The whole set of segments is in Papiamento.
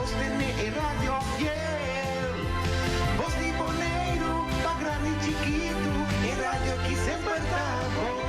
sostené e radio fiel. Bos di Boneiru, pa grandi i chikitu, e radio ki semper ta bon.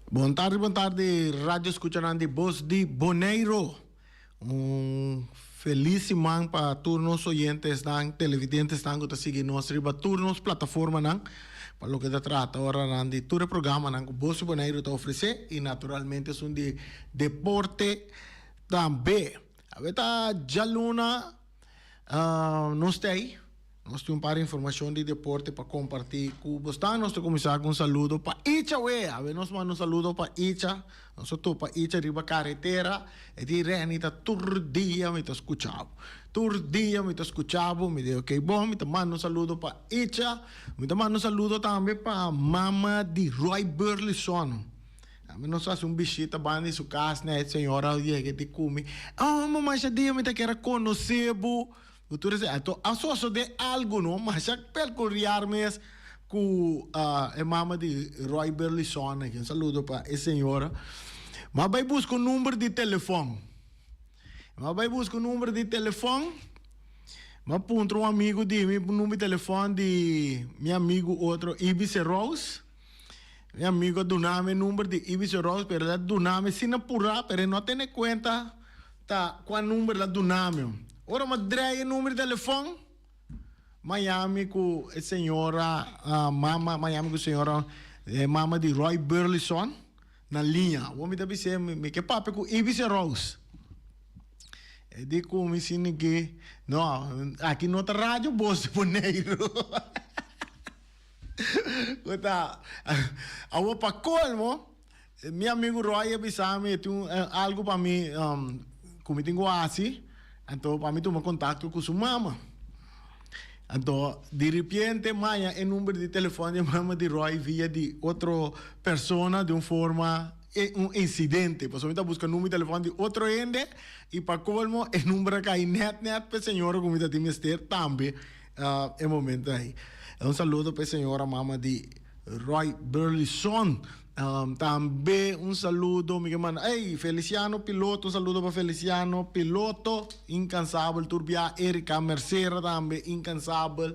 Bon tardi, bon tardi, radio escuchanan di Bos di Boneiro. Un feliz siman pa tur nos oyentesnan, televidentesnan ku ta sigui nos riba tur nos plataformanan pa loke ta trata oranan di tur e programanan ku Bos di Boneiru ta ofresé i naturalmente esun di deporte tambe. Awe ta djaluna nos ta ei. Nos tin un par informacion di deporte pa comparti cu bo. Stan nos ta cuminsa cu un saludo pa Icha we. Awe nos manda un saludo pa Icha. Nos a topa Icha riba caretera. E di Renny ta tur dia mi ta scucha bo. Tur dia mi ta scucha bo. Mi di ok bon mi ta manda un saludo pa Icha. Mi ta manda un saludo tambe pa mama di Roy Burlison. Ami nos haci un bishita banda di su cas ne. E señora a yega di cu mi. Oh mama dia mi ta kier a conoce bo. Bo tur esei anto a sosode algu no masha percuriar mes cu e mama di Roy Burlison aki. Un saludo pa e señora. M'a bay busca un number di telefon. M'a bay busca un number di telefon. M'a puntra un amigo di mi number di telefon di mi amigo otro Ibice Rose. Mi amigo a duna mi e number di Ibice Rose pero el a duna mi sin a pura pero e no a tene cuenta Ta cua number la duna mi. Ora mi a draai e number di telefon, mi a yami cu e señora mama, mi a yami cu señora e mama di Roy Burlison na liña. Awor mi ta bis'é mi ke papia cu Ibis e Rose. E di cu mi sini ki, no, aki no ta radio Bos di Boneiru. Cu ta, awor pa colmo. Mi amigu Roy a bisa mi e tin un algu pa mi ku mi tin ku hasi, anto pa mi tuma kontakto ku su mama. Anto di ripiente maya e number di telefòn di e mama di Roy via di otro persona di un forma. un insidente, pasobra mi ta buska number di telefòn di otro hende i pa kolmo e number a kai nèt nèt pa e señora ku mi ta tin mester tambe e momento ei. Un saludo pa e señora mama di Roy Burleson. Tambe un saludo mi ke manda ey Feliciano Piloto un saludo pa Feliciano Piloto incansabel tur bia Erika Mercera tambe incansabel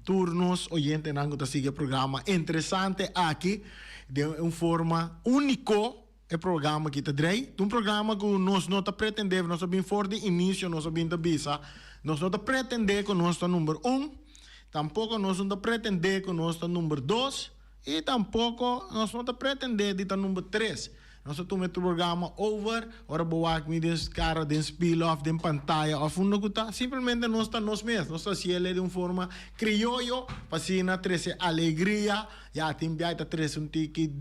tur nos oyentenan ku ta sigui e programa interesante aki den un forma unico e programa aki ta drei ta un programa ku nos no ta pretende nos a bin for di inicio nos a bin ta bisa nos no ta pretende ku nos ta number un tampoco nos no ta pretende ku nos ta number dos. I tampoko nos no ta pretendé di ta number tres. Nos ta tuma e programa over, ora bo wak mi den kara den spil òf den pantaya òf unda ku ta, simplemente nos ta nos mes. Nos ta hasi el di un forma krioyo pa asina trese alegria. Ya, tin bia e ta trese un tiki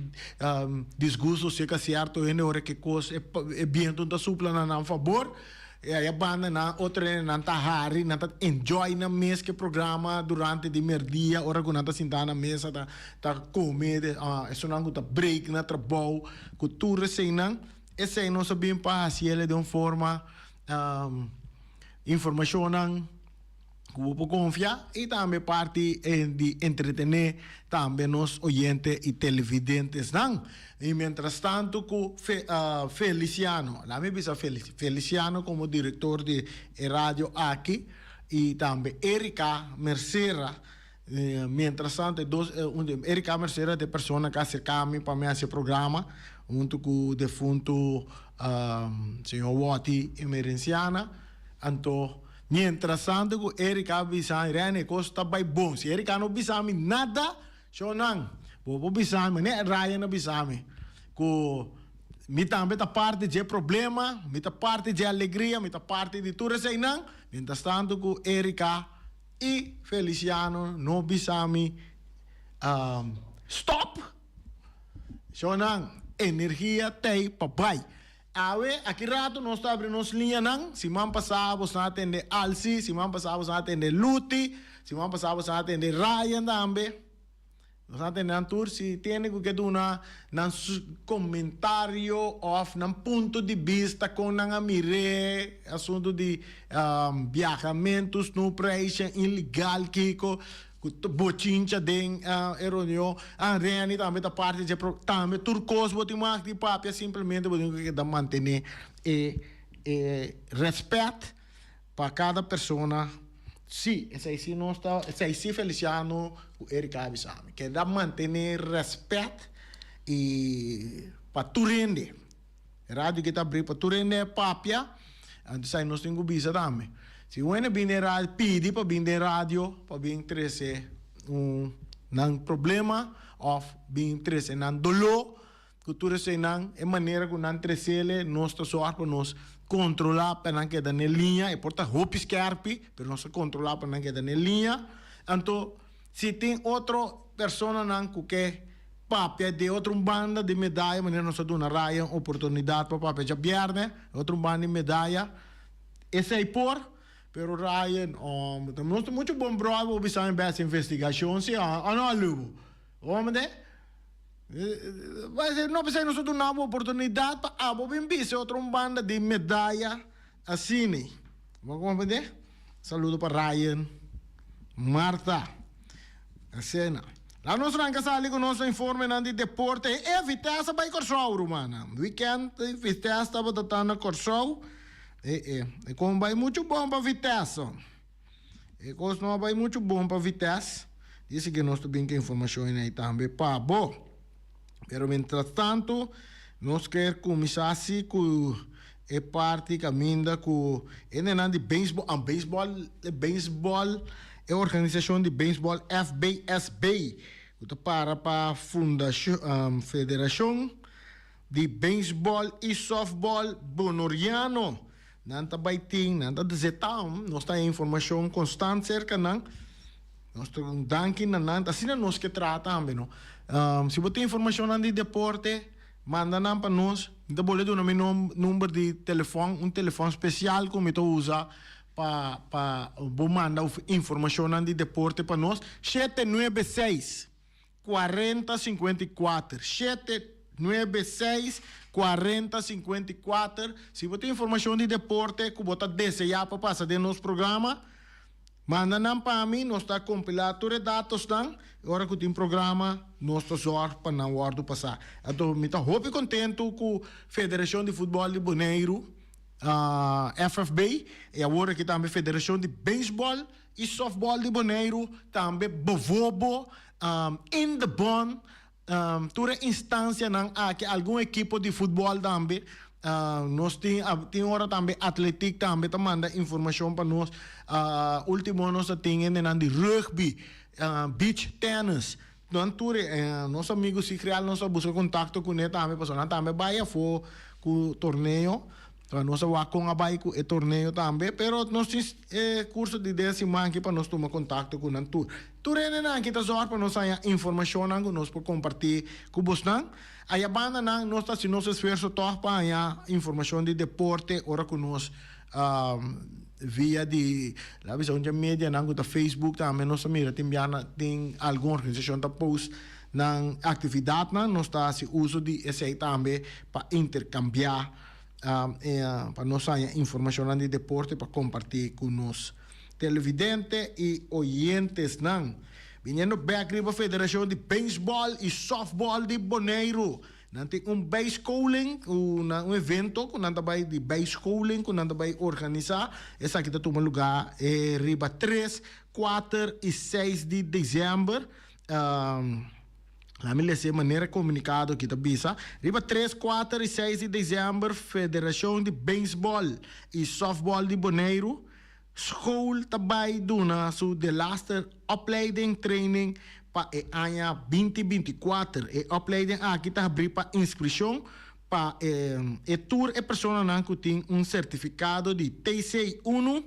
disgusto serka sierto hende ora ke kos e bientu no ta supla na nan fabor. E aya banda nan otro hende nan ta hari, nan ta enjoy nan mes ke programa durante di merdia ora ku nan ta sinta na mesa ta ta kome esunnan ku ta break na trabou ku tur eseinan. Esei nos a bin pa hasiel den un forma informashonnan. Ku bo por konfia i tambe parti di entretené tambe nos oyente i televidentesnan. I mientrastantu ku Feliciano, laat mi bisa Feliciano komo direktor di e radio aki i tambe Erika Mercera, mientrastantu e dos, Erika Mercera ta e persona ku a aserká mi pa mi hasi e programa huntu ku defuntu señor Watty Emerenciana. Anto. Mientras tanto cu Erika a bisa mi, Rene, cos ta bay bon. Si Erika no bisa mi nada, shownan, bo por bisa mi, manera Ryan a bisa mi, cu mi tambe ta parti dje problema, mi ta parti dje alegria, mi ta parti di tur eseinan. Mientras tanto cu Erika y Feliciano no bisa mi, stop, shownan, energia t'ey pa bay. Awe, aki rato nos ta abri nos liñanan. Siman pasá boso a tende Alcy, siman pasá boso a tende Luti, siman pasá boso a tende Ryan tambe. Nos a tende nan tur. Si tende ku ke duna nan komentario òf nan punto di bista kon nan a mir'é asuntu di biahamentu, snoepreisje, ilegal, kiko. Ku ta bochincha den e reunion. Ah, Reni tambe ta parti dje pro, tambe tur kos bo tin mag di papia, simplemente bo tin ku keda mantené e e rèspèt pa kada persona. Sí, esei sí nos ta, esei sí Feliciano ku Erika a bisa mi, keda mantené rèspèt i pa tur hende. E radio ke ta abrí pa tur hende papia, anto esei nos tin ku bisa tambe. Si un hende bin den radio, pidi pa bin den radio pa bin trese un nan problema òf bin trese nan doló, ku tur eseinan, e manera ku nan tresele nos ta sòru pa nos kontrolá pa nan keda n'e liña. E por ta hopi skèrpi, pero nos ta kontrolá pa nan keda n'e liña. Anto si tin otro personanan ku ke Papia di otro un banda di medaya manera nos a duna Ryan oportunidad pa papia djabierne, otro un banda di medaya, esey por, pero Ryan oh nos ta mucho bon brother bo bisa mi bes investigacion si oh no Lubo bo mende no pesey nos a duna bo oportunidad pa abo bin bisa otro un banda di medaya asina bo comprende saludo pa Ryan Martha. Asina. Laat nos ranka sali ku nos informenan di deporte. E Vitesse a bai Kòrsou, rumannan. Weekend Vitesse tabata ta na Kòrsou. E e. E kon bai muchu bon pa Vitesse. E kos no a bai muchu bon pa Vitesse. Dice ke nos ta bin ku informashon ei tambe pa bo. Pero mientrastanto nos kier kuminsá si ku e parti kaminda ku e nenan di beisbòl, ah beisbòl, e beisbòl, e organisashon di beisbòl FBSB ku ta para pa Fundashon, Federashon di Beisbòl i Sòftbòl Bonoriano. Nan ta bai tin, nan ta desetá, nos ta haña informashon konstant serka nan. Nos ta un danki na nan, asina nos ke traha tambe no. Si bo tin informashonnan di deporte, manda nan pa nos. Mi ta bolbe duna mi number di telefòn, un telefòn spesial ku mi ta usa pa pa bo manda informashonnan di deporte pa nos, 796 40 54, 7. 96 40 54. Si bo tin informashon di deporte ku bo ta deseá pa pasa den nos programa, manda nan pa mi, nos ta kompilá tur e datosnan, i ora ku tin programa nos ta zòrg pa nan wòrdu pasá. Anto mi ta hopi kontentu ku Federashon di Futbòl di Boneiru, FFB, i awor aki tambe Federashon di Beisbòl i Sòftbòl di Boneiru, tambe Bovobo, Indebon, Tur e instancianan aki, algun ekipo di futbol tambe, nos tin, tin ora tambe atletiek tambe ta manda informacion pa nos. Ultimo nos a tin hendenan di rugby, beach tennis, nan tur e, nos amigo Sigrial nos a busca contacto cune tambe pasobra nan tambe bay afo cu torneo. Nos a wak kon a bai ku e torneo tambe, pero nos tin e kurso di den siman aki pa nos tuma kontakto ku nan tur. Tur hendenan aki ta zòrg pa nos haña informashonnan ku nos por kompartí ku bosnan. Aya bandanan nos ta hasi nos esfuerso tòg pa haña informashon di deporte ora ku nos via di laga bisa un dje medianan ku ta Facebook tambe nos a mira tin biaha tin algun organisashon ta post nan aktividatnan. Nos ta hasi uso di esei tambe pa interkambiá. Pa nos haña informashonnan di deporte pa kompartí ku nos televidente i oyentesnan. Biniendo bèk riba Federashon di Beisbòl i Sòftbòl di Boneiru, nan tin un bijscholing, un evento ku nan ta bai di bijscholing ku nan ta bai organisá. Esaki ta tuma lugá riba tres, kuater i seis di desèmber. Laat mi lesa e manera e komunikado aki ta bisa, Riba tres, kuater i seis di desèmber Federashon di Beisbòl i Sòftbòl di Boneiru, School, ta bai duna su delaster opleiding training pa e aña binti 24. E opleiding aki ta habrí pa inskripshon pa e tur e personanan ku tin un sertifikado di TC unu,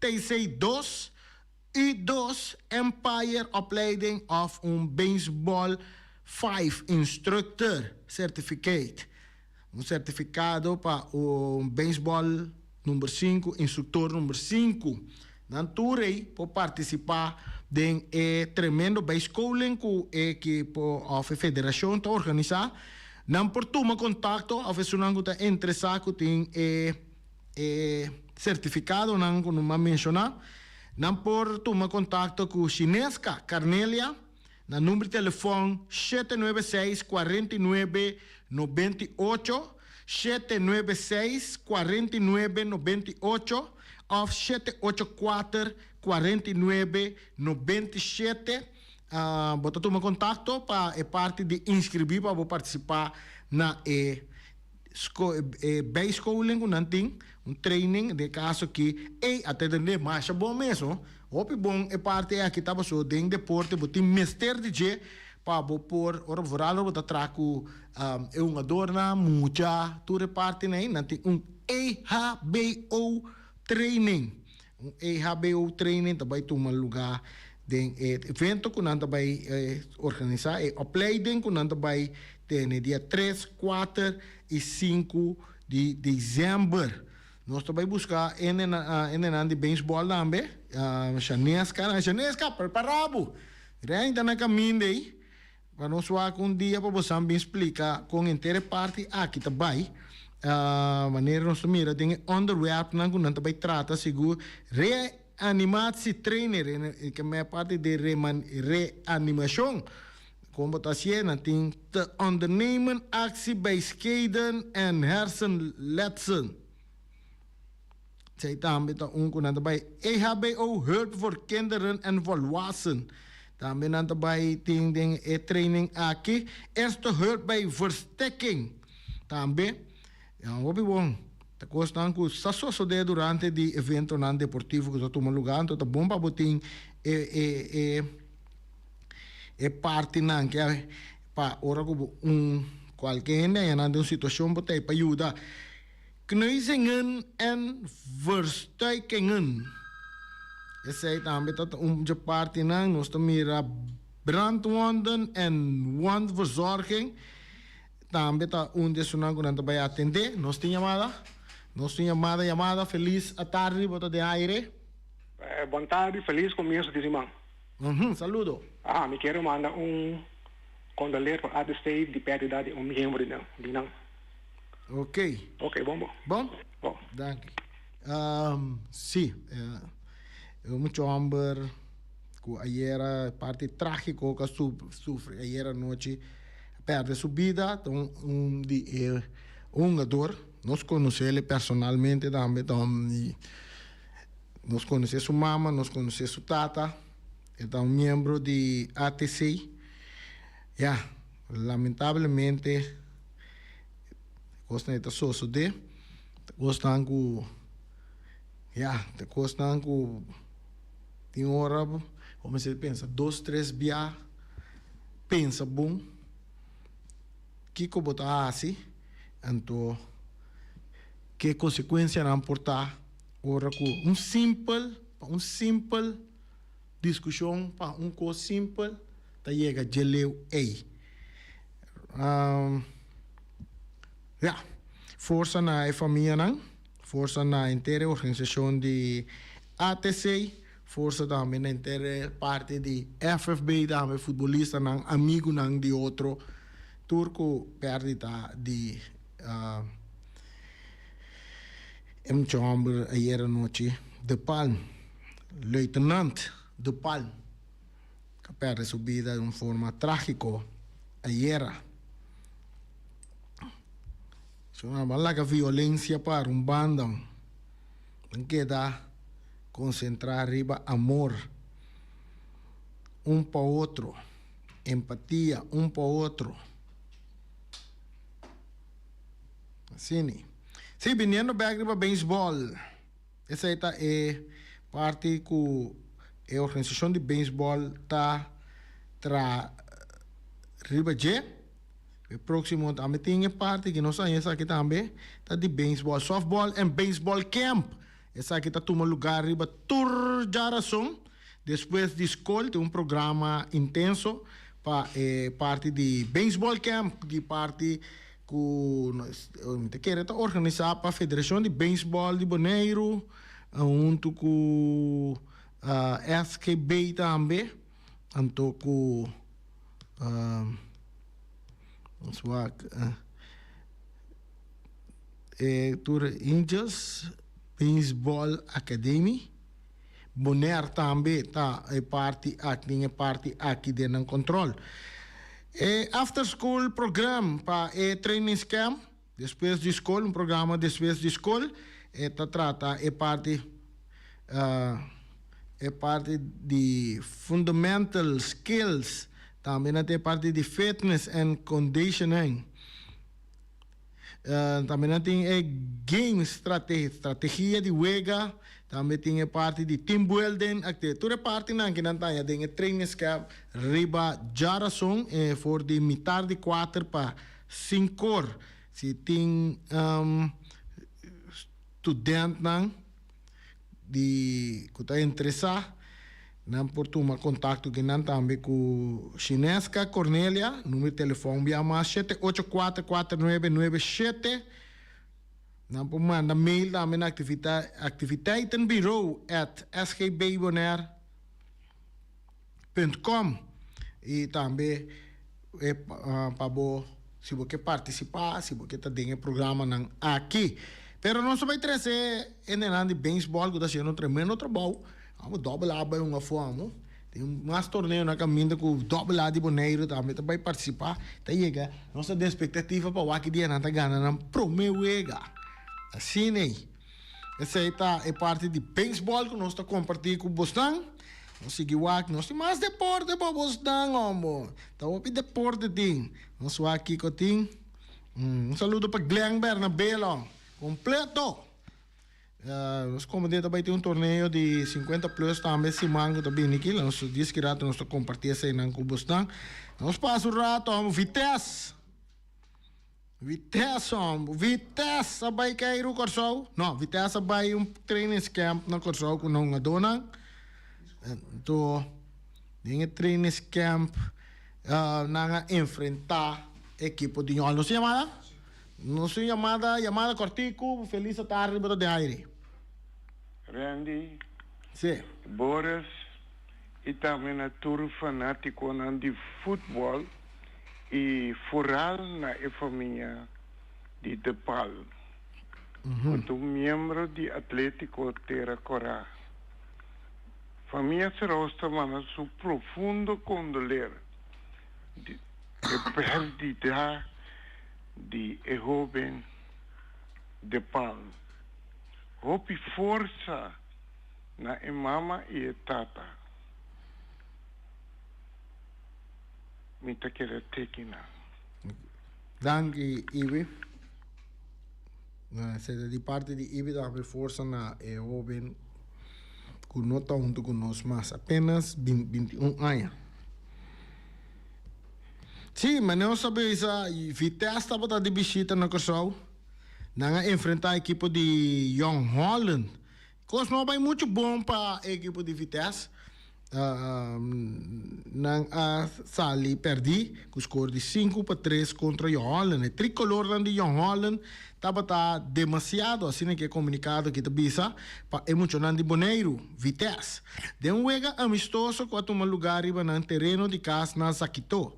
TC dos, U dos Empire Opleiding of un Baseball Five Instructor Certificate, un sertifikado pa un beisbòl number sinku, instruktor number sinku. Nan tur ei por partisipá den e tremendo bijscholing ku e ekipo òf e federashon ta organisá. Nan por tuma kontakto òf esunnan ku ta interesá ku tin e. E sertifikadonan ku nos a menshoná, nan por tuma kontakto ku Shineska Carnelia na number di telefòn 796 49 98, 796 49 98 òf 784 49 97. Bo ta tuma kontakto pa e parti di inskribí pa bo partisipá na e. E bijscholing ku nan tin, un training, den e kaso aki, ey a ta tende masha bon mes ho. Hopi bon e parti aki ta pasobra den deporte bo tin mester di dje pa bo por, ora vooral ora bo ta traha ku e hungadornan, mucha, tur e partinan ey, nan tin un EHBO training. Un EHBO training ta bai tuma luga den e evento ku nan ta bai organisá, e opleiding ku nan ta bai tene dia tres, kuater i sinku di desèmber. Nos ta bai buska hendenan di beisbòl tambe, Shaneska, Shaneska prepará bo! Rèn ta na kaminda ei. Pa nos wak un dia pa bosan bin splika kon henter e parti aki ta bai, manera nos ta mira den e onderwerpnan ku nan ta bai trata sigur reanimatie trainer, e ke me parti di reanimashon, kon bo ta hasié, nan tin te ondernemen actie bij scheden en hersenletsel. Esei tambe ta un ku nan ta bai EHBO, Hulp voor Kinderen en Volwassen. Tambe nan ta bai tin den e training aki Eerste Hulp bij Verstikking. Tambe, ya hopi bon. Ta kosnan ku sa sosodé durante di eventonan deportivo ku ta tuma lugá, anto ta bon pa bo tin e e e e partinan ke pa ora ku bo un kualke hende haña nan den un situashon bo ta ei pa yuda. Kneuzingen en verstuikingen. Esei tambe ta un dje partinan. Nos ta mira brandwonden en wondverzorging. Tambe ta un di esunnan ku nan ta bai atendé. Nos tin yamada? Nos tin yamada, yamada. Felis atardi, bo ta den aire. Bon tardi, felis komienso di siman. Saludo. Mi kier manda un. Kondoleer pa ATC di pèrdida di un miembro di nan di nan. Ok. Ok, bon bo. Bon? Bon. Danki. Sí, e mucha hòmber ku ayera parti trágiko ku a sufri ayera anochi a pèrdè su bida ta un di e hungador. Nos konosé personalmente tambe, ta un nos konosé su mama, nos konosé su tata. E ta un miembro di ATC. Ya, lamentablemente kosnan ei ta sosodé. Ta kosnan ku, ya, ta kosnan ku tin ora bo mester pensa dos tres bia, pensa bon kiko bo ta hasi, anto ke konsekuensianan por ta ora ku un simpel, pa un simpel. Diskushon pa un kos simpel ta yega dje leu ei. Ya, forsa na e famianan, forsa na henter e organisashon di ATC, forsa tambe na henter e parti di FFB tambe, futbolistanan, amigunan di otro, tur ku pèrdida di e mucha hòmber ayera anochi, De Palm. Luitenant De Palm a perde su bida di un forma trágiko ayera. Su nan a laga violensia para un banda, nan keda konsentrá riba amor un pa otro, empatia un pa otro. Asina. Sí, biniendo bèk riba beisbòl. Esei ta e parti ku e organisashon di beisbòl ta traha riba dje. E próksimo tambe tin e parti ku nos haña esaki tambe ta di beisbòl, sòftbòl en beisbòl camp. Esaki ta tuma lugá riba tur djarason despues di skol. Tin un programa intenso pa e parti di beisbòl camp di parti ku mi ta kere ta organisá pa Federashon di Beisbòl di Boneiru huntu ku SGB tambe anto ku nos wak e tur Angels Beisbòl Academy. Bonaire tambe ta e parti aki tin e parti aki den nan control. E after school program pa e trainingscamp despues di scol, un programa despues di scol, e ta trata e parti e parti di fundamental skills, tambe nan tin e parti di fitness and conditioning. Tambe nan tin e game strategia di wega, tambe tin e parti di team building activity. Tur e partinan ki nan ta haña den e trainingscamp riba djarason for di mitar di kuater pa sinkor. Si tin studentnan di ku ta interesá nan por tuma kontakto ku nan tambe ku Shineska Cornelia, numero di telefòn bia mas shete ocho kuater kuater nuebe nuebe shete. Nan por manda mail tambe na activiteitenbureau at sgbbonaire punt com i tambe pa bo si bo ke partisipá, si bo ke ta den e programanan aki. Pero nos ta bai trese hendenan di beisbòl ku ta hasiendo un tremendo trabou. Amo dòbel A bai un afó amo. Tin mas torneo na kaminda ku dòbel A di Boneiru tambe ta bai partisipá. Ta yega nos ta den espektativa pa wak ki dia nan ta gana nan promé wega. Asina ei. Esei ta e parti di beisbòl ku nos ta kompartí ku bosnan. Nos sigui wak, nos tin mas deporte pa bosnan hombo. Ta hopi deporte tin. Nos wak kiko tin. Un saludo pa Glenn Bernabelo. Completo. Nos komende ta bai tin un torneo di 50 plus tambe siman ku ta bini aki. Nos dies ki rato nos ta komparti eseinan ku bosnan. Nos pasa un rato hombo. Vitesse. Vitesse hombo. Vitesse a bai keiru Kòrsou. No, Vitesse a bai un trainingscamp na Kòrsou ku nan hungadónan. Anto den e trainingscamp nan a enfrentá ekipo di Ñòl. Nos tin yamada? Nos tin yamada, yamada kòrtiku. Felis atardi bo ta den aire. Randy. Sí. Boris i tambe na tur fanátikonan di futbòl. I foral na e famia di De Palm, ku ta un miembro di Atlétiko Tera Kòrá. Famia Seraus ta manda su profundo kondoler di e pèrdida di e hóben De Palm. Hopi forsa na e mama i e tata. Mi ta keda teki nan. Danki Ibi. Esei di parti di Ibi ta habi forsa na e hoben ku no ta huntu ku nos mas, apenas 21 aña. Sí, manera nos a bisa, Vitesse tabata di bishita na Kòrsou. Nan a enfrentá ekipo di Jong Holland. Kos no a bai muchu bon pa e ekipo di Vitesse. Nan a sali pèrdí ku skor di 5-3 kontra Jong Holland. E trikolornan di Jong Holland tabata demasiado, asina ku e komunikado aki ta bisa, pa e muchanan di Boneiru, Vitesse, den un wega amistoso ku a tuma lugá riba nan tereno di kas na Zakitó.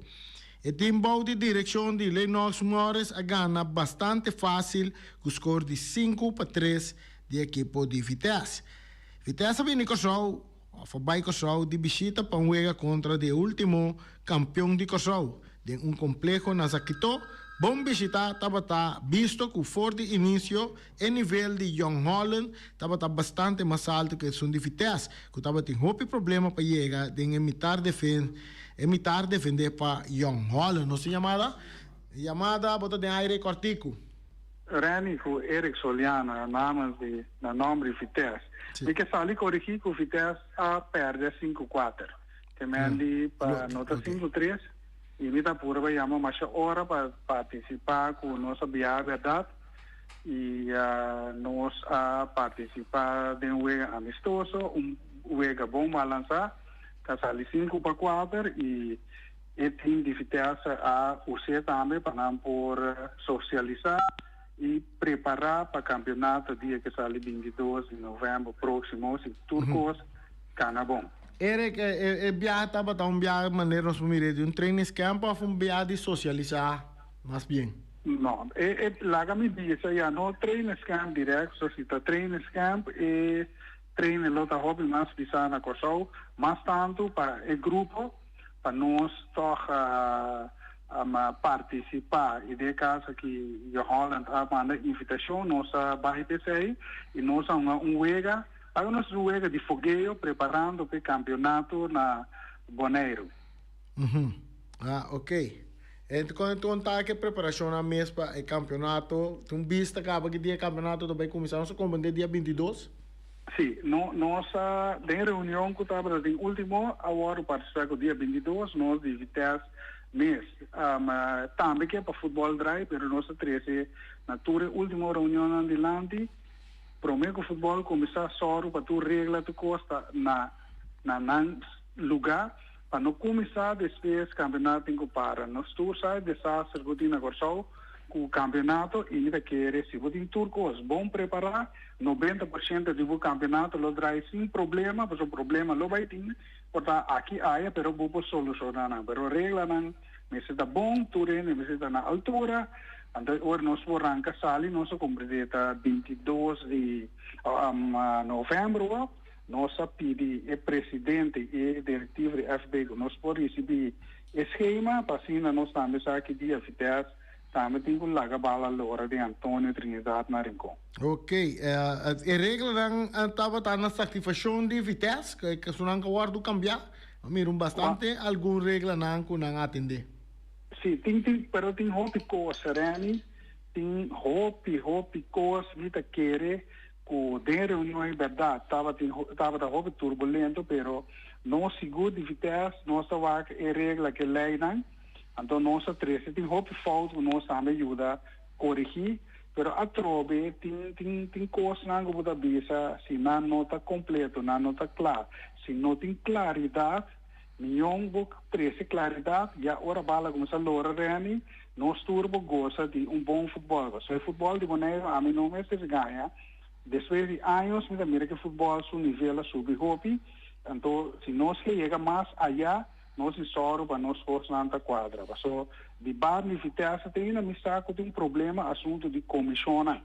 E tim bou di direkshon di Lennox Morris a gana bastante fásil ku skor di 5-3 di ekipo di Vitesse. Vitesse a bini Kòrsou òf a bai Kòrsou di bishita pa un wega kontra di e último kampion di Kòrsou den un kompleho na Zakitó. Bon bishitá tabata bisto ku for di inisio e nivel di Jong Holland tabata bastante mas altu ku esun di Vitesse ku tabatin hopi problema pa yega den e mitar defen e mitar defendé pa Jong Holland. Nos tin yamada? Yamada bo ta den aire kòrtiku. Renny ku Eric Soliano namens di na nomber di Vitesse. Mi ke sali korigí ku Vitesse a pèrdè 5-4. Te men di pa no ta 5-3 i mi ta purba yama masha ora pa partisipá ku nos a biaha bèrdat i nos a partisipá den un wega amistoso, un wega bon balansá ta sali 5-4 i E team di Vitesse a us'é tambe pa nan por sosialisá i prepará pa kampionato dia ke sali 22 di novèmber próksimo si tur kos kana bon. Eric, e biaha tabata un biaha manera nos por mir'é di un trainingscamp òf un biaha di sosialisá mas bien? No, e laga mi bisa ya no trainingscamp dirèkt, so si ta trainingscamp e trainer lo ta hopi mas bisá na Kòrsou, mas tantu pa e grupo. Pa nos tòg partisipá i den e kaso aki Jong Holland a manda invitashon nos a bai p'esei i nos a hunga un wega, paga nos un wega di fogeo preparando p'e kampionato na Boneiru. Ah ok. Enton kon ta ke preparashonnan mes pa e kampionato? Tin un bista kaba ki dia e kampionato ta bai kuminsá? Nos a komprendé dia 22. Sí, no, nos a, den reunion ku tabata den último a wòrdu partisipá ku dia 22 nos di Vitesse mes tambe ke pa futbòl drai, pero nos a trese na tur e último reunionnan dilanti promé ku futbòl kuminsá sòru pa tur regla tur kos ta na na nan lugá pa no kuminsá despues kampionato tin ku para. Nos tur sa e desaster ku tin na Kòrsou ku kampionato i mi ta kere si bo tin tur kos bon prepará 90% di bo kampionato lo drai sin problema, pasobra problema lo bai tin, por ta aki aya, pero bo por solushoná nan. Pero reglanan mester ta bon, tur hende mester ta na altura, anto e ora nos por ranka sali, nos a komprendé ta 22 di novèmber wou, nos a pidi e presidente i e direktivo di FB ku nos por risibí e skema pa asina nos tambe sa ki dia Vitesse Tambe tin cu laga bala lora di Antonio Trinidad na Rincon. Ok, e reglanan tabata na satisfaccion di Vitesse, cu esunnan cu a wordo cambia? A mira un bastante algun reglanan cu nan a atende. Si, tin, tin, pero tin hopi cos, Renny, tin hopi, hopi cos mi ta kere cu den reunion e berdad tabatin, tabata hopi turbulento, pero nos sigur di Vitesse nos ta wak e regla cu e leynan. Anto nos a trese, tin hopi fout ku nos tambe yuda korigí, pero atrobe tin tin tin kosnan ku bo ta bisa si nan no ta kompleto, nan no ta kla. Si no tin klaridat, mion bo trese klaridat, ya ora bala kuminsá lora Renny, nos tur bo gosa di un bon futbòl. Pasobra e futbòl di Boneiru ami no mester gaña, despues di años mi ta mira ku e futbòl su nivel a subi hopi, anto si nos ke yega mas ayá. Nos tin sòru pa nos kosnan ta kuadra. Paso di bar ni Vitesse te ainda mi sa ku tin un problema asuntu di komishonnan.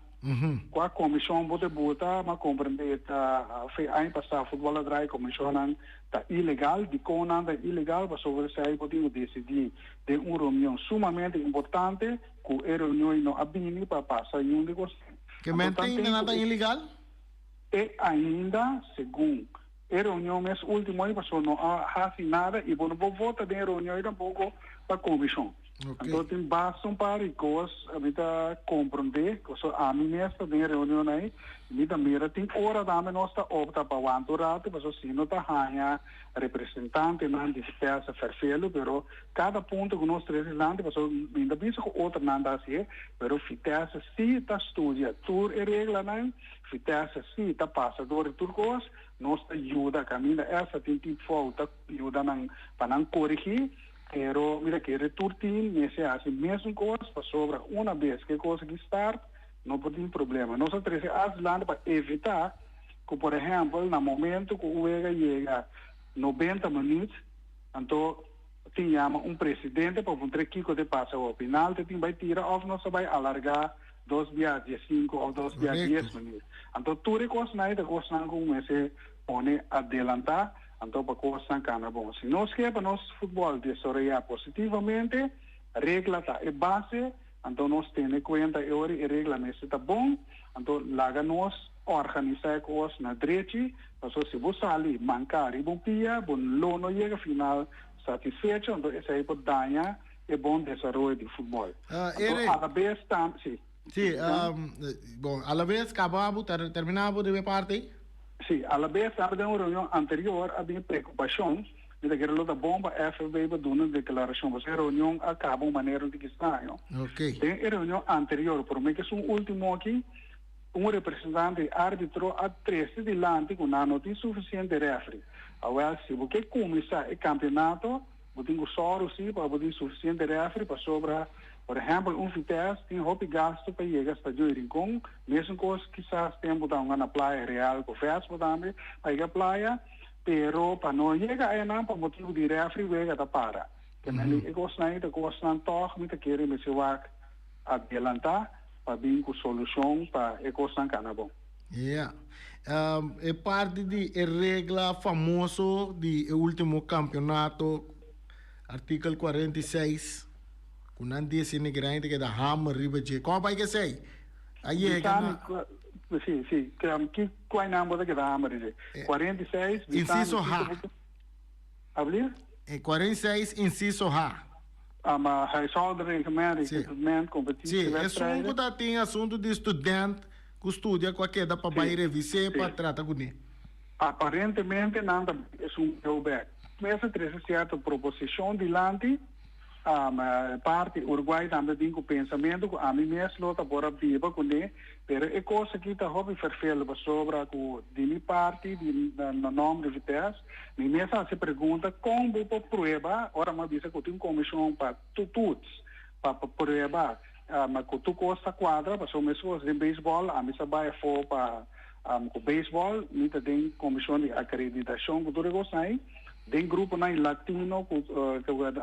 Kua komishon bo ta buta? M'a komprendé ta fe aña pasá futbòl a drai komishonnan ta ilegal. Dikon nan ta ilegal? Pasobra esei bo tin ku desidí den un reunion sumamente importante ku e reunion ei no a bini pa pasa yun di kos. Ke men te ainda nan ta ilegal? Te ainda segun e reunion mes ultimo ei pasobra no a hasi nada i bo no por vota den e reunion ei tampoko pa komishon. Anto tin basta un par di kos mi ta komprondé pasobra ami mes ta den e reunion ei mi ta mira tin ora tambe nos ta opta pa wanta un ratu pasobra si no ta haña representantenan di Vitesse fervelo pero kada punto ku nos trese dilanti pasobra mi no ta bisa ku otronan ta hasié pero Vitesse si ta studia tur e reglanan. Vitesse si ta pasa door di tur cos, nos ta yuda caminda esta tin tip fout ta yuda nan pa nan corigi, pero mira kere tur team mester haci mesun cos pasobra una bes cu e cos aki start no por tin problema. Nos a trece asland pa evita cu por ehempel na momento cu un wega yega 90 minuut anto tin yama un presidente pa puntra kico te pasa awor, penalti tin bay tira of nos ta bay alarga dos bia diesinku òf dos bia dies minuut. Anto tur e kosnan ei ta kosnan ku mester pone adelantá anto pa kosnan kana bon. Si nos ke pa nos futbòl desaroyá positivamente, regla ta e base, anto nos tene kuenta e ora e regla mester ta bon, anto laga nos organisá e kos na drechi, pasobra si bo sali manká riba un pia bo lo no yega final satisfecho, anto esei por daña e bon desaroyo di futbol. Anto alabes tam, si. Si, bon, alabes kaba bo, termina bo di mi parti. Si, alabes tambe den un reunion anterior a bin preokupashon, mi ta kere lo ta bon pa FFB pa duna un deklarashon, pasobra e reunion a kaba un manera un tiki straño. Den e reunion anterior, prome ku esun ultimo aki, un representante di arbitro a trese dilanti ku nan no tin sufisiente refri. Awel, si bo ke kuminsá e kampionato, Bo tin ku sòru sí pa bo tin sufisiente rèfri pasobra, por ehèmpel, un Vitesse tin hopi gastu pa yega Stadion Rincon, mesun kos kisas tempu ta hunga na Playa Real ku Vespo tambe pa yega playa, pero pa no yega ayanan pa motibu di rèfri wega ta para. Ke men e kosnan ei ta kosnan tòg mi ta kere mester wak adelantá pa bin ku solushon pa e kosnan kana bon. Ja. E parti di e regla famoso di e ultimo campeonato, artikel 46, cu nan deci ne grandi ta keda hamer riba dje. Como bai kesey? A yega na. Si, si. Ki cuai nan bo ta keda hamer riba dje? 46, Inciso H. Ablir? 46, inciso H. Ama huishoudreglement, reglement, competitiewedstrijden. Si, esun cu ta tin asunto di student cu studia cu a keda pa bay revis'é pa trata cuné. Aparentemente nan ta bay esun peu bek. Mester trece cierto proposicion dilanti. Parti Uruguay tambe bin cu pensamento cu ami mes lo ta por a biba cuné, pero e cos aki ta hopi fervelo pasobra cu di mi parti, di na nomber di Vitesse, mi mes a haci pregunta con bo por prueba, ora mi a bisa cu tin un comision pa toets, pa prueba cu tur cos ta cuadra, pasobra mescos den baseball ami sa bay afo pa cu baseball mi ta den comision di acreditacion cu tur e cosnan ey. Den gruponan latino ku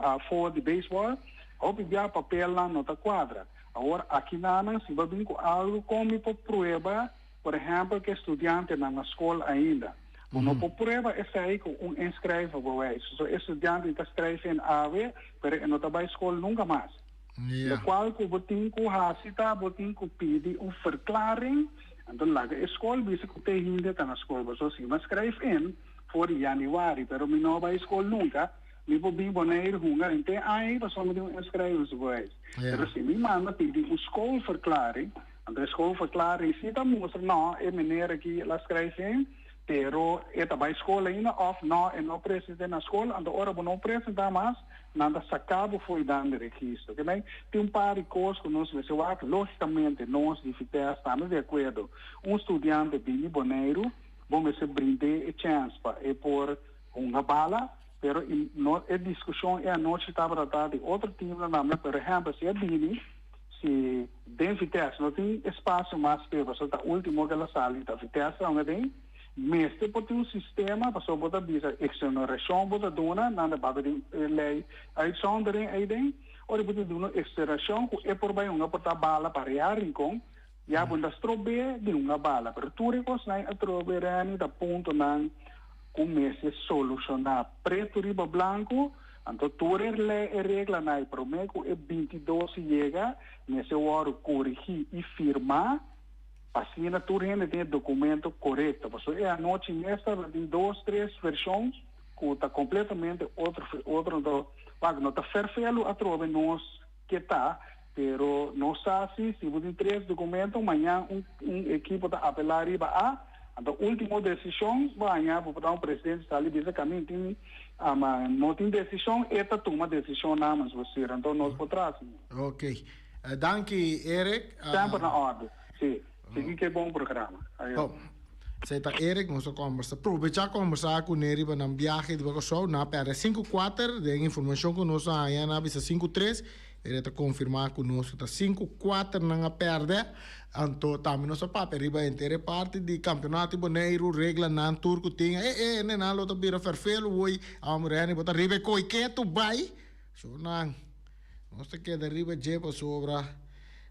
afó di beisbòl, hopi bia papelnan no ta kuadra. Awor akinanan si bo a bin ku algu kon mi por prueba, por ehèmpel ku e studiantenan na skol ainda. Bo no por prueba esei ku un inschrijfbewijs. So e studiante ta skrijf in awe, pero e no ta bai skol nunka mas. Lokual ku bo tin ku hasi ta bo tin ku pidi un verklaring, anto laga e skol bisa ku te hende ta na skol. Pasobra si bo a skrijf in, For di januari, pero mi no a bai skol nunka. Mi por bin Boneiru hunga henter aña ei pasobra mi tin un inschrijvingsbewijs. Pero si mi manda pidi un schoolverklaring, anto e schoolverklaring si ta mustra no, e meneer aki el a skrijf in, pero e ta bai skol ainda of no, e no presente na skol. Anto ora bo no presenta mas, nan ta saka bo for dan di registro. Ke men tin un par di kos ku nos mester wak. Logikamente nos di Vitesse tambe di akuerdo. Un studiante bini Boneiru, Bo mester brind'é e chèns pa e por hunga bala, pero i no e diskushon e anochi tabata ta di otro teamnan tambe. Por ehèmpel, si a bini, si den Vitesse no tin espasio mas p'e, pasobra ta último ku el a sali ta Vitesse ta hunga den, Mester por tin un sistema, pasobra bo ta bisa exoneracion bo ta duna, nan ta papia di ley uitzondering eyden, ora bo ta duna exoneracion cu e por bay hunga por ta bala pa Real Rincon, ya bo no ta strob'é di hunga bala. Pero tur e cosnan atrobe Renny ta puntonan cu mester soluciona preto riba blanco, anto tur e ley e reglanan ey prome cu e bintidos yega mester wordo corigi y firma. Asina tur hende tin e documento corecto. Pasobra e anochi mes tabatin dos, tres version cu ta completamente otro, otro no ta, no ta ferfelu atrobe nos ke ta, pero nos sa si, si bo tin tres documento, mañan un, un ekipo ta apela riba A, anto ultimo decision bo haña bo por ta un presidente sali bisa camin tin, ama no tin decision, e ta tuma decision namens bo stuur, anto nos por traha asina. Ok. Danki Eric. Semper na orde. Si. Sigui ke bon programa. Ayo. Bon. Esei ta Eric, nos a kombersa, probecha kombersa ku ne riba nan biahe riba Kòrsou. Nan a pèrdè sinku kuater, den informashon ku nos a haña nan a bisa sinku tres, pero e ta konfirmá ku nos ku ta sinku kuater nan a pèrdè. Anto tambe nos a papia riba henter e parti di kampionato di Boneiru, reglanan tur ku tin. E e hendenan lo ta bira fèrfelu woi, amo Renny bo ta riba e koi ketu bai. So nan. Nos ta keda riba dje pasobra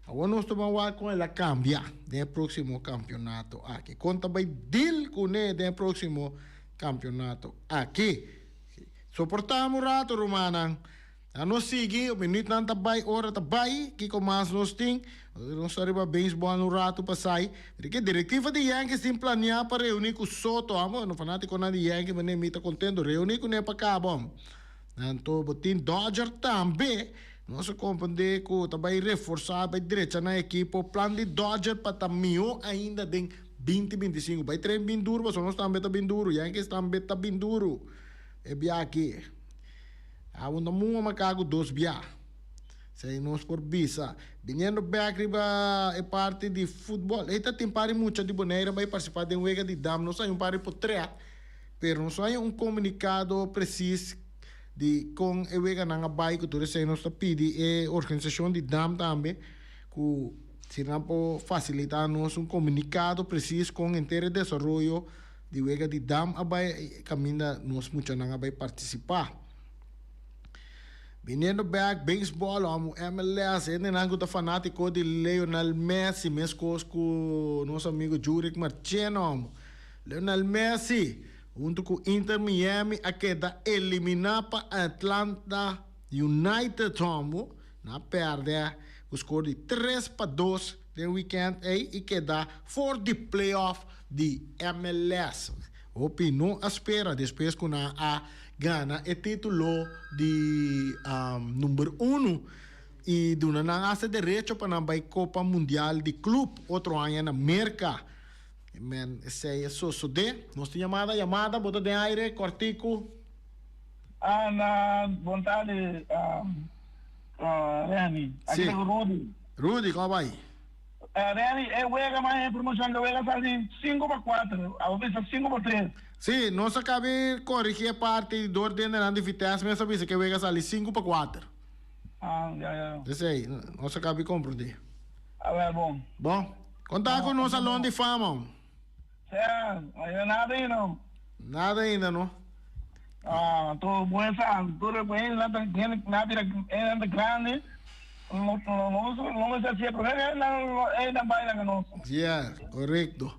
awor nos ta ban wak kon el a kambia den e próksimo kampionato aki. Kon ta bai deal kuné den e próksimo kampionato aki. Soportá un rato rumannan. A nos sigui, minütnan ta bai, ora ta bai, kiko mas nos tin? Nos ta riba beisbòl un rato pasai. Ricky, direktiva di Yankees tin planeá pa reuní ku Soto. Amo, no fanátikonan di Yankees, manera mi ta kontento. Reuní kuné pa kaba. Anto bo tin Dodger tambe. Nos a comprende cu ta bay reforsa, bay drecha nan ekipo. Plan di Dodger pa ta miho ainda den binti bintisinco. Bay train bin duro pasobra nos tambe ta bin duro. Yankees tambe ta bin duro e bia aki. Awor no muha macaco dos bia. Esey nos por bisa. Biniendo bek riba e parti di futbol. Ey ta tin par di mucha di Bonaire bay participa den wega di dam. Nos hay un par di potret. Pero nos no haña un komunikado presis di kon e weganan a bai ku tur esei. Nos ta pidi e organisashon di dam tambe ku si nan por fasilitá nos un komunikado presis kon henter e desaroyo di wega di dam a bai kaminda nos muchanan a bai partisipá. Biniendo bek beisbòl amo MLS hendenan ku ta fanátiko di Lionel Messi meskos ku nos amigo Jurick Marcheno amo. Lionel Messi, huntu ku Inter Miami a keda eliminá pa Atlanta United hombo. Nan a pèrdè ku skor di 3-2 den wikènt ei i keda for di playoff di MLS. Hopi no a spera despues ku nan a gana e título di number unu i duna nan asta derecho pa nan bai Kopa Mundial di Klup otro aña na Merka. Men, esei a sosodé. Nos tin yamada, yamada, bo ta den aire, kòrtiku. Ana, bon tardi, Renny. Aki ta ku Rudy. Rudy, kon a bai? Renny, e wega mas informashon, e wega sali 5-4, abo bisa 5-3. Sí, nos a kabi korigí e parti dor den nan di Vitesse mes a bisa ku e wega sali 5-4. Ah, ya, ya. Esei, nos a kabi komprondé. Awel, bon. Bon. Konta ku nos Salon di Fama. Sea, ainda nada ainda no. Nada ainda no. Ah, to buen sa, tur e buen nan ta hende nan bira nan ta grandi. No no no no mester hasié pero e nan e nan bai laga nos. Yeah, korekto.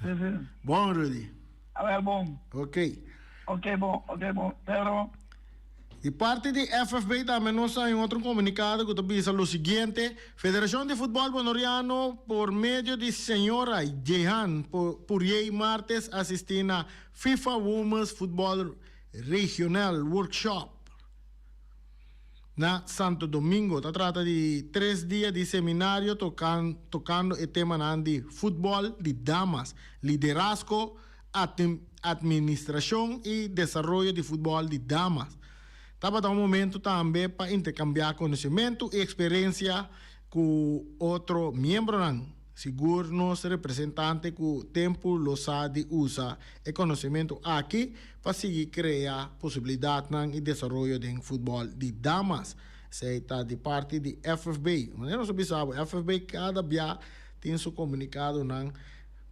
Si si. Bon Rudy. Awel bon. Ok. Ok bon, ok bon. Pedro. Di parti di FFB tambe nos a haña un otro comunicado cu ta bisa lo siguiente, Federacion di Futbol Bonoriano por medio di señora Jehan Puriey Martes asisti na FIFA Women's Football Regional Workshop na Santo Domingo. Ta trata di tres dia di seminario tocando e temanan di futbol di damas, liderazgo, Atministrashon i desaroyo di futbòl di damas. Tabata un momentu tambe pa interkambiá konosementu i eksperensia ku otro miembronan. Sigur nos representante ku tempu lo sa di usa e konosementu aki pa sigui krea posibilidatnan i desaroyo den futbòl di damas. Esei ta di parti di FFB. Manera nos a bisa bo, FFB kada bia tin su komunikadonan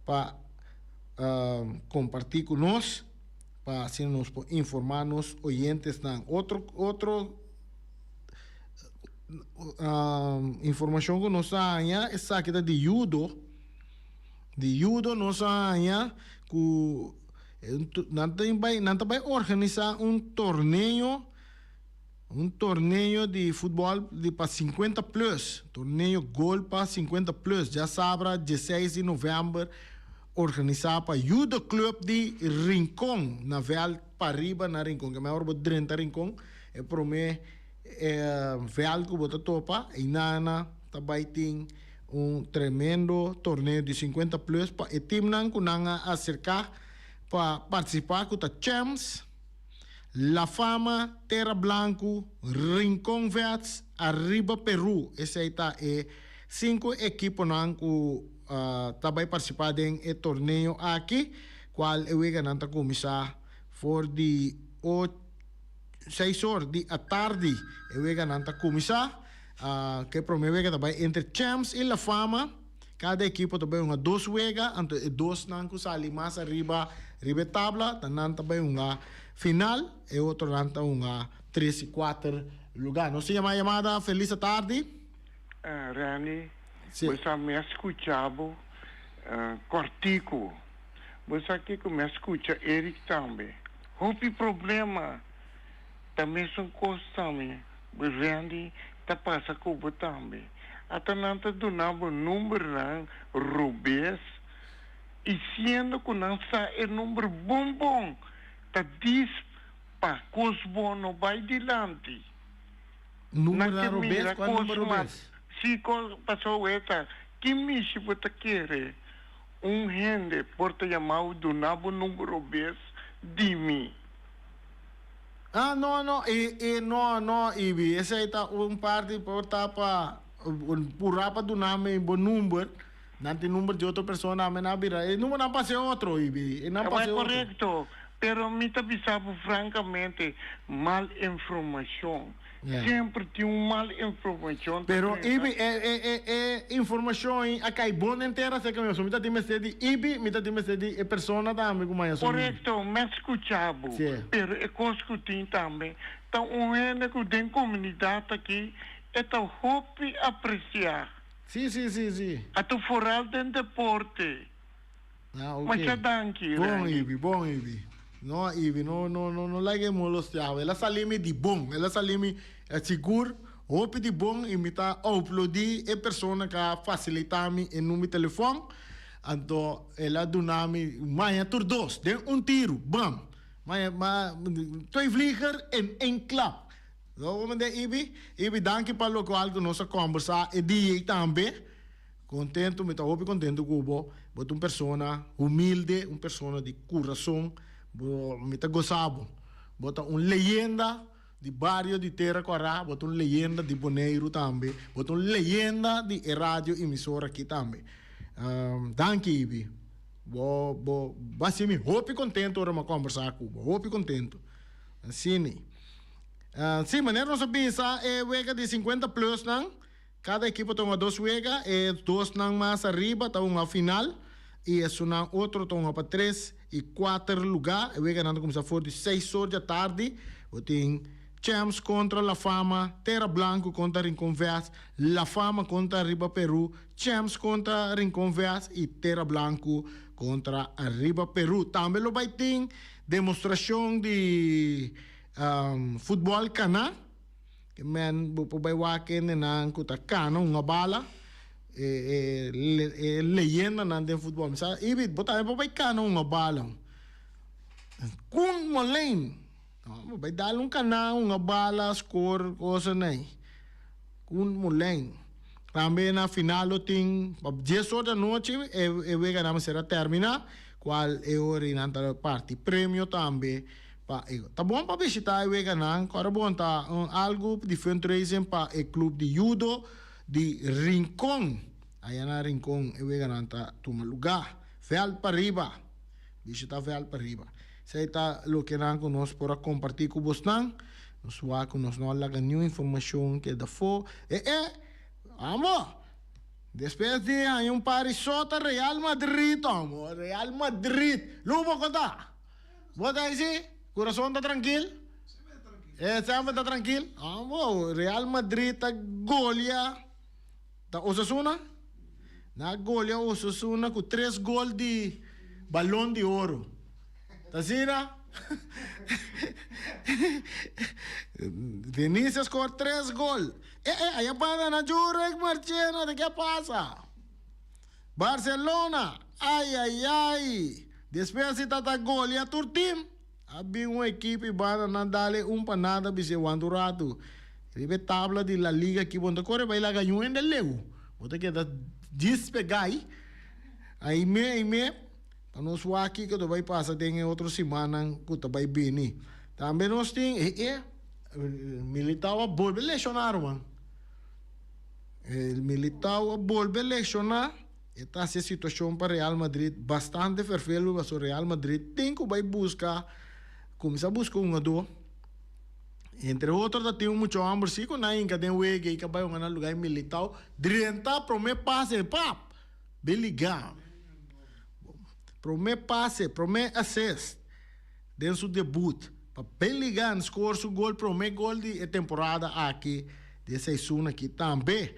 pa. kompartí ku nos pa asina nos por informá nos oyentesnan. Otro otro informashon ku nos a haña esaki ta di yudo. Di yudo nos a haña ku nan ta bai nan ta bai organisá un torneo un torneo di futbòl di pa sinkuenta plus, torneo gol pa sinkuenta plus djasabra dieseis di novèmber organisá pa Judo Club di Rincon na vèlt pariba na Rincon. Ke mei ora bo drenta Rincon e promé vèlt ku bo ta topa einana ta bai tin un tremendo torneo di sinkuenta plus pa e teamnan ku nan a aserká pa partisipá ku ta Champs, La Fama, Tera Blanku, Rincon Vets, Arriba Peru. Esei ta e sinku ekiponan ku ta bai partisipá den e torneo aki, kual e weganan ta kuminsá for di seis or di atardi e weganan ta kuminsá. Ke prome wega ta bai entre Champs i La Fama. Kada ekipo ta bai hunga dos wega, anto e dosnan ku sali mas ariba riba e tabla ta nan ta bai hunga final, e otronan ta hunga tres i kuater luga. Nos tin yama yamada. Felis atardi. Reni, bo sa mi a skucha bo kòrtiku. Bo sa kiko mi a skucha Eric tambe. Hopi problema ta mesun kos tambe. Randy ta pasa ku bo tambe. Ata nan ta duna bo numbernan robes i siendo ku nan sa e number bon bon ta dis pa kos bo no bai dilanti. Nan Numbernan ke robes? mira Kua kos number mas. robes? Si kos paso weta ki mishi bo ta kere un hende por ta yama bo duna bo number robes di mi. Ah, no, no, e, e, no, no, Ibi, esei ta un parti por ta pa purá pa duna mi bo number, nan tin number di otro persona, ami nan a bira, e numbernan pasa e otro, Ibi, e nan pasa e otro. Korekto, pero mi ta bisa bo frankamente, mal informashon. Semper tin un mal informacion ta Pero drenta. Ibi, e, e, e, e informacion ei a cay bon den tera cerca mi pasobra mi ta tin mester di Ibi, mi ta tin mester di e persona tambe cu maya su number. Corecto, mi a scucha bo. Sí. Pero e cos cu tin tambe ta un hende cu den comunidad aki e ta hopi aprecia. Sí, sí, sí, sí. A ta foral den deporte. Ah, ok. Masha danki, Bon, Randy. Ibi, bon, Ibi. No, Ibi, no, no, no, no laga e molostiabo. El a sali mi di bon. El a sali mi sigur hopi di bon i mi ta aplodi e persona ku a fasilitá mi e number di telefòn. Anto el a duna mi maña tur dos den un tiru, bam! Maña, ma, twee vlieger in één klap. Lo bo mende Ibi? Ibi, danki pa lokual ku nos a kòmbersá e dia ei tambe. Contento, mi ta hopi contento cu bo, bo ta un persona humilde, un persona di curason, bo, mi ta goza bo. Bo ta un leyenda di bario di Tera Cuara, bo ta un leyenda di Boneiru tambe, bo ta un leyenda di e radio emisora aki tambe. Danki Ibi, bo, bo, bo haci mi hopi contento ora mi a combersa cu bo, hopi contento. Asina. Si, manera nos a bisa e wega di cincuenta plus nan. Kada ekipo ta hunga dos wega, e dosnan mas ariba ta hunga final i esunnan otro ta hunga pa tres i kuater lugá. E weganan ta kuminsá for di seis or di atardi. Bo tin Champs kontra La Fama, Tera Blanku kontra Rincon Vest, La Fama kontra Riba Peru, Champs kontra Rincon Vest i Tera Blanku kontra Riba Peru. Tambe lo bai tin demostrashon di futbòl kaná. E men bo por bai wak hendenan ku ta kana hunga bala, e e leyendanan den futbòl. Mi sa, Ibi, bo tambe por bai kana hunga bala. Koen Moleen, no, bo bai dal un kana hunga bala, skor, kosanan ei. Koen Moleen. Tambe na final lo tin, pa dies or di anochi e e weganan mester a terminá, kual e ora ei nan ta parti premio tambe. Pa e ta bon pa bishita e weganan ku ora bon ta un algu di fundraising pa e club di judo di Rincon. Aya na Rincon e weganan ta tuma luga. Veld pariba. Bishita veld pariba. Esei ta lokenan ku nos por a komparti ku bosnan. Nos wak ku nos no a laga niun informashon keda afó. E e! Amo! Despues di haña un par di sota Real Madrid amo, Real Madrid. Lubo con ta? Bo ta si? Curason ta trankil? Eh, semper ta trankil? Amo, Real Madrid ta golia ta Osasuna? Na golia Osasuna cu tres gol di Balon di Oro. Ta asina? Vinicius score tres gol. Eh eh, aya banda na Jurek Marchena, ta ke pasa? Barcelona, ay ay ay. Despues si tata golia tur team, a bin un ekipo y banda nan dale un pa nada bis'e wanta un ratu. Riba e tabla di La Liga aki bo no ta kore bai laga niun hende leu. Bo ta keda djis pegay. Aime aime, pa nos wak kiko ta bai pasa den e otro simannan ku ta bai bini. Tambe nos tin e e Militao a bolbe lesioná ruman. Militao a bolbe lesioná. E ta hasi e situashon pa Real Madrid bastante ferfelu pasobra Real Madrid tin ku bai buska kuminsá buska un hungadó. Entre otro ta tin un mucha hòmber si ku nan hinka den wega i ka bai hunga na lugá di Militao drenta promé pase pap! Bellingham. Promé pase, promé assist den su debut pa Bellingham score su gol promé gol di e temporada aki di e seizoen aki tambe.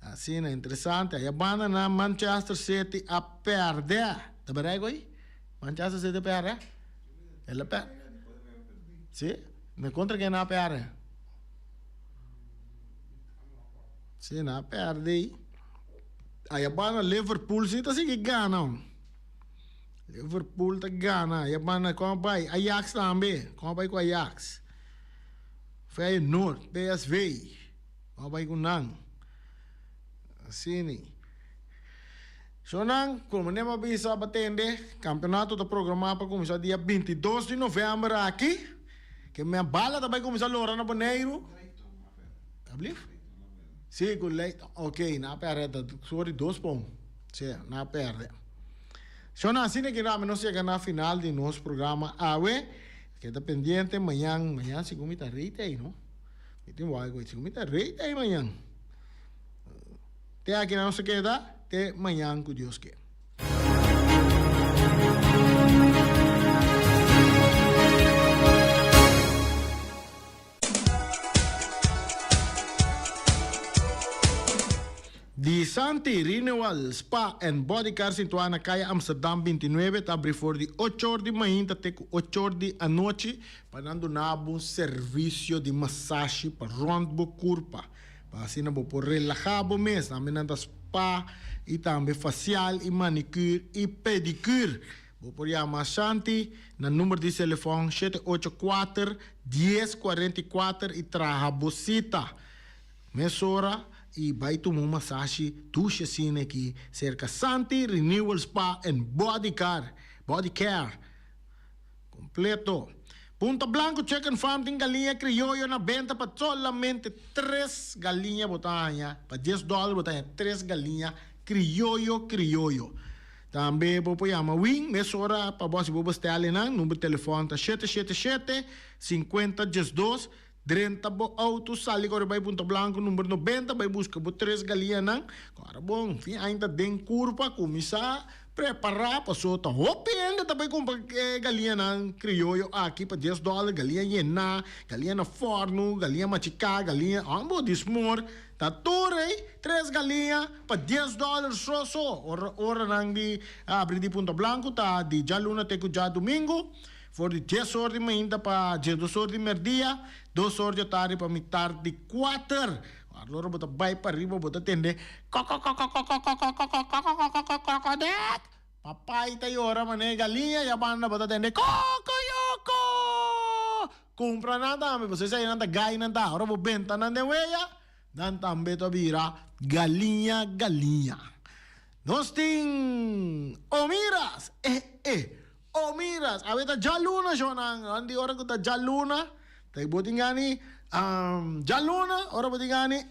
Asina interesante. Aya banda na Manchester City a pèrdè. Ta bereik hoy? Manchester City a pèrdè? El a pèrdè. Si? Me kontra ken nan a pèrdè? Si, nan a pèrdè. Aya banda Liverpool si ta sigui gana. Liverpool ta gana. Aya banda kon a bai? Ajax tambe. Kon a bai ku Ajax? Feyenoord, PSV. Kon a bai ku nan? Asina. So nan, komo nem a bisa a tende, kampeonato ta programá pa kuminsá dia 22 di novèmber aki. Ke mea bala ta bai kuminsá lora na Boneiru. Ablief? Sí, ku Leyton. Ok, nan a pèrdè ta sorry dos pon. Sí, nan a pèrdè. So nan, asina ki rami nos yega na final di nos programa awe. Keda pendiente mañan, mañan segun mi ta rei te ei, no? Mi tin wak ku segun mi ta rei te ei mañan. Te aki nan nos ta keda, te mañan ku Dios ke. Di Santi Renewal Spa and Body Care situá na Kaya Amsterdam 29 ta abri for di ocho or di mainta te ku ocho or di anochi pa nan duna bo un servisio di masashi pa rònt bo kurpa pa asina bo por relahá bo mes. Tambe nan ta spa i tambe fasial i manicure i pedicure. Bo por yama Shanti na number di selefòn 784 10 44 i traha bo sita mesora i bai tuma un masashi dushi asina aki serka Santi Renewal Spa and Body Car Body Care kompleto. Punta Blanco Chicken Farm tin galiña krioyo na benta pa solamente tres galiña bo ta haña pa dies dòler bo ta haña tres galiña krioyo krioyo. Tambe bo por yama Win mesora pa bo hasi bo bestel einan. Number di telefòn ta shete shete shete, sinkuenta diesdos. Drenta bo outo, sali kore bai Punta Blanco number nobenta bai buska bo tres galianan. Kòrda bon, fin aña ta den kurpa, kuminsá prepará paso ta hopi hende ta bai kumpra e galianan krioyo aki pa dies dòler, galia yená, galia na fòrnu, galia machiká, galia, amo di smor. Ta tur ei tres galiña pa dies dòler so so. Ora oranan di abri di Punta Blanco ta di djaluna te ku djadumingu, for di dies or di mainta pa diesdos or di merdia, dos or di atardi pa mitar di kuater. Ora bo ta bai pariba bo ta tende kokokokokokokokokokokokokokokokokokok. Papai ta yora manera galiña ya banda bo ta tende kokoyoko. Kumpra nan tambe pasobra esei nan ta gai nan ta. Ora bo benta nan den weya nan tambe ta bira galiña galiña. Nos tin Omiras eh eh Omiras awe ta djaluna shownan nan di ora ku ta djaluna ta bo tin gani djaluna ora bo tin gani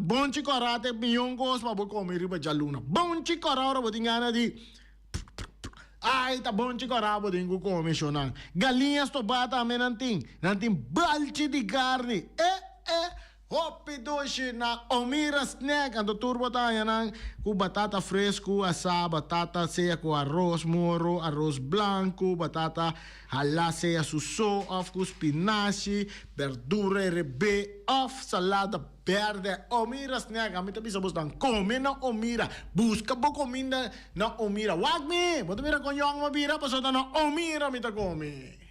bonchi kora ta e miyon kos pa bo kome riba djaluna bonchi kora ora bo tin gana di Ai ta bon chico rabo den cu come shonan. Galiña stobá tambe nan tin. Nan tin balchi di carni. E e! Hopi dushi na Omira Snack anto tur bo ta haña nan ku batata fresku asá, batata sea ku aros moro, aros blanku, batata halá sea su so òf ku spinashi, berdura herebé òf salada bèrdè. Omira Snack, ami ta bisa bosnan kome na Omira, buska bo kominda na Omira. Wak mi! Bo ta mira kon yòn mi a bira pasobra ta na Omira mi ta kome.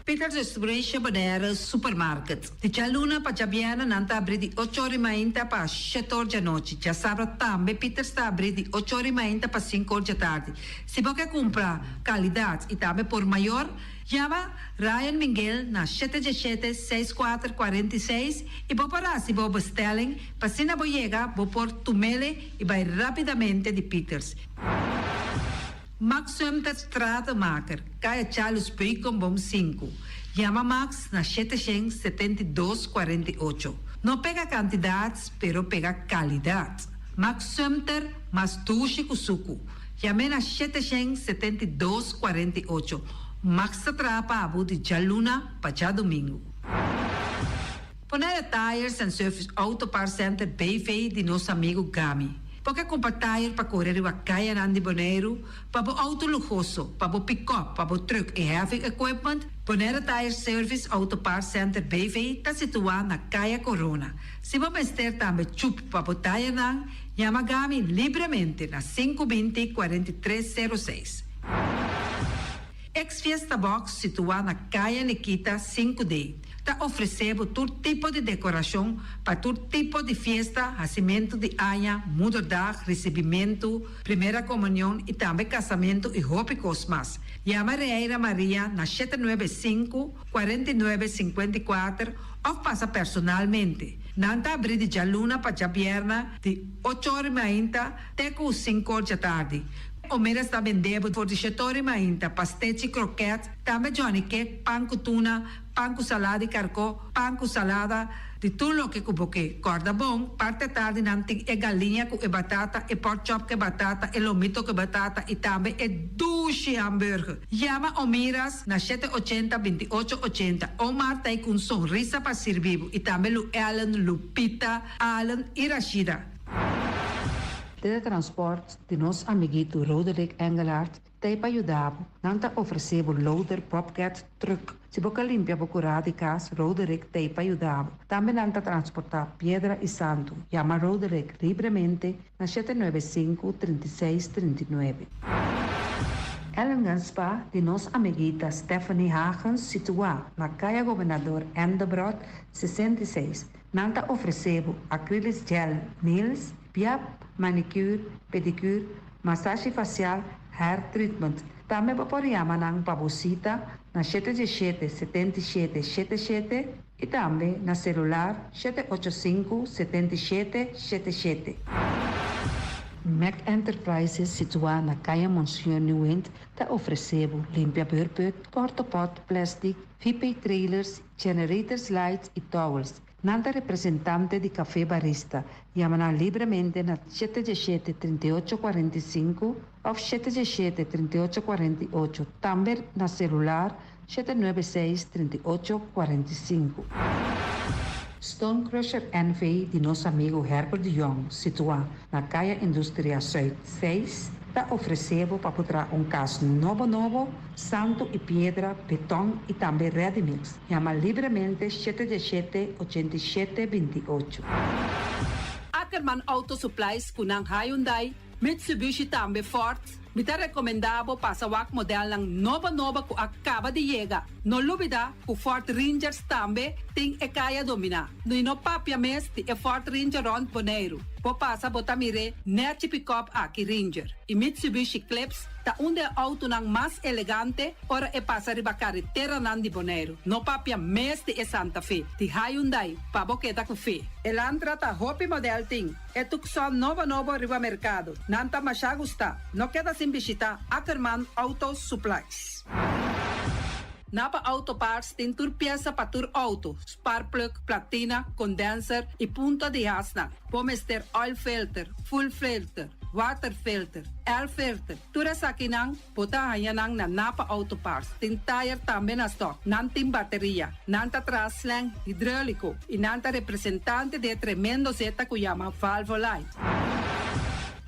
Peters Restauration Bonaire Supermarket. Di djaluna pa djabièrnè nan ta abrí di ocho or i mainta pa shete or djanochi. Djasabra tambe Peters ta abrí di ocho or i mainta pa sinku or djatardi. Si bo ke kumpra kalidat i tambe por mayor, yama Ryan Minguel na shete djeshete, seis kuater, 46 i bo por hasi bo bestelling pa asina bo yega bo por tumele i bai rápidamente di Peters. Max Sumter Stratenmaker, Kaya Charles Beukenboom sinku. Yama Max na 772 48. No pega kantidat, pero pega kalidat. Max Sumter mas dushi ku suku. Yam'é na 772 48. Max ta traha pa bo di djaluna pa djadumingu. Bonaire Tires and Service Auto Parts Center BV di nos amigu Gami. Bo ke kumpra tire pa kore riba kayanan di Boneiru, pa bo outo luhoso, pa bo pikòp, pa bo trùk i heavy equipment? Bonaire Tire Service Auto Parts Center BV ta situá na Kaya Corona. Si bo mester tambe chup pa bo tayernan, yama Gami libremente na 520 43 06. Ex Fiesta Box situá na Kaya Nikita 5D ta ofresé bo tur tipo di dekorashon pa tur tipo di fiesta, hasimentu di aña, moederdag, risibimentu, primera komunion i tambe kasamentu i hopi kos mas. Yama Reira Maria na 795, 49, 54 òf pasa personalmente. Nan ta abrí di djaluna pa djabièrna di ocho or i mainta te ku sinku or djatardi. Omera sta bende bo for di shetor i mainta, pastechi, kroket, tambe Johnny cake, pan ku tuna, pan ku salada di karkó, pan ku salada, di tur loke ku bo ke. Kòrda bon, parti atardi nan tin e galiña ku e batata, e pork chop ku e batata, e lomito ku e batata i tambe e dushi hamburger. Yama Omiras na 780 28 80. Omar ta ei ku un sonrisa pa sirbi bo i tambe Lu Ellen, Lupita, Allen i Rashida. Teletransport di nos amiguito Roderick Engelhardt ta ei pa yuda bo. Nan ta ofresé bo loader, bobcat, truck. Si bo ka limpia bo kurá di kas, Roderick ta ei pa yuda bo. Tambe nan ta transportá piedra i santu. Yama Roderick libremente na 795 36 39. Ellingen Spa di nos amiguita Stephanie Hagens situá na Kaya Gobernador Endebrot 66. Nan ta ofresé bo acrylic gel nails, piap, manicure, pedicure, masashi fasial, hair treatment. Tambe bo por yama nan pa bo sita na 717 77 77 i tambe na selular 785 77 77. Mac Enterprises situá na Kaya Monseñor Nieuwind ta ofresé bo limpia beurput, portapot, plastic, VP trailers, generators lights i towels. Nan ta representante di Café Barista. Yama nan libremente na 717 38 45 òf 717 38 48. Tambe na selular 796 38 45. Stone Crusher NV di nos amigu Herbert de Jong, situá na Kaya Industria Zuid 6, ta ofresé bo pa por traha un kas nobo nobo, santu i piedra, beton i tambe ready mix. Yama libremente 717 87 28. Ackerman Auto Supplies ku nan Hyundai, Mitsubishi tambe Ford. Mi ta rekomendá bo pasa wak modelnan nobo nobo ku a kaba di yega. No lubidá ku Ford Rangers tambe tin e kaya dominá. I no papia mes di e Ford Ranger rònt Boneiru. Bo pasa bo ta mir'é nèchi pikòp aki Ranger. I Mitsubishi Eclipse ta un di e outonan mas elegante ora e pasa riba kareteranan di Boneiru. No papia mes di e Santa Fe, di Hyundai, pa bo keda ku fe. Elantra ta hopi modèl tin. E Tucson nobo nobo riba merkado. Nan ta masha gustá. No keda sin bishitá Ackerman Auto Supplies. Napa Auto Parts tin tur piesa pa tur outo, sparkplug, platina, condenser i punta di hasnan. Bo mester oil filter, fuel filter, water filter, air filter. Tur esakinan bo ta haña nan na Napa Auto Parts. Tin tayer tambe na stock. Nan tin bateria. Nan ta traha slang hidreulico y nan ta representante di e tremendo zeta cu yama Valvoline.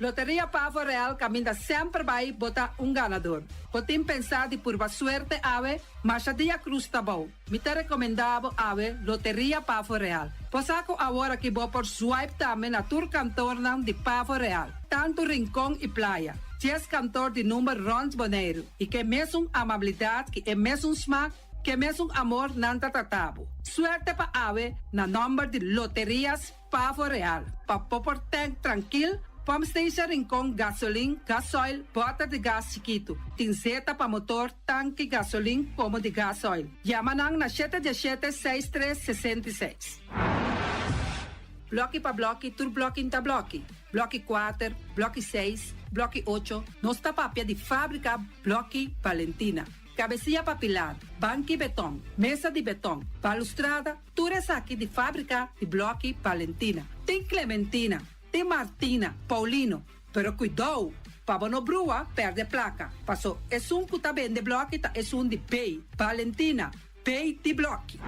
Loteria Pavo Real caminda semper bay bo ta un ganador. Bo tin pensa di purba suerte awe? Masha dia cruz ta bou. Mi ta recomenda bo awe Loteria Pavo Real. Bo sa cu awor aki bo por swipe tambe na tur kantornan di Pavo Real, tanto Rincon y Playa. Dies kantor di number rond Boneiru y ke mesun amabilidad ki e mesun smaak, ke mesun amor nan ta trata bo. Suerte pa awe na nomber di Loterias Pavo Real. Pa bo por tank trankil, pump station Rincon gasolin, gasoil, bòter di gas chikitu. Tin zeta pa motor, tanki gasolin komo di gasoil. Yama nan na shete diesshete seis tres 66. Blòki pa blòki, tur blòki n'ta blòki. Blòki kuater, blòki seis, blòki ocho, nos ta papia di fábrika Blòki Valentina. Kabesia pa pilar, banki beton, mesa di beton, balustrada, Tur esaki di fábrika di blòki Valentina. Tin Clementina, tin Martina, Paulino. Pero kuidou, pa bo no brua pèrdè plaka, paso esun ku ta bende blòki ta esun di B, Valentina, B di blòki.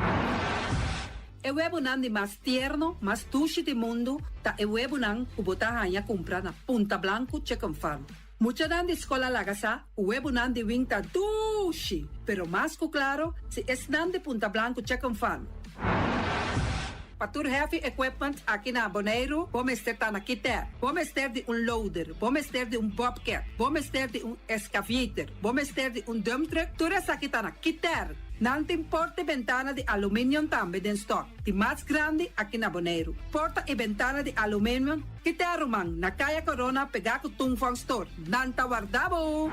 E webunan di mas tierno, mas dushi di mundu ta e webunan ku bo ta haña kumpra na Punta Blanco Chicken Farm. Muchanan di skol a laga sa ku webunan di wing ta dushi, pero mas ku klaro si esnan di Punta Blanco Chicken Farm. Pa tur heavy equipment aki na Boneiru bo mester ta na Kiter. Bo mester di un loader, bo mester di un bobcat, bo mester di un excavator, bo mester di un dump truck, tur esaki ta na Kiter. Nan tin porta y bentana di aluminium tambe den stock, di mas grandi aki na Boneiru. Porta y bentana di aluminium. Kita ruman, na Kaya Corona pegá ku Tung Fong Store. Nan ta warda bo!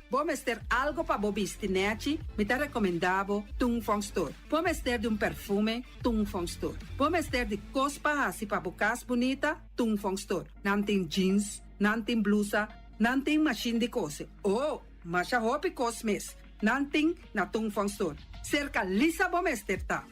Bo mester algo pa bo bisti nèchi? Mi ta rekomendá bo Tung Fong Store. Bo mester di un perfume? Tung Fong Store. Bo mester di kos pa hasi pa bo kas bunita? Tung Fong Store. Nan tin jeans, nan tin blusa, nan tin mashin di kose. Oh! Masha hopi kos mes. Nan tin na Tung Fong Store. Serka Lisa bo mester ta.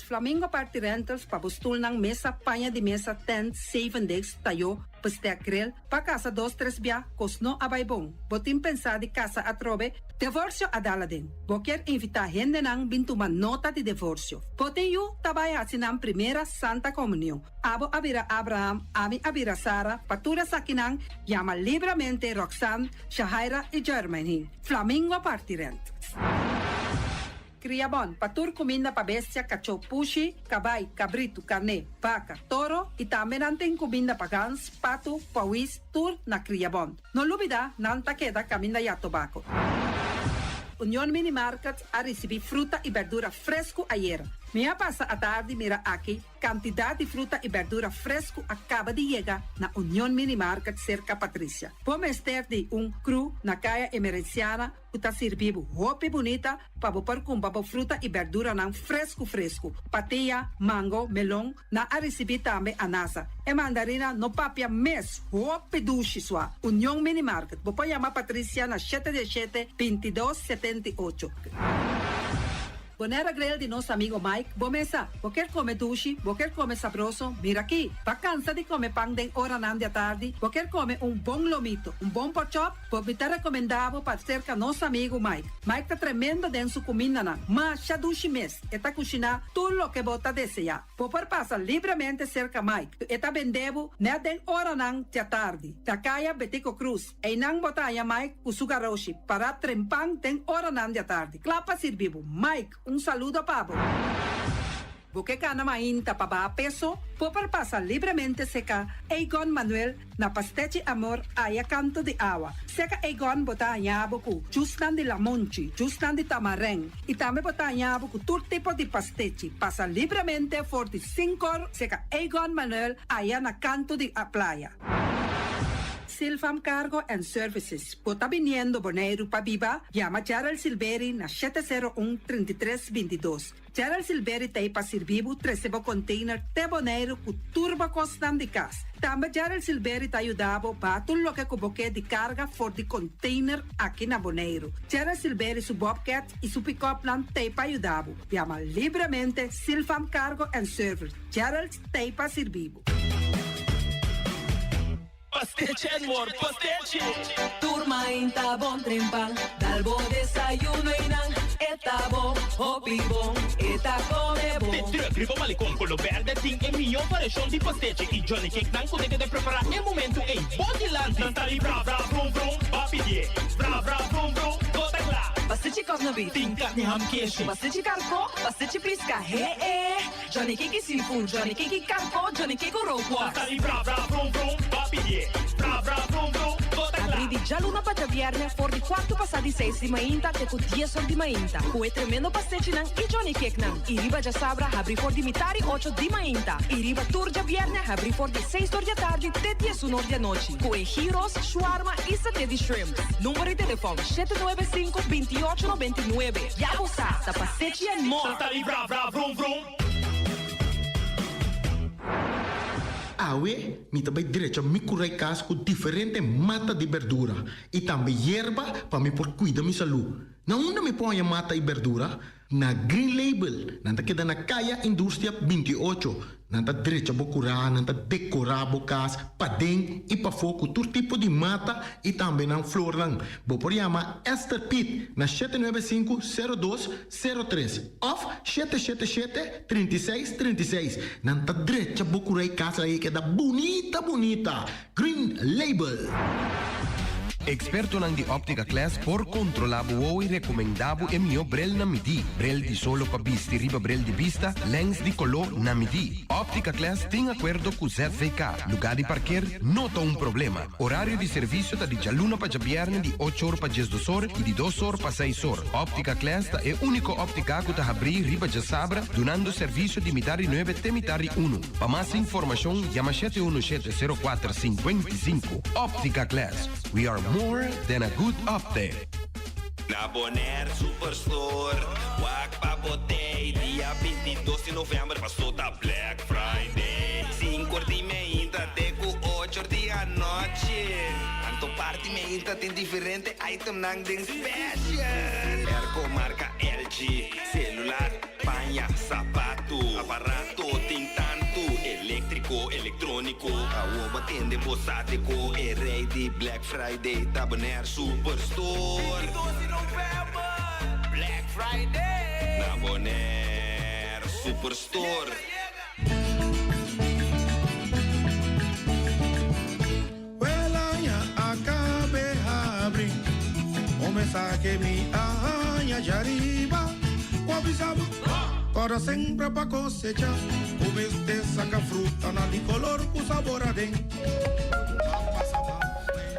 Flamingo Party Rentals pa bo stulnan, mesa, paña di mesa, tent, zeven degs, tayó, bestek, grill, pa kasa dos tres bia, kos no a bai bon. Bo tin pensá di kasa atrobe? Devorsio a dal aden. Bo kier invitá hendenan bin tuma nota di devorsio. Bo tin yu ta bai hasi nan primera Santa Komunion. Abo a bira Abraham, ami a bira Sara, pa tur esakinan yama libramente Roxanne, Shahaira i Jermaine. Flamingo Party Rentals. Kria bon pa tur kuminda pa bestia, kachó, pushi, kabai, kabritu, karné, baka, toro i tambe nan tin kuminda pa gans, patu, pawis, tur na Kria Bon. No lubida nan ta keda kaminda ya tobako. Union Mini Market a risibí fruta i berdura fresku ayera. Mi a pasa atardi mira aki Kantidat di fruta i bèrdura fresku a kaba di yega na Union Mini Market serka Patricia. Bo mester di un kru na Kaya Emerenciana ku ta sirbi bo hopi bunita pa bo por kumpra bo fruta i bèrduranan fresku fresku. Patia, mango, melon, nan a risibí tambe anasa. E mandarina no papia mes, hopi dushi sua. Union Mini Market, bo por yama Patricia na shete diesshete, 22, 78. Bonaire Grill di nos amigo Mike, bo mesa. Bo kier come dushi, bo kier come sabroso, mira aki. Bo a cansa di come pan den oranan di atardi, bo kier come un bon lomito, un bon porkchop, bo mi ta recomenda bo pa cerca nos amigo Mike. Mike ta tremendo den su cumindanan, masha dushi mes, e ta cushina tur loke bo ta desea. Bo por pasa libremente cerca Mike, e ta bende bo net den oranan di atardi. Na caya Betico Cruz. Einan bo ta haña Mike ku su garoshi pará trempan den oranan di atardi, kla pa sirbi bo. Mike, un saludo pa bo. Bo ke gana mainta pa baha peso? Bo por pasa libremente seka Egon Manuel na Pastechi Amor aya kanto di awa. Seka Egon bo ta haña bo ku jusnan di lamonchi, jusnan di tamarèn i tambe bo ta haña bo ku tur tipo di pastechi. Pasa libremente for di sinkor seka Egon Manuel aya na kanto di playa. Silfam Cargo and Services, Bo ta biniendo Boneiru pa biba? Yama Gerald Silberi na 701 33 22. Gerald Silberi ta ei pa sirbi bo trese bo container te Boneiru ku tur bo kosnan di kas. Tambe Gerald Silberi ta yuda bo baha tur loke ku bo ke di karga for di container aki na Boneiru. Gerald Silberi su bobcat i su pick-upnan ta ei pa yuda bo. Yama libremente Silfam Cargo and Service. Gerald ta ei pa sirbi bo. Pastechi and more, pastechi! Tur mainta bon trempan, dal bo desayuno y nan e ta bon, hopi bon, e ta come bon. De truck riba Malecon Colo Berde tin e mihó variashon di pastechi y Johnny Cake nan ku ta keda prepará e momentu ei bo dilanti. Nan ta di bra bra brum brum, ba pidié. Bra bra brum brum, bo ta kla. Pastechi kòsna beef. Tin karni ham keshi. Pastechi karkó, pastechi piska, he e. Johnny Cake seafood, Johnny Cake karko, Johnny Cake rookworst. Ta di bra bra brum brum, ba pidié. Bra bra brum brum, bo ta kla. Abrí di djaluna pa djabièrnè for di kuartu pasá di seis di mainta te ku dies or di mainta ku e tremendo pastechinan i Johnny Cakenan. I riba djasabra habrí for di mitar i ocho di mainta i riba tur djabièrnè habrí for di seis or di atardi te diesun or di anochi ku e gyros, shawarma i saté di shrimps. Number di telefòn, 795 28 99. Ya bo sa, ta pastechi and more! Ta di bra bra brum brum. Awe mi ta bai drecha mi kurai kas ku diferente mata di berdura i tambe yerba pa mi por kuida mi salú. Na unda mi por haña mata i berdura? Na Green Label. Nan ta keda na Kaya Industria 28. Nan ta drecha bo kurá, nan ta dekorá bo kas paden i pafó ku tur tipo di mata i tambe nan flornan. Bo por yama Esther Piet na 795 02 03 òf 777 36 36. Nan ta drecha bo kurá i kas ei keda bunita bunita. Green Label. Ekspertonan di Optica Class por kontrolá bo wowo i rekomendá bo e mihó brel na midí. Brel di solo pa bisti riba brel di bista, lèns di koló na midí. Optica Class tin akuerdo ku ZVK. Lugá di parker no ta un problema. Orario di servisio ta di djaluna pa djabièrnè di ocho or pa diesdos or i di dos or pa seis or. Optica Class ta e úniko óptika ku ta habrí riba djasabra dunando servisio di mitar di nuebe te mitar di unu. Pa mas informashon yama 717 04 55. Optica Class, we are more than a good optic. Na Bonaire Superstore, wak pa bo tei dia 22 di november paso ta Black Friday. Sinku or di meinta te ku ocho or di anochi. Anto parti meinta tin diferente itemnan den special. Airco marka LG, celular, Paña, sapatu, aparato tin tantu, eléktriko, elektróniko. Awor bo tende bo sa di ku e rei di Black Friday ta Bonaire Superstore. 22 di novèmber, Black Friday! Na Bonaire Superstore. Wel aña a cabe habri Un mensahe mi a haña djariba Cu a bisa bo Corda sempre pa cosecha Cu mester saca frutanan di color cu sabor aden Ban pasa ban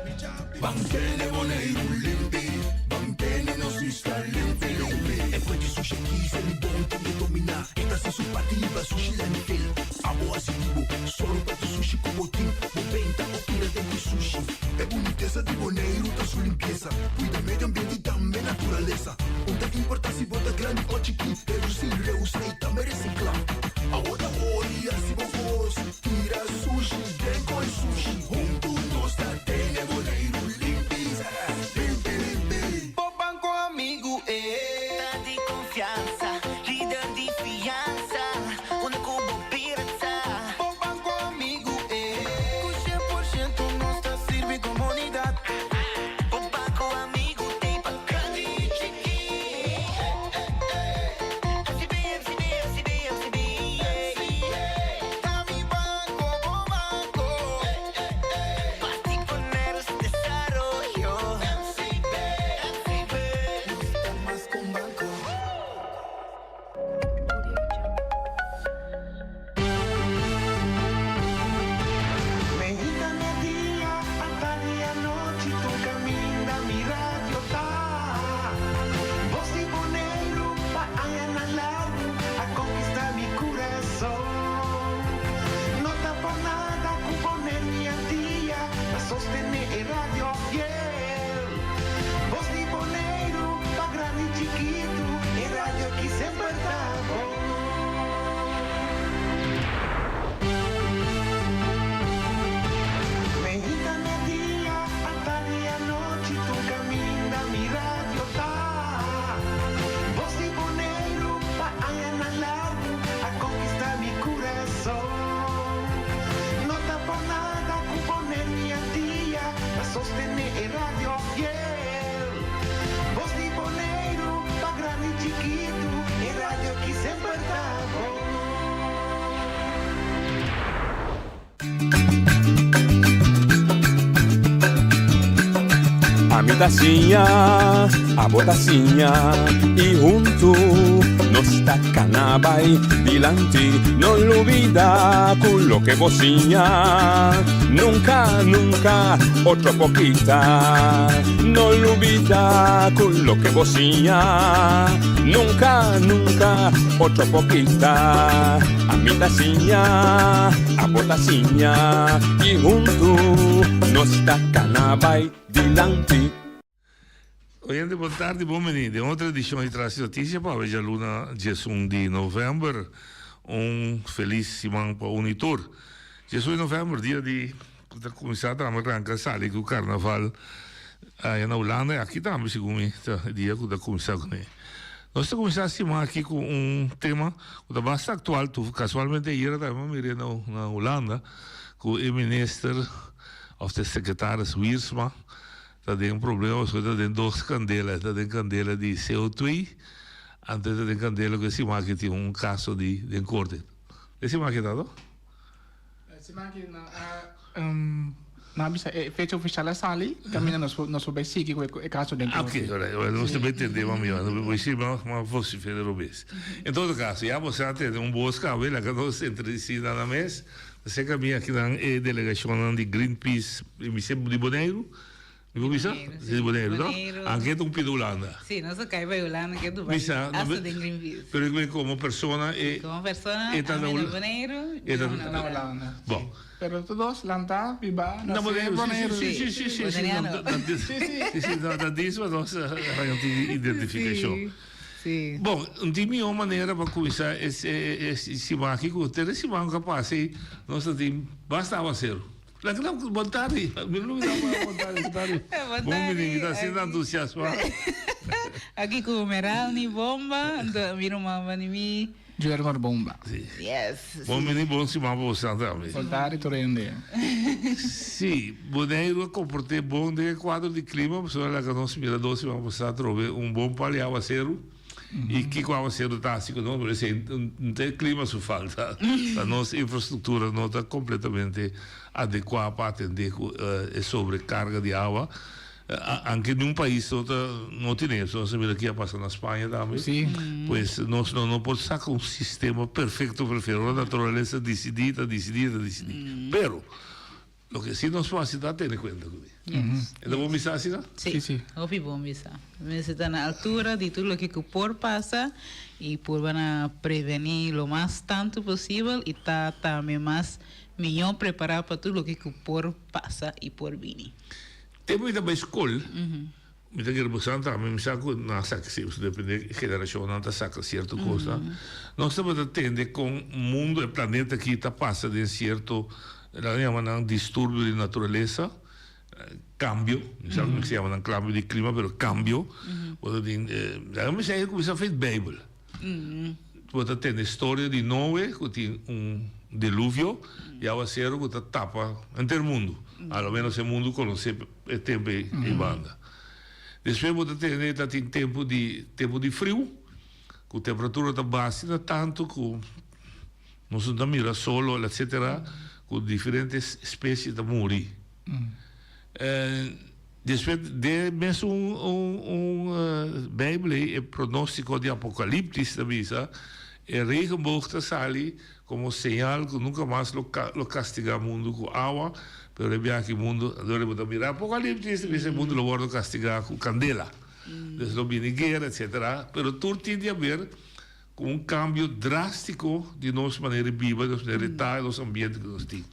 mi chapi Ban tene Boneiru limpi Ban tene nos isla limpi limpi E fuente sushi aki se mi bon tin e domina E ta hasi su parti riba sushi landfill Abo hasi di bo Sòru pa tur sushi ku bo tin, bo benta o tira den di sushi. E bunitesa di Boneiru ta su limpiesa, kuida medio ambiente i tambe naturalesa. Un ta importá si bo ta grandi o chikí, redusí, reusá i tambe resiklá. Awor ta ora di hasi bo bos, tira sushi den koi sushi. Huntu nos ta tene Boneiru limpi. Semper ta bon. Ami ta siña, abo ta siña y huntu nos ta cana bay dilanti. No lubida cu loke bo siña nunca, nunca otro por kita. No lubida cu loke bo siña nunca, nunca otro por kita. Ami ta siña, abo ta siña y huntu nos ta cana bay dilanti. Oyente bon tardi, bon bini den otro edicion di Tras di Noticia pa awe djaluna 11 di november. Un feliz siman pa uni tur. 11 di november dia di cu ta cuminsa tambe ranca sali cu carnaval aya na Hulanda y aki tambe segun mi ta e dia cu ta cuminsa cune. Nos ta cuminsa siman aki cu un tema cu ta basta actual tu casualmente ayera tambe mi mira na Hulanda cu e minister of de secretaris Wiersma ta den problema pasobra e ta den dos candela e ta den candela di CO2 anto e ta den candela cu e siman aki tin un caso di den corte. E siman aki ta to? Siman aki nan a nan a bisa e fecha ofishal a sali kaminda nos por nos por bai sigui ku e kaso den korte. Oke, ora ora nos ta bai tende mas mihó nos bai sigui mas mas vosifera robes. En todo kaso ya boso a tende un bos kawe laga nos introdusí nan nan mes. Ta serka mi akinan e delegashonnan di Greenpeace di Boneiru. Mi por bisa? Boneiru, Si di Boneiru, no? Boneiru. Anke ta un pida Hulanda. Si, nos a kai bai Hulanda ke Dubai. Bisa, no Hasta den Greenpeace. Pero ik komo persona e Komo persona, e ta na ami na Hul- Boneiru, e ta yo na Na Hulanda. Bon. Pero tur dos lantá, bibá, Na nasé Boneiru, si, Boneiru. si, si, si, si, si, Boneriano. no, dat is, Si, si. si, si, no, dat is wat nos a tin identifikashon. Si, si. Bon, un tin mihó manera pa kuminsá es e siman aki ku te siman ku a pasa ei nos ta tin basta awaseru. Laga nan bon tardi. Mi no mira bon tardi, bon tardi. Bon Bon tardi. mi ta asina entusiasmá. Aki ku Meralni Bomba, anto mi ruman bani mi. Juermer Bomba. Si. Yes. Bon bini, bon siman pa boso tambe. Bon tardi tur hende. Si, Boneiru a komport'é bon den e kuadro di klima, pasobra laga nos mira dos siman pasá atrobe un bon pal di awaseru. I kiko awaseru ta hasi ku nos? Pero esei no ta e klima su falta, ta nos infrastruktura no ta kompletamente adekuá pa atendé ku e sobrekarga di awa. Anke niun pais no ta no tene eso. Nos a mira ki a pasa na Spaña tambe. Pues nos no no por saka un sistema perfekto perfekto. Ora naturalesa disidí ta disidí ta disidí. Pero Loke si nos por hasi ta tene kuenta ku mi. E ta bon bisa asina? Sí, sí. Hopi bon bisa. Mester ta na altura di tur loke ku por pasa i purba na prevení lo mas tantu posibel i ta tambe mas mihó prepará pa tur loke ku por pasa i por bini. Tempu mi ta bai skol, Mi ta kere bosan tambe, mi sa ku nan a saka si, depende generashonnan ta saka sierto kosnan. Nos tabata tende kon mundu, e planeta aki ta pasa den sierto, nan yama nan disturbio di naturalesa, kambio, mi sa ku mi yama nan kambio di klima, pero kambio. Bo ta tin, laga mi sa kuminsá for e Beibel. Bo ta tende storia di Noe ku tin un diluvio di awaseru ku ta tapa henter mundu, a lo menos e mundu konosé e tempu ei banda. Despues bo ta tende ta tin tempu di tempu di friu ku temperatura ta baha asina tantu ku nos no ta mira solo etcetera ku diferente espesie ta muri. Despues den e mesun un Bijbel ei e pronóstiko di Apokaliptis ta bisa, E regenboog ta sali komo señal ku nunka mas lo lo kastigá mundu ku awa, pero e biaha aki mundu, dor bo ta mira Apokaliptis ta bisa e mundu lo wòrdu kastigá ku kandela. Dus lo bini guera etsetera, pero tur tin di haber ku un kambio drástiko di nos manera di biba, nos manera di ta, nos ambiente ku nos tin.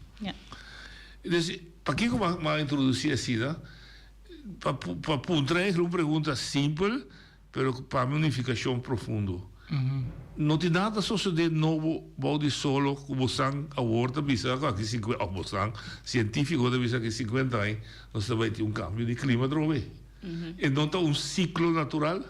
Dus, pakiko mi a introdusí asina? Pa pa puntra eigenlijk un pregunta simpel, pero ku pa mi un nifikashon profundo. No tin nada ta sosodé nobo bou di solo ku bosan awor ta bisa ku aki sinkuenta, òf bosan sientífiko ta bisa aki sinkuenta aña nos ta bai tin un kambio di klima atrobe. E no ta un siklo natural?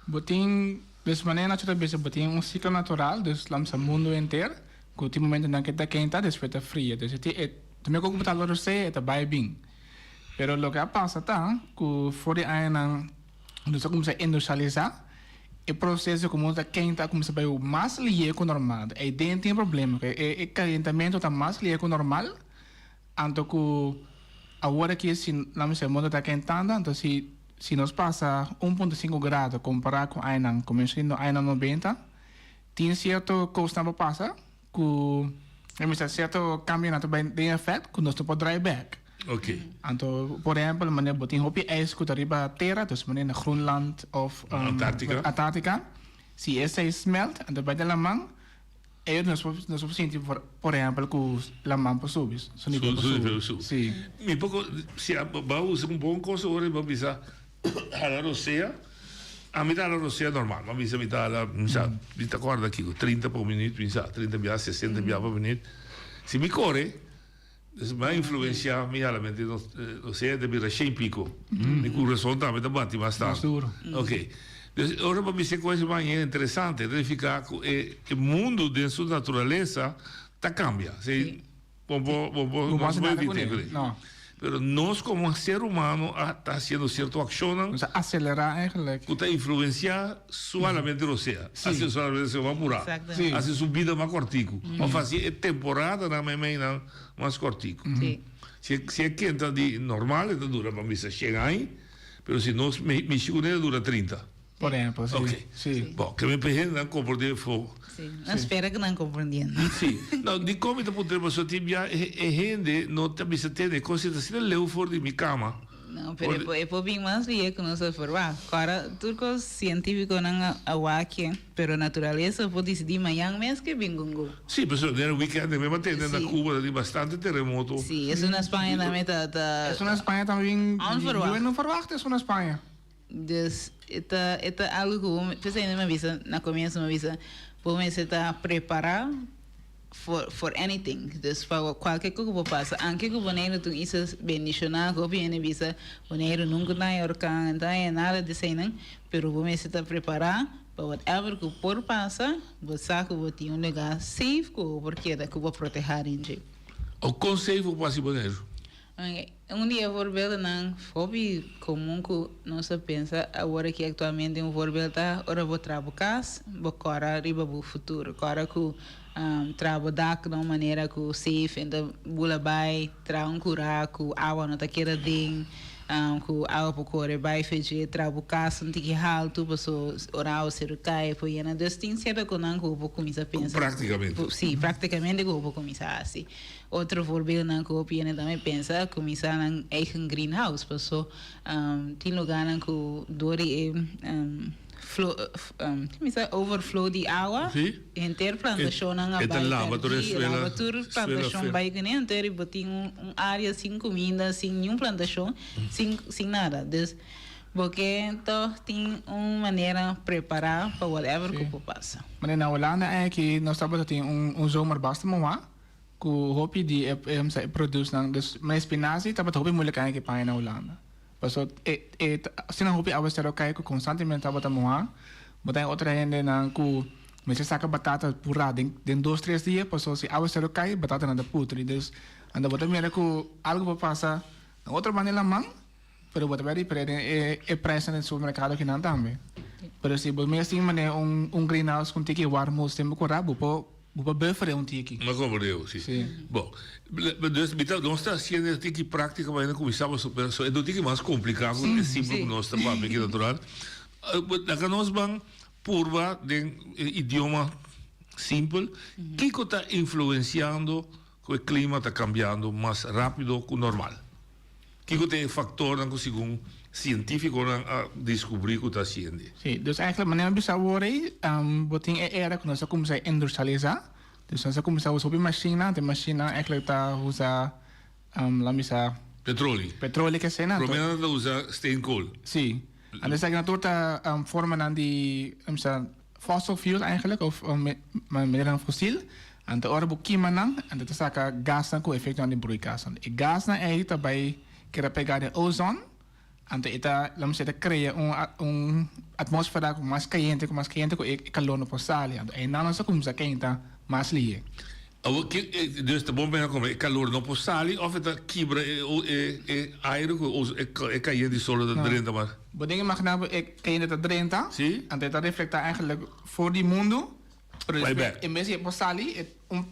Bo tin, dus manera Nacho ta bisa, bo tin un ciclo natural, dus lansa mundo henter, cu tin momentonan cu e ta kenta, despues ta fria. Dus e tin, e, tambe cu bo ta lo rosea, e ta bay bin. Pero loke a pasa ta, cu for di añanan nos a cuminsa industrialisa, E proseso ku mundu ta kenta a kuminsá bai mas lihé ku normal. Ei den tin e problema, ku e kalentamentu ta mas lihé ku normal, anto ku awor aki si laat me sey mundu ta kentando, anto si si nos pasa un punto sinku grado kompará ku añanan kuminsando añanan nobenta, tin sierto kosnan por pasa ku laat me sey sierto kambionan ta bai den efèkt ku nos no por drai bèk. Ok. Anto, por ehempel, manera bo tin hopi ijs ku ta riba tera, dus manera na Groenland of Antarctica. Antarctica, si esei smelt, anto bai den laman, ellos nos por nos por sinti por por ehempel ku laman por subi, su nivel por Su nivel subi. subi. Si. Mi poko, si a bo a usa un bon kos ora bo a bisa hala rosea, ami ta hala rosea normal, bo a bisa mi ta hala, mi sa, mi ta kòrda kiko, trinta por minüt, mi sa, trinta bia, sesenta bia pa minüt. Si mi kore, Dus mi a influencia mi halamente no sea ta bira shen pico. Mi curason tambe ta bati mas Mas tanto. duro. Ok. Dus ora pa bisa cu esaki e interesante, ta nifica cu e mundo den su naturalesa ta cambia. Si bo bo bo Bo no haci por nada evita cu ne. esaki. No. Pero nos como ser humano a ta haciendo cierto accionnan. Nos a acelera eigenlijk. Cu ta influencia su halamente rosea. Sí. Haci su halamente rosea mas pura. Exactamente. Sí. Haci su bida mas cortico. Of haci e temporadanan meimeinan mas cortico. Sí. Si si e kenta di normal e ta dura pa bisa shen aña, pero si nos mishi cune e ta dura 30. Por ehempel, sí. Ok. Sí. Bon, ke mi pe hendenan komprendé fo. Sí. No spera ku nan komprendiendo. Sí. No, dikon mi ta puntra pasobra tin bia e e hende no ta bisa tende e kos ta asina leu for di mi kama. No, pero e por e por bin mas lie ku nos a ferwagt. Kòrda tur kos sientífikonan a wak, pero naturalesa por disidí mañan mes ke bin gungu. Sí, pasobra den e weekend mi a tende na Sí. Cuba ta tin bastante teremoto. Sí, esun na Spaña tambe ta ta. Esun na Spaña tambe bin Onverwacht. Yo no ferwagt esun na Spaña. Dus e ta e ta algo ku bo p'esei mi a bisa na komienso mi a bisa bo mester ta prepará for for anything dus pa kualke kos ku por pasa anke ku Boneiru ta un isla bendishoná ku hopi hende bisa Boneiru nunka ta haña orkan no ta haña nada di eseinan pero bo mester ta prepará pa whatever ku por pasa bo sa ku bo tin un lugá safe ku bo por keda ku bo protehá den dje. O kon safe bo por hasi Boneiru? Un di e voorbeeldennan hopi komun ku nos a pensa awor aki aktualmente un voorbeeld ta ora bo traha bo kas, bo kòrda riba bo futuro, kòrda ku traha bo dak na un manera ku safe en ta bula bai, traha un kurá ku awa no ta keda den, ku awa por kore bai feje, traha bo kas un tiki haltu paso ora awa seru kai e por yena. Dus tin sierto konan ku bo por kuminsá pensa. Praktikamente. Si, praktikamente ku bo por kuminsá hasi. Otro voorbeeldnan ku hopi hende tambe pensa kuminsá nan eigen greenhouse paso tin lugánan ku dor di e flow kuminsá overflow di awa henter plantashonnan a bai pèrdí laba tur plantashon bai kuné anto bo tin un área sin kuminda sin niun plantashon sin sin nada dus bo ke tòg tin un manera prepará pa whatever ku por pasa. Manera na Holanda aki nos tabata tin un zomer basta moá Ku hopi di e e produsnan, dus mei spinazi tabata hopi moeilijk aña ki paña na Hulanda. Paso e e asina hopi awasero kai ku konstantemente tabata moha, bo ta haña otro hendenan ku mester saka batata purá den den dos tres dia paso si awasero kai batatanan ta putri. Dus anto bo ta mira ku algu por pasa na otro banda di laman pero bo ta bai ripre den e e prijsnan den supermerkado akinan tambe. Pero si bo mes tin manera un un greenhouse ku un tiki warmhoes den bo kurá bo por Bo por bufferen un tiki. Ma como deo, si. Si. Bon, dus mi ta, nos ta haciendo e tiki práctica pa hende cuminsa paso, pero e no tiki mas complica cu e simpel cu nos ta papia aki natural. Laga nos ban purba den e idioma simpel, kico ta influenciando cu e clima ta cambiando mas rapido cu normal? Kiko ta e faktornan ku segun sientífikonan a diskubrí ku ta hasiende? Sí, dus eigenlijk manera mi bisa awor ei, bo tin e era ku nos a kuminsá industrialisá. Dus nos a kuminsá usa hopi mashina, anto e mashina eigenlijk ta usa, laat mi bisa. Petroli. Petroli ke esei nan. Promé nan ta usa steenkool. Sí. Anto esaki nan tur ta formanan di, laat mi bisa, fossil fuel eigenlijk, of maneranan fosil. Anto ora bo kima nan, anto ta saka gasnan ku efektonan di broeikas. E gasnan ei ta bai keda pegá den ozon, anto e ta, laat mi sey, ta krea un un atmósfera ku mas kayente, ku mas kayente ku e kalor no por sali. Anto einan nos ta kuminsá keinta mas lihé. Awor ki dus ta bon pena come e calor no por sali of e ta kibra e e e aire cu e e cayente di solo ta drenta mas? Bo den imagina bo e cayente ta drenta, Si. anto e ta reflecta eigenlijk for di mundo, pero Bai despues bek. en bes di e por sali e un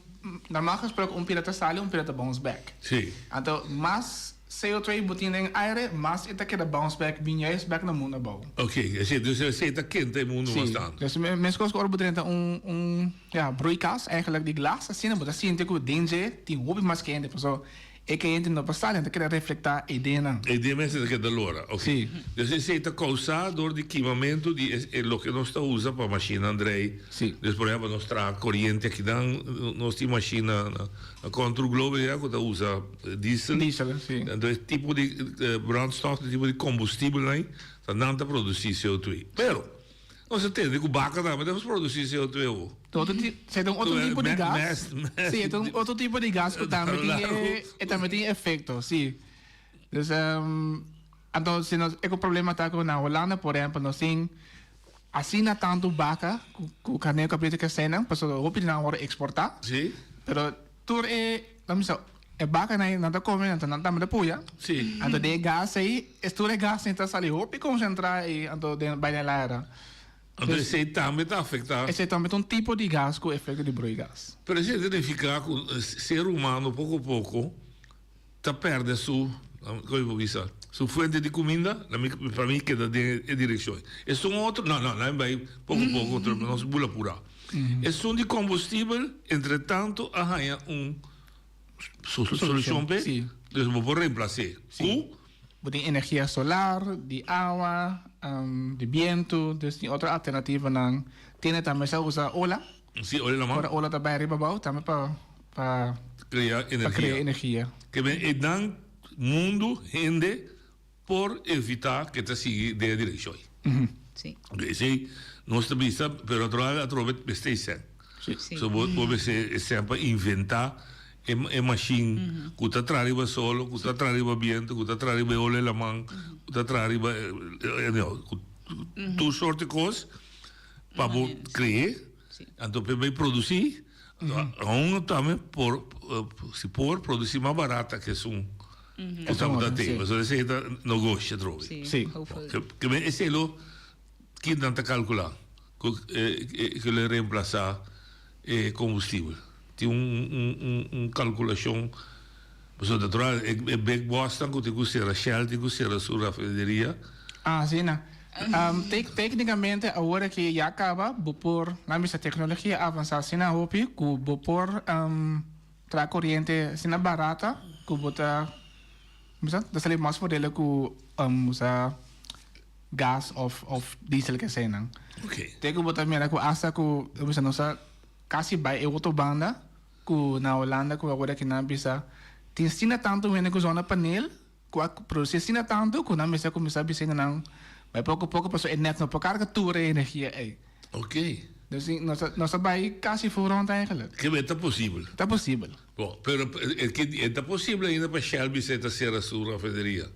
normal gesproken un pida ta sali un pida ta bounce back. Si. Anto mas CO2 bo tin den aire, mas e ta keda bounce back, bin juist bek na mundo abou. Ok, esei, dus esei ta kenta e mundo Sí, mas tantu. dus meskos ku ora bo drenta un, un, ja, broeikas eigenlijk di glas, asina bo ta sinti ku den dje tin hopi mas kente, pasobra e kente no por sali, nan ta keda reflektá e dennan. E den mester ta keda lora, ok. Sí. Dus esei ta kousá dor di kimamentu di e loke nos ta usa pa mashinnan drei. Sí. Dus por ehèmpel nos traha koriente akinan, nos tin mashin na na Contour Global ya ku ta usa Diesel. Diesel, si. Anto e tipo di brandstof, e tipo di combustibelnan ei, ta nan ta produci CO2. Pero, nos a tende cu baca tambe ta produci CO2 awo. Ta otro ti, si ta un otro tipo di gas. Si, e ta un otro tipo di gas cu tambe tin e, e tambe tin efecto, si. Dus, anto si nos, e cu problema ta cu na Holanda, por ehempel, nos tin asina tanto baca cu, cu carnero, cabrito, kesenan, pasobra hopi di nan a worde exporta. Si. Pero tur e, laat me sa, e bakanan ei nan ta kome, anto nan tambe ta puya. Sí. Anto den e gas ei, es tur e gas ei ta sali hopi konsentrá ei, anto den bai den laira. Anto esei tambe ta afektá. Esei tambe ta un tipo di gas ku efekto di broeigas. Pero esei ta nifiká ku ser humano poko poko ta pèrdè su, kon mi por bisa, su fuente di kuminda? Pa mi keda den e direkshon. Esun otro, no, no, nan bai poko poko, nos bula purá. Esun di kombustibel, entretanto a haña un solushon p'e, dus bo por remplas'é ku. Bo tin energia solar, di awa, di bientu, dus tin otro alternativanan. Tene tambe sa usa ola. Sí, ola laman. Ora ola ta bai riba abou tambe pa pa krea energia. Pa krea energia. Ke men e nan mundu hende por evitá ke ta sigui den e direkshon ei. Sí. Esei nos ta bisa, pero natural atrobe mester e sèn. Sí. So bo bo mester e sèn pa inventá e e mashin ku ta traha riba solo, ku ta traha riba bientu, ku ta traha riba e ola e laman, ku ta traha riba anyhow ku tur sorti kos pa bo kre'é, anto pa e bai produsí, aun tambe por si por produsí mas barata ke esun. Ku tabata te. Pasobra esei ta negoshi atrobe. Sí. Ke men esei lo kin nan ta kalkulá ku ke lo reemplasá e kombustibel. Tin un un un kalkulashon pasobra natural e big boss nan ku tin ku sera Shell tin ku sera su rafineria. Ah asina. Teknikamente awor aki ya kaba bo por nan bisa teknologia a avansá asina hopi ku bo por Traha koriente asina barata ku bo ta bisa ta sali mas voordelig ku usa gas of of diesel ke eseinan. Te ku bo ta mira ku asta ku bisa nos a kasi bai e otro banda ku na Holanda ku awor aki nan a bisa tin asina tantu hende ku zonnepaneel ku a produsi asina tantu ku nan mester kuminsá bisa hende nan bai poko poko pasobra e net no por karga tur e energia ei. Ok. Dus nos a nos a bai kasi full rond eigenlijk. Ke ta posibel? Ta posibel. Bon, pero e ke e ta posibel ainda pa Shell bisa e ta sera su rafineria.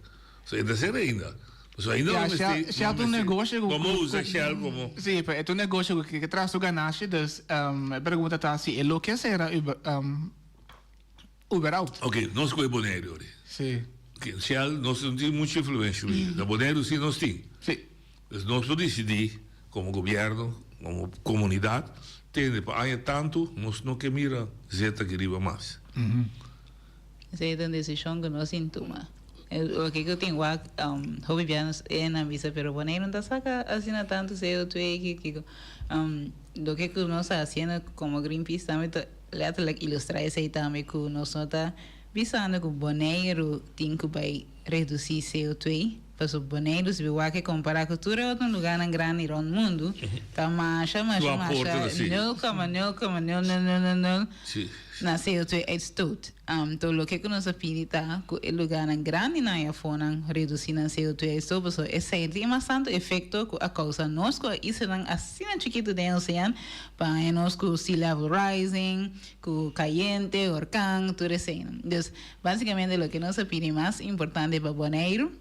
So e ta sera ainda. Pasobra ainda Ja, no Shell, mester Shell ta un negoshi ku Como usa Shell como. Sí, pero e ta un negoshi ku ke traha su ganashi, dus e pregunta ta si e lo ke sera Überhaupt. Ok, nos ku e Boneiru ori. Sí. Ok, Shell nos no tin mucho influencia ori. Na Boneiru sí nos tin. Sí. Dus nos por disidí komo gobièrnu, komo komunidat, tende pa aña tantu nos no ke mira zeta aki riba mas. Esei ta un desishon ku nos tin tuma. Loke ku tin wak hopi bia nos e nan bisa pero Boneiru no ta saka asina tantu CO2 kiko kiko. Loke ku nos ta hasiendo komo Greenpeace tambe ta Letterlijk ilustrá esei tambe ku nos no ta bisando ku Boneiru tin ku bai redusí CO2, pasobra Boneiru si bo wak e kompará ku tur e otro lugánan grandi rònt mundu ta masha masha masha nul koma nul koma nul nul nul nul nul na CO2 uitstoot. Anto loke ku nos a pidi ta ku e lugánan grandinan ei afonan redusí nan CO2 uitstoot pasobra esei tin mas tantu efekto ku a kousa nos ku a islanan asina chikitu den e osean Pa haña nos ku sea level rising, ku kayente, orkan, tur eseinan. Dus, basikamente loke nos a pidi mas importante pa Boneiru,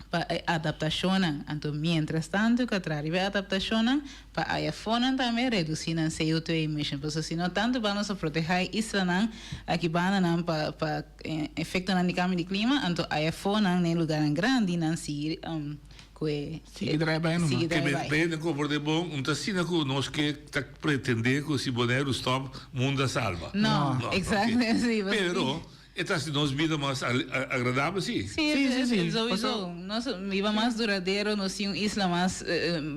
pa e adaptashonnan. Anto mientras tantu ku a traha riba e adaptashonnan pa aya fonan tambe redusí nan CO2 emission. Pasobra si no tantu ban nos a protehá e islanan aki bandanan pa pa efektonan di kambio di klima, anto aya fonan na e lugarnan grandi nan sigui ku e Sigui draai bai numa. sigui draai bai. Bende komprondé bon, un ta asina ku nos ke ta pretendé ku si Boneiru stòp, mundu a salba. No, exacto, sí. Pero E ta hasi nos bida mas agradabel, sí. Sí, sí, sí. Sowieso. Nos biba mas duradero, nos tin un isla mas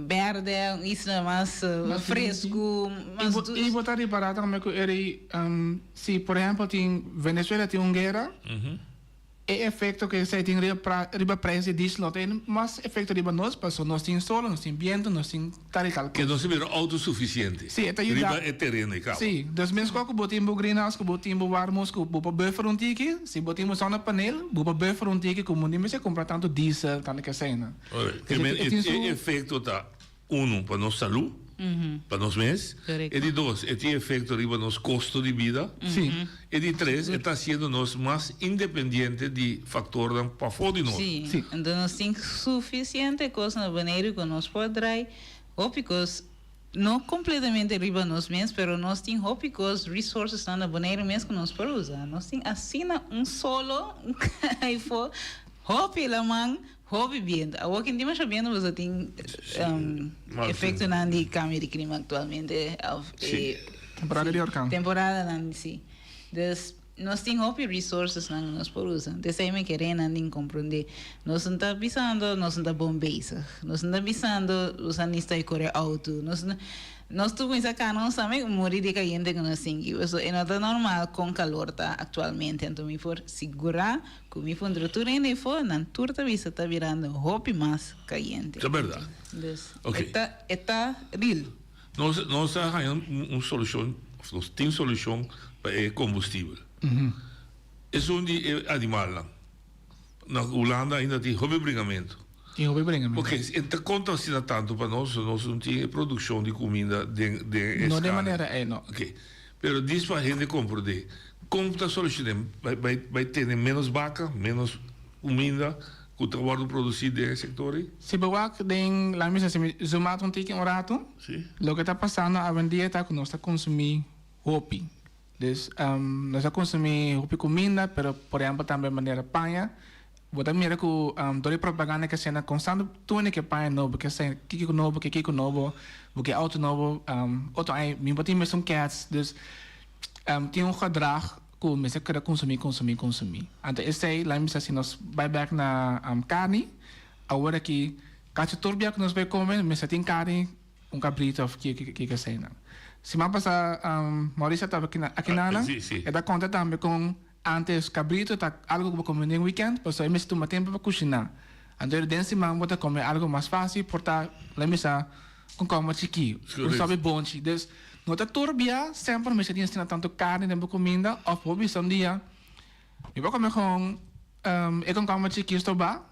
berde, un isla mas fresku, mas dushi. I bo ta ripará tambe ku eri, si por ehèmpel tin Venezuela tin un guera, e efekto ku esei tin riba prijs di diesel no ta mas efekto riba nos, pasobra nos tin solo, nos tin bientu, nos tin. Tal y tal Que cos. nos a bira autosuficiente. Sí, e ta yuda. Riba e tereno y caba. Sí, dus mes cua cu bo tin bo greenhouse, cu bo tin bo warmos, cu bo por buffer un tiki, si bo tin bo zonnepaneel, bo por buffer un tiki cu bo no mester cumpra tanto diesel, tanto kesena. Alright. Dus e tin su. E efecto ta, uno, pa nos salud, pa nos mes. Correcto. E di dos, e tin efecto riba nos costo di bida. Sí. E di tres, e ta haciendo nos mas independiente di factornan pafó di nos. Sí. Enton nos tin suficiente cos na Boneiru cu nos por draai hopi cos, no completamente riba nos mes, pero nos tin hopi cos, resourcesnan na Boneiru mes cu nos por usa. Nos tin asina un solo aifo, hopi laman, hopi biento. Awor kin tin masha biento pasobra tin efectonan di cambio di clima actualmente. Temporada di orkan. Temporadanan, sí. Dus nos tin hopi resourcesnan ku nos por usa. Desei mi kere nan tin komprondé. Nos no ta bisando nos no ta bon bezig. Nos no ta bisando nos a nista di kore outo. Nos no, nos tur kuminsá kana nos tambe muri di kayente ku nos sinti. Pasobra e no ta normal kon kalor ta aktualmente. Anto mi por sigurá ku mi puntra tur hende afó, nan tur ta bisa ta birando hopi mas kayente. Ta bèrdat. Dus Oké. e ta e ta real. Nos nos a haña un solushon, òf nos tin solushon pa e kombustibel. Esun di e animalnan. Na Hulanda ainda tin hopi bringamentu. Tin hopi bringamentu. Oke, e ta konta asina tantu pa nos, nos no tin e produkshon di kuminda den den e No den skala. manera ei, no. Oke, pero dis pa hende komprondé, kon ta solushoné? Bai bai bai tene ménos baka, ménos kuminda Ku ta wòrdu produsí den e sektor ei? Si bo wak den la misa, si mi zoom out un tiki un ratu, loke ta pasando awendia ta ku nos ta konsumí hopi. Dus nos ta konsumí hopi kuminda, pero por ehèmpel tambe manera paña. Bo ta mira ku dor di propaganda ke asina konstant tur hende ke paña nobo, ke esei kiko nobo, ke kiko nobo, bo ke outo nobo, otro aña mi bo tin mesun kèts. Dus tin un gedrag ku mester keda konsumí, konsumí, konsumí. Anto esei laat mi bisa si nos bai bèk na karni, awor aki kasi tur bia ku nos bai kome mester tin karni, un kabrito òf kiko eseinan. Siman pasá Mauricio tabata aki nan, e ta konta tambe kon ántes kabrito ta algu ku bo kome den wikènt pasobra e mester tuma tempu pa kushiná. Anto den siman bo ta kome algu mas fásil por ta laat mi bisa un kòmber chikí, un sòpi bonchi. Dus no ta tur bia semper mester tin asina tantu karni den bo kuminda òf bo bisa un dia mi por kome kon e kònkòmber chikí stobá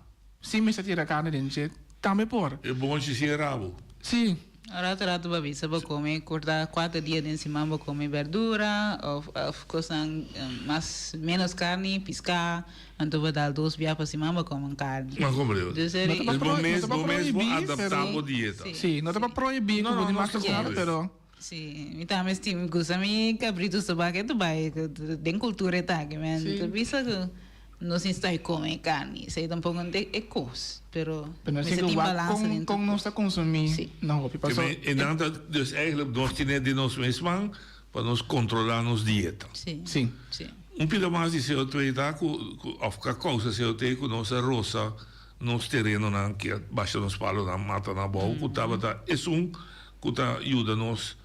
sin mester tira karni den dje, tambe por. E bonchi sin e rabo. Sí. Rato rato bo bisa bo kome korta kuater dia den siman bo kome berdura òf òf kosnan mas ménos karni, piská. Anto bo dal dos bia pa siman bo come carni. Ma como Leo? Dus er No ta pa Bo mes, bo mes bo adapta bo dieta. Sí, no ta pa prohibí ku bo di mas nada, pero. Sí, mi tambe stima, mi gusta mi cabrito soba ke tu bai den cultura e ta aki men. Ta bisa ku nos sin sta come carni, esei tampoco no ta e cos, pero Pero nos mester tin ku tin wak balansa kon den tur kon nos cos. ta consumí na hopi paso. E nan ta, dus eigenlijk nos tene den nos mes man pa nos controla nos dieta. Sí. Sí. Sí. Un pida mas di CO2 ta cu, cu of ca causa CO2 cu nos a rosa nos terenonan ki a basha nos palonan mata nan abou cu tabata esun cu ta yuda nos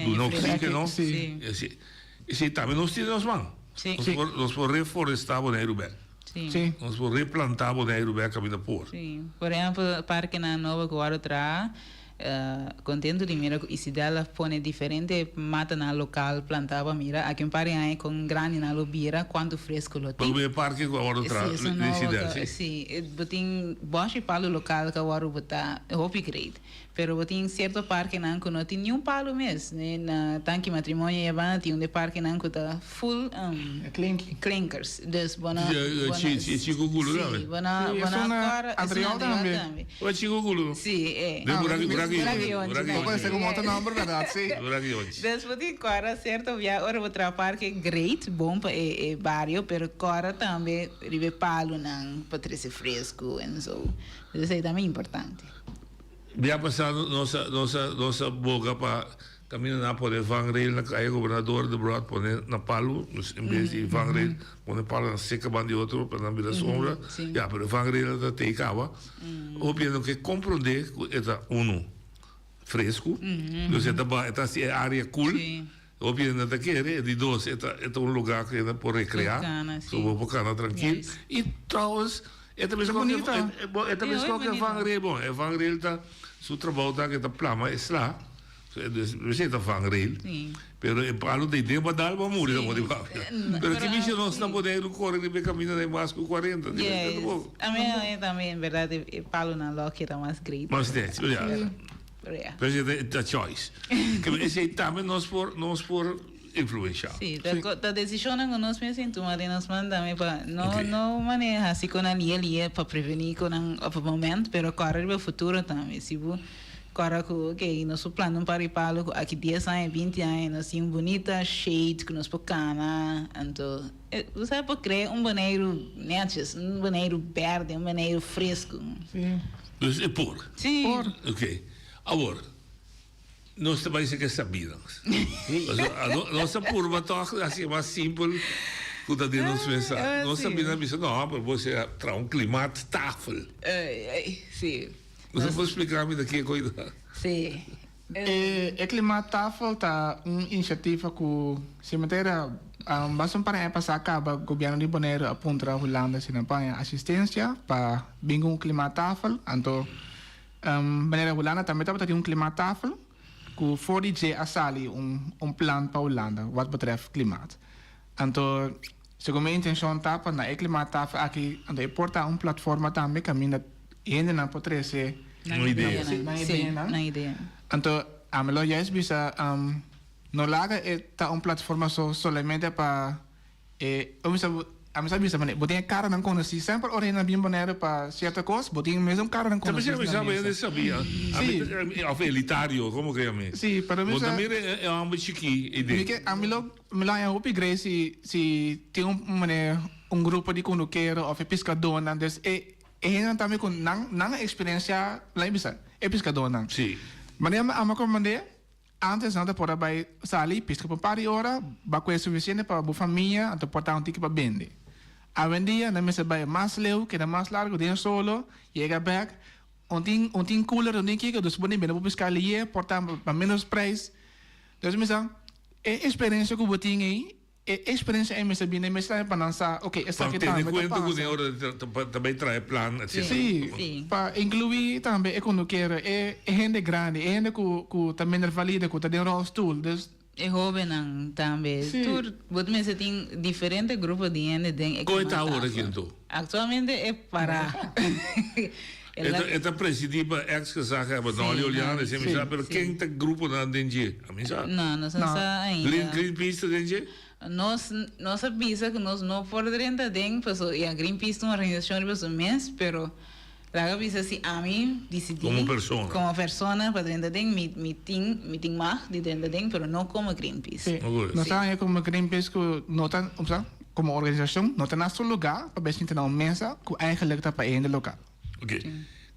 duna oxigeno. Sí. Esey, esey tambe nos tin den nos man. Sí. Nos por, nos por reforesta Boneiru bek. Sí. Sí. Nos por replanta Boneiru bek caminda por. Sí. Por ehempel, parkenan nobo cu worde traha. Contento di mira cu Isidel a pone diferente matanan local planta pa mira aki un par di aña con grandi nan lo bira, cuanto fresco lo tin. Bo e parke cu a wordo traha Sí, di Isidel, si? Sí, bo tin boshi palu local cu a wordo bota hopi great. Pero bo tin cierto parkenan cu no tin niun palu mes. Na Tanki Matrimonio y Habana tin un de parkenan cu ta full klinkers. Dus bo no, bo no, Chico Gulu tambe. Sí, bo no, bo no acorda. Antriol tambe. O Chico Gulu. Sí, e. De Buraki, Buraki Yonchi. Buraki Yonchi. Bo como otro nomber, verdad? Sí. Buraki Yonchi. Dus bo tin cora cierto bia ora bo traha parke great, bon pa e e bario, pero cora tambe riba e palunan pa trece fresco en zo. Dus esey tambe importante. Bia pasá nos a nos a nos a boga pa kaminda nan a pone vangrail na kaya Gobernador Debrot pone na palu en bes di vangrail pone palunan seka banda di otro pa nan bira sombra ya pero e vangrail ta tei kaba hopi hende no ke komprondé ku e ta unu fresku dus e ta e ta hasi e area kul hopi hende ta kere e di dos e ta e ta un lugar ku hende por rekreá so bo por kana trankil i trouwens E ta meskos ke bo e ta meskos ke vangrail bon e vangrail ta su trabou ta ke ta plama e sla dus esei ta vangrail pero e palu ta den badal bo a muri ta por di papia pero ki misha nos ta pone lo kore riba e kaminda den mas ku 40 Yes ami a tambe en berdad e palunan loke ta mas great mas net ya pero esei ta choice esei tambe nos por nos por influenciá. Sí, ta co ta decisionnan cu nos mes tin tuma den nos man tambe pa no Ok. no manera haci con nan lie lie pa preveni con nan op e moment, pero corda riba futuro tambe. Si bo corda cu ok, nos por planta un par di palo cu aki dies aña, binti aña nos tin un bunita shade cu nos por cana, anto bo sa por crea un Boneiru netjes, un Boneiru berde, un Boneiru fresco. Sí. Dus e por. Sí. Por. Ok. Awor. Nos ta bai seke sabí nos. Nos ta purba tòg hasi mas simpel ku ta den nos mesa. Nos sabí nan bisa, no, pero bo sea traha un klimaattafel. Sí. Bo por splika mi ta kiko i ta? Sí. E klimaattafel ta un inisiativa ku si mi ta era basta un par aña pasá kaba gobièrnu di Boneiru a puntra Hulanda si nan por haña asistensia pa bin ku un klimaattafel. Anto Manera Hulanda tambe tabata tin un klimaattafel ku for di dje a sali un un plan pa Hulanda wat betreft klimaat. Anto segun mi intenshon ta pa na e klimaattafel aki anto e por ta un platforma tambe kaminda hendenan por trese Nan idea. Nan ideanan. Nan idea. Anto ami lo juist bisa no laga e ta un platforma so solamente pa E mi sa ami sa bisa manera bo tin e karanan konosí semper ora hende a bin Bonaire pa sierto kos bo tin mesun karanan konosí na mesa. Mi sa sabia Sí. Of elitario komo ke yam'é. Sí pero mi Bo sa ta mira e homber chikí ei den. Mi ke ami lo mi lo haña hopi grei si si tin un manera un grupo di kunukero of e piskadónan dus e e hendenan tambe ku nan nan a eksperensiá laat mi bisa e piskadónan. Sí. Manera mi ama komprendé Antes nan ta por a bai sali pisca pa un par di ora, ba cu e suficiente pa bo famia, anto por ta un tiki pa bende. Awendia nan mester bai mas leu, keda mas largo den solo, yega bek, un tin un tin cooler, un tin kiko, dus bo ni bende bo pisca liye, por ta pa menos prijs. Dus mi sa, e experiencia cu bo tin ey, E experiencia ei mester bini, mester ta pa nan sa, ok, Pa esaki tene tambe ta cuenta cu pasa. den ora ta bay trae plan, etc. Sí, pa inclui tambe e conduquero, e hende grandi, e hende cu cu ta minder valide, cu ta den rolstoel, dus. E hobennan tambe. Sí. Tur, bo mester tin diferente grupo di hende den e Con e ta awor tafel. aki anto? Actualmente e para. E ta, e ta presidí pa ex gezaghebber Nolly Oleana, esei mi sa, pero ken ta gruponan den dje? Ami sa. No, nos no sa ainda. Green, Greenpeace ta den dje? Nos, nos a bisa ku nos no por drenta den, paso ya Greenpeace ta un organisashon riba su mes, pero laga bisa si ami disidí Komo persona. komo persona pa drenta den, mi, mi tin, mi tin mag di drenta den, pero no komo Greenpeace. Sí. Nos ta haña komo Greenpeace ku no ta, komo organisashon no ta na su lugá pa bai sinta na un mesa ku eigenlijk ta pa e hende lokal. Ok.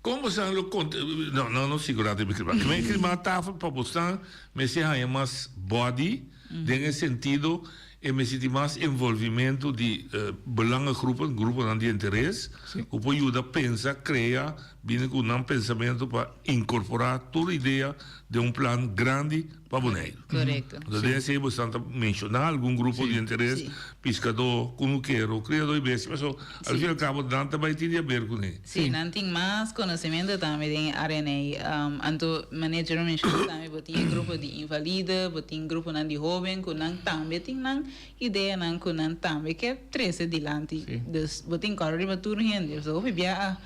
Kon bosan lo kont no no no sigurá den mi klima. Kima e klima tafel pa bosan mester haña mas body den e sentido e mester tin mas envolvimento di belangengroepen, gruponan di interes ku por yuda pensa, krea. bini ku nan pensamentu pa inkorporá tur idea den un plan grandi pa Boneiru. Korekto. Anto den esei bo esnan ta menshoná algun grupo di interes, piskadó, kunukero, kriadó di bestia, paso al fin al kabo nan ta bai tin di haber kuné. Sí, nan tin mas konosementu tambe den e área ei. Anto manera Jerome menshoná tambe bo tin e grupo di invalide, bo tin gruponan di hóben ku nan tambe tin nan ideanan ku nan tambe ke trese dilanti. Dus bo tin kòrda riba tur hende. So hopi bia a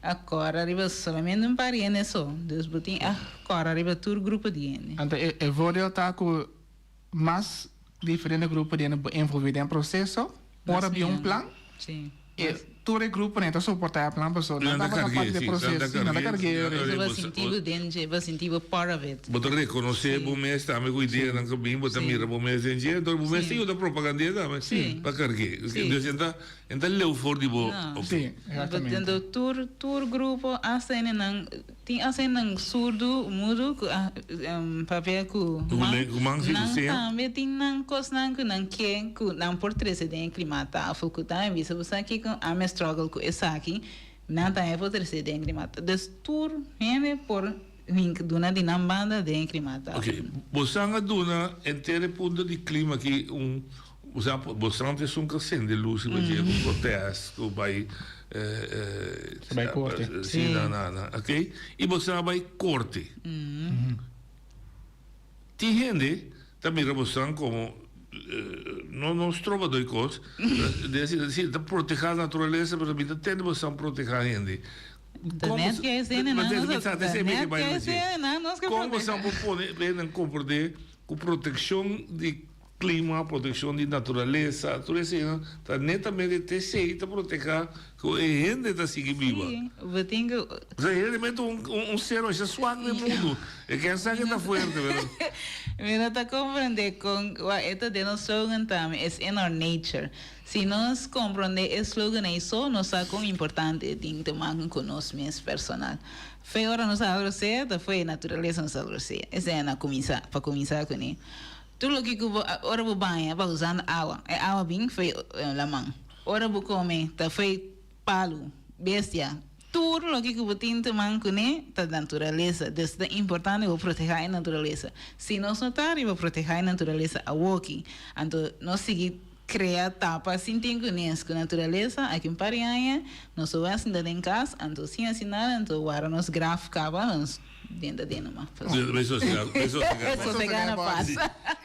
a kòrda riba solamente un par di hende so. Dus bo tin a kòrda riba tur grupo di hende. Anto e e voordeel ta ku mas diferente grupo di hende bo envolví den proseso, ora bin un plan, e tur e gruponan ta soportá e plan pasobra nan tabata parti di e proseso. Sí, nan ta karg'é. So bo sinti bo den dje, bo sinti bo part of it. Bo ta rekonosé bo mes tambe ku ideanan ku bin, bo ta mira bo mes den dje, enton bo mes ta yuda propagand'é tambe pa karg'é. Dus e ta e ta leu for di bo. Sí, exactamente. Anto tur tur grupo hasta hendenan tin hasta hendenan surdu, mudu ku a papia ku man, nan tambe tin nan kosnan ku nan ke ku nan por trese den e klimaattafel ku tambe bisa bo sa kiko ami a struggle ku esaki, nan tambe por trese den e klimaattafel. Dus tur hende por Link duna di nan banda den e klimaattafel. Ok, bosan a duna henter e punto di klima aki un, bosan bosan ta esun ku a sende lus riba dje ku protest ku bai Bai korte. Si na na na ok i bosan a bai korte. Tin hende ta mira bosan komo no no stroba doi kos den si ta proteha naturalesa pero mi ta tende bosan proteha hende. Ta net ke esei nan nos ta net ke esei nan nos ke Kon bosan por pone hende komprende ku protekshon di klima, protekshon di naturalesa, tur eseinan ta netamente te esei ta proteha ku e hende ta sigui biba. Sí, bo tin ku. Osea e hende mete un ser masha swak den mundu, e ken sa ke ta fuerte pero. Mi no ta komprende kon wak e ta den nos slogan tambe, it's in our nature. Si nos komprondé e slogan ei so, nos sa kon importante e tin te maken ku nos mes personal. Fe ora nos a grosea, ta fo'i e naturalesa nos a grosea. Esei na kuminsá, pa kuminsá kuné. Tur loke ku bo, ora bo baña, bo usando awa. E awa bin fo'i laman. Ora bo kome, ta fo'i palu, bestia. Tur loke ku bo tin te man kuné ta naturalesa. Dus ta importante bo protehá e naturalesa. Si nos no ta riba protehá e naturalesa awoki, anto nos sigui Krea tapa sin tin ku nes ku naturalesa aki un par di aña nos lo wak sinta den kas anto sin hasi nada anto wara nos graf kaba nos den ta den numa Be sosega be sosega sosega na pas.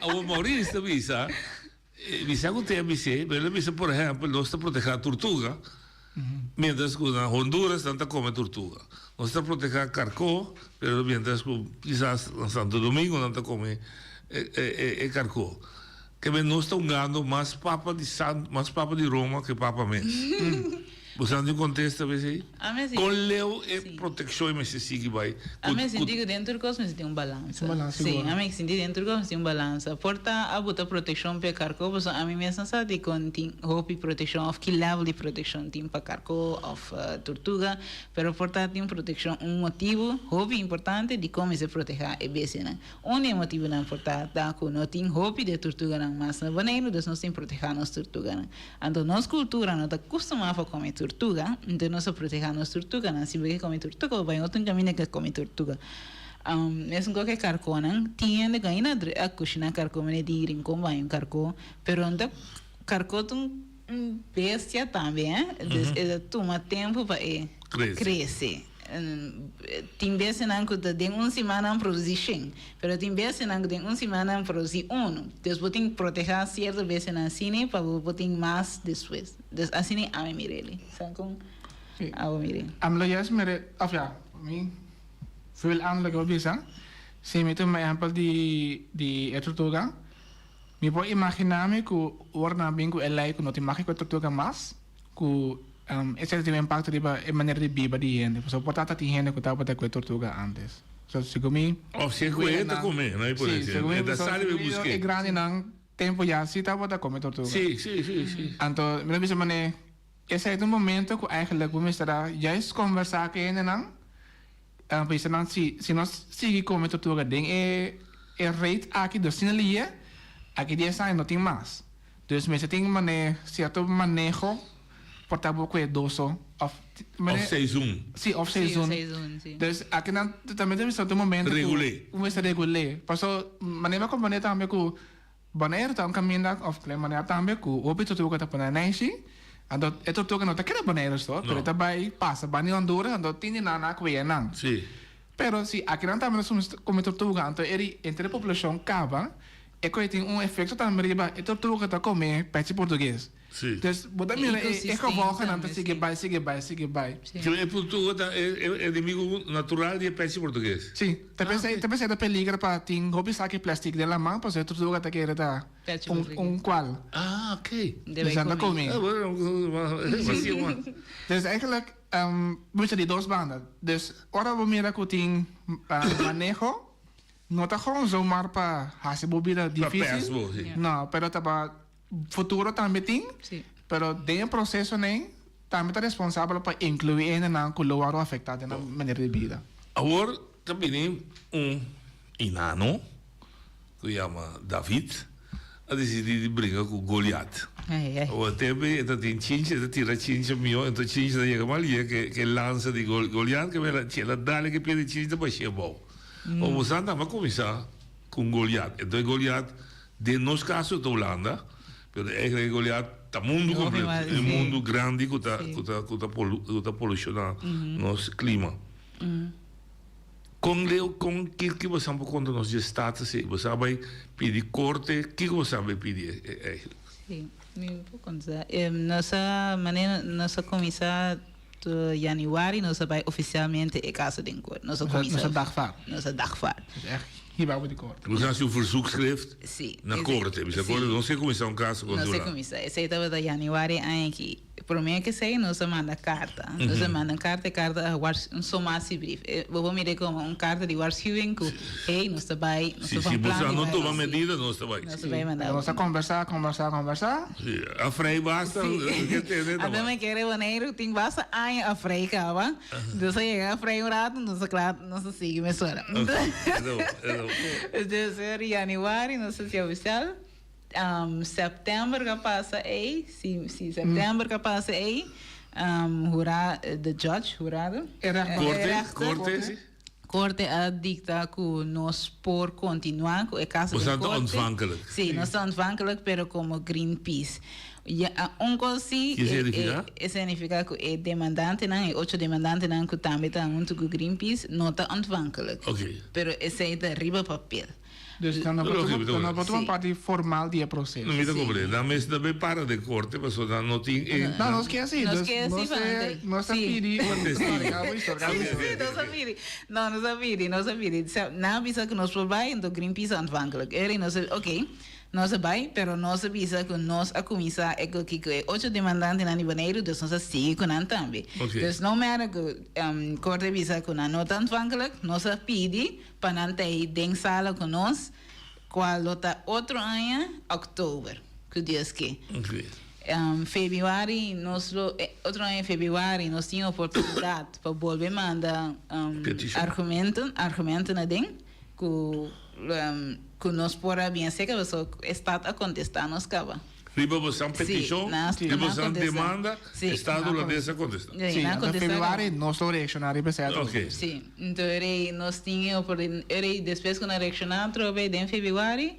Awor Maurice ta bisa bisa ku te a bis'é pero el a bisa por ehèmpel nos ta protehá turtuga mientras ku na Honduras nan ta kome turtuga nos ta protehá karkó pero mientras ku kisas na Santo Domingo nan ta kome e karkó. Ke men nos ta hungando mas papa di san mas papa di Roma ke papa mes. Bo sa tin kontesta pa esei? A mi Kon leu e protekshon e mester sigui bai A mi sinti ku den tur kos mester tin un balansa. Si, a mi sinti den tur kos mester tin un balansa. Por ta a buta protekshon pa e karko pasobra ami mes no sa dikon tin hopi protekshon òf ki level di protekshon tin pa karko òf tortuga, pero por ta tin protekshon un motibu hopi importante dikon mester protehá e bestianan. Un di e motibunan por ta ta ku no tin hopi di e turtuganan mas na Boneiru, dus nos tin protehá nos turtuganan. Anto nos kultura no ta kustumá pa kome turtuga, enton nos a protehá nos turtuganan. Si bo ke kome turtuga, bo bai otro kaminda ke kome turtuga. Mesun ku e karkónan, tin hende ku ainda a kushiná karkó manera di Rincon bai un karkó, pero no ta karkó ta un bestia tambe, eh, dus e ta tuma tempu pa e krese. Tin bestianan ku ta den un siman nan produsí shen, pero tin bestianan ku den un siman nan produsí unu. Dus bo tin protehá sierto bestianan asina pa bo por tin mas despues. Dus asina ami mir'é. Sa kon abo mir'é? Ami lo juist mir'é, òf ya, mi vul aan loke bo bisa. Si mi tuma ehèmpel di di e tortuga, mi por imaginá mi ku ora nan a bin ku e lei ku no tin mag ku e tortuga mas, Ku esei ta tin un impakto riba e manera di biba di hende. Pasobra por ta tin hende ku tabata kue tortuga ántes. So segun mi. Òf si e kue e ta kome, no e por Si, desi. segun mi E ta sali bai busk'é. E grandinan tempu ya si tabata kome tortuga. Si, si, si, si. Anto mi ta bisa manera esei ta un momento ku eigenlik bo mester a juist kombersá ku e hendenan bisa nan si si nos sigui kome tortuga den e e rate aki dus asina liye aki dies aña no tin mas. Dus mester tin mane cierto maneho por ta bo ku e doso of Of seizoen. Si, of seizoen. seizoen, si. Dus akinan tambe ta bisa un momento ku Regul'é. ku mester regul'é. Paso manera mi a komprondé tambe ku Bonaire ta un kaminda of Klein Bonaire tambe ku hopi tortuga ta pone neishi. Anto e tortuga no ta keda Bonaire so, pero e ta bai pasa banda di Honduras anto tin di nan a kuye nan. Si. Pero si akinan tambe nos kuminsá kome tortuga anto e ri entre e populashon kaba e koe tin un efekto tambe riba e tortuga ta kome pechi portugues. Si. Dus bo ta E mira e e ecosistema gevolgennan ta tambe, sigui si. bai sigui bai sigui bai. Si. Ke e tortuga ta e e enemigo natural di e pechi portugues. Si, ta p'esei ta p'esei ta peliger pa tin hopi saki plastic den laman pasobra e tortuga ta kere ta Pechi un portugues. un kwal. Ah, ok. Debe Dus nan ta come. come. Ah, bueno, así man. Dus eigenlijk bo bisa di dos banda. Dus ora bo mira ku tin maneho no ta gewoon zomaar pa hasi bo bida Pa dificil. pers bo, si. No, pero ta pa Futuro tambe tin, pero den e procesonan tambe ta responsabel pa inclui hendenan cu lo worde afecta den nan manera di bida. Awor ta bini un inano cu yama David a dicidi di bringa cu Goliat. Awor tempo e ta tin chinchi, e ta tira chinchi mihor, enton chinchi ta yega mas lihe ke e lansa di Goliat, ke mira el a dale ke pia di chinchi ta bashia abou. Awor bo sa nan a cuminsa cu Goliat. Enton e Goliat Den nos caso ta Hulanda, pero eigenlijk e Goliat ta mundo completo, e mundo grandi cu ta cu ta cu ta cu ta poluciona nos clima. Con leu con ki ki bo por conta nos di e status ei? Bo sa bay pidi corte, kico bo sa bay pidi eigenlijk? Si, mi por conta. Nos a manera nos a cuminsa januari nos a bay oficialmente e caso den corte. Nos a cuminsa. Nos a dagvaar. Nos a dagvaar. Dus echt hiba bo di corte. Nos a haci un verzoekschrift Si. na corte. Bisa corte nos ke cuminsa un caso contra Nos a Hulanda. cuminsa. Esey tabata januari aña aki. Prome ke esey nos a manda carta. Nos a manda un carta, e carta a wars un sommatiebrief. Bo por mira como un carta di waarschuwing cu hey nos ta bay, nos Si, ta si van bo plan sa di no bay toma haci. medida nos ta bay. Nos ta bay manda. Nos a conversa, conversa, conversa. Si, a frei basta, ke tene ta Ata bay. mi kere Boneiru tin basta aña a frei caba. Dus a yega a frei un rato, nos a kla, nos a sigui mesora. Ok, eso, eso. Dus er januari nos a haci oficial. September ka pasa ei, si, si september ka pasa ei, hura, de judge, hurado. E rechter. Corte, corte, si. Corte a dicta cu nos por continua cu e caso Bo den ta corte. ontvankelijk. Si, nos ta ontvankelijk, pero como Greenpeace. Ya, un cos si, Ki significa? e significa cu e demandantenan, e ocho demandantenan cu tambe ta hunto cu Greenpeace, no ta ontvankelijk. Ok. Pero esey ta riba papel. Dus dan no por Logico, tuma, no por tuma Sí. parti formal di e proceso. No mi ta comprende. Nan mes ta bay para den corte pasobra nan no tin e. No, nos ke así. Nos Dus ke así, nos van te, André. nos ta Sí. pidi. Testigo. Sorry, Sí, sí, nos a pidi. No, nos a pidi, nos a pidi. Sa, nan a bisa ku nos por bai, enton Greenpeace a ontvankelijk. Eri nos a, oké, nos a bai, pero nos a bisa ku nos a kuminsá e ku kiko e ocho demandantenan di Boneiru, dus nos a sigui ku nan tambe. Oké. Dus no matter ku korte a bisa ku nan no ta ontvankelijk, nos a pidi Pa nan ta ei den sala ku nos, kual lo ta otro aña, òktober, ku Dios ke. Febrüari nos lo, otro aña febrüari nos tin oportunidat pa bolbe manda argumento, argumentonan aden ku ku nos por a bien seka pasobra e stat a kontestá nos kaba. Riba bosan petishon, riba bosan demanda, Estado Hulandes a kontestá. Sí, anto februari nos lo reakshoná riba esei atrobe. Oké. Sí, anto erei nos tin e oportunidat, erei despues ku nan reakshoná atrobe den februari,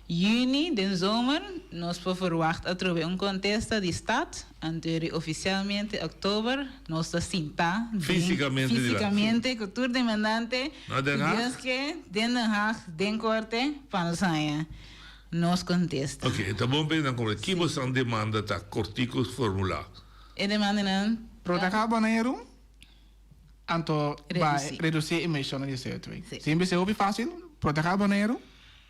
yüni, den zomer, nos por ferwagt atrobe un kontesta di stat, anto erei ofisialmente òktober nos ta sintá den, Físikamente dilanti. físikamente ku tur demandante, Na Den ku Haag? Dios ke, den Den Haag, den korte, pa nos haña. Nos contesta. Ok, ta bon pa nan comprende. Ki bosan demanda ta cortico formula? E demandanan ta. Protehá Boneiru, anto bai Reducí. redusí e emisionnan di CO2. Sí. Sin bisa hopi fácil, protehá Boneiru,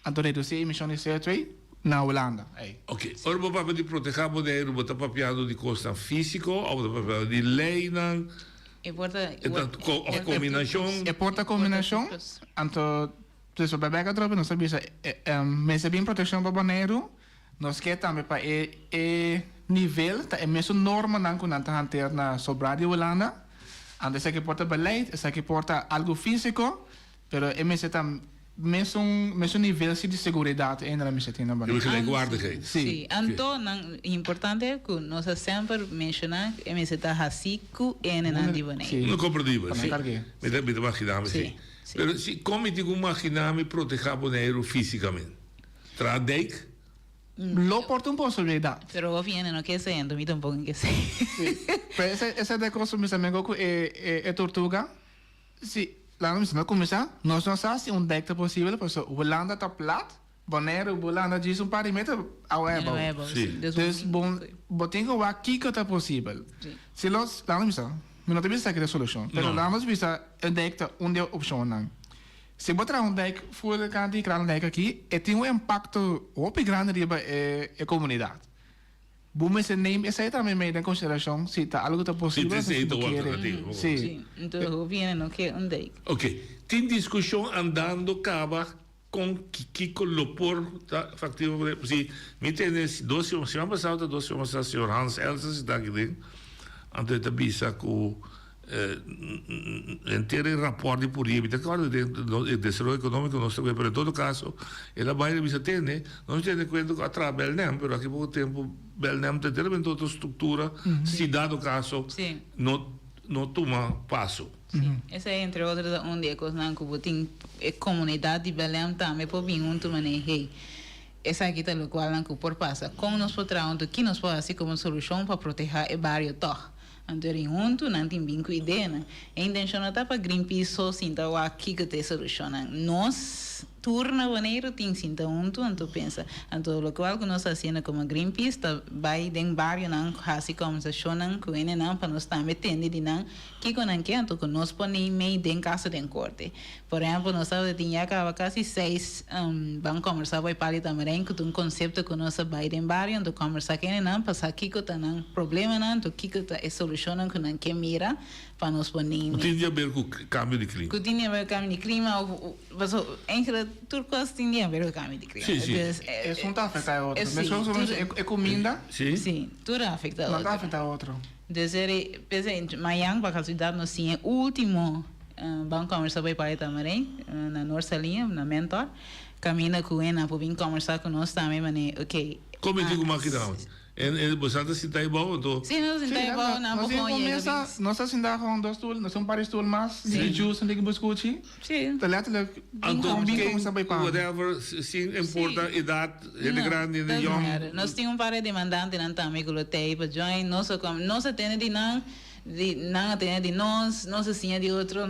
anto redusí e emision di CO2 na Hulanda. Ei. Ok, ora bo papia di protehá Boneiru, bo ta papiando di kosnan físiko òf bo ta papiando di leinan? E por ta. E ta òf kombinashon? E por ta kombinashon, anto Dus op Rebecca atrobe nos ta bisa mester bin proteccion pa Boneiru, nos ke tambe pa e e nivel ta e mesun normanan ku nan ta hanteer na sobra di Hulanda. Anto esaki por ta beleid, esaki por ta algu fisico, pero e mester ta. Mesun mesun nivel si di seguridad ainda la mester tin na Bonaire. Gelijkwaardigheid. Si. Si, anto nan importante ku nos a semper menshoná e mester ta hasí ku hendenan di Bonaire. No komprendibel, si. Pa nan karg'é. Mi ta mi ta magina mi si. Pero si kon mi tin ku magina mi protehá Boneiru físikamente? Traha dijk? Lo por ta un posibilidad. Pero hopi hende no ke esei, anto mi tampoko ke esei. Si. Pero esei esei ta e kos ku mi sa mengó ku e e tortuga. Si, laga nos no kuminsá. Nos no sa si un dek ta posibel pasobra Hulanda ta plat, Boneiru Hulanda djis un par di meter awa e abou. Dus bo bo tin ku wak kiko ta posibel. Si los, laga nos bisa, mi no ta bisa esaki ta e solushon, pero laga nos bisa e dek ta un di e opshonnan. Si bo traha un dek full kanti di Kralendijk aki, e tin un impakto hopi grandi riba e e komunidat. Bo mester neem esei tambe mee den consideracion si ta algo ta posibel of si bo kere. Si. Si, enton hopi hende no ke un dijk. Ok, tin discusion andando caba con kico lo por ta factible. Si mi tende dos siman pasado ta dos siman pasado señor Hans Elsen si ta aki den, anto e ta bisa cu Henter e rapport di Purier, mi ta acorda den e desaroyo economico nos ta pero en todo caso el a bay bisa tende, nos tene cuenta cu a traha Belnem, pero aki poco tempo Belnem ta enteramente otro structura, si dado caso no no tuma paso. Esey entre otro ta un di e cosnan cu bo tin e comunidad di Belnem tambe por bin hunto manera hey esaki ta locualnan cu por pasa, con nos por traha hunto, ki nos por haci como solucion pa proteha e bario tog. Anto rin huntu nan tin bin ku ideanan. E intenshon no ta pa Greenpeace so sinta wak kiko ta e solushonnan. Nos tur na Boneiru tin sinta huntu anto pensa. Anto lokual ku nos ta hasiendo komo Greenpeace ta bai den barionan hasi kòmbersashonnan ku hendenan pa nos tambe tende di nan kiko nan ke anto ku nos pone mei den kaso den korte. Por ehèmpel nos tabata tin ya kaba kasi seis ban kòmbersá bai Pali Tamarijn ku ta un konsepto ku nos a bai den bario anto kòmbersá ku hendenan pa sa kiko ta nan problemanan anto kiko ta e solushonnan ku nan ke mira pa nos por nimi. Ku tin di aber ku kambio di klima. Ku tin di aber ku kambio di klima òf pasobra eigenlijk tur kos tin di aber ku kambio di klima. Sí, sí. Dus Esun ta afektá e otro. Sí, Meskos ku tur. e kuminda. Sí. Sí, tur a afektá Nan otro. ta afektá otro. Dus eri p'esei mañan pa kasualidat nos tin e último Ban kòmbersá bai Playa Tamarijn, na Noord Saliña, na Mentor. Kaminda ku e nan por bin kòmbersá ku nos tambe manera, ok. Kon mi tin ku maki nan? En en boso ta sinta ahí bou anto? Sí, nos ta sinta ahí bou, nan por kon yega bin. Nos ta sinta kon dos stoel, nos tin un par di stoel mas, di juice, di buskuchi. Sí. Ta letterlijk Anto kon bin ken, kòmbersá bai pa. whatever, sin importa edat, hende grandi, hende yòn. Nos tin un par di demandantenan tambe ku lo tei pa join. Nos a nos a tende di nan. Di nan a tene di nos, nos a siña di otro.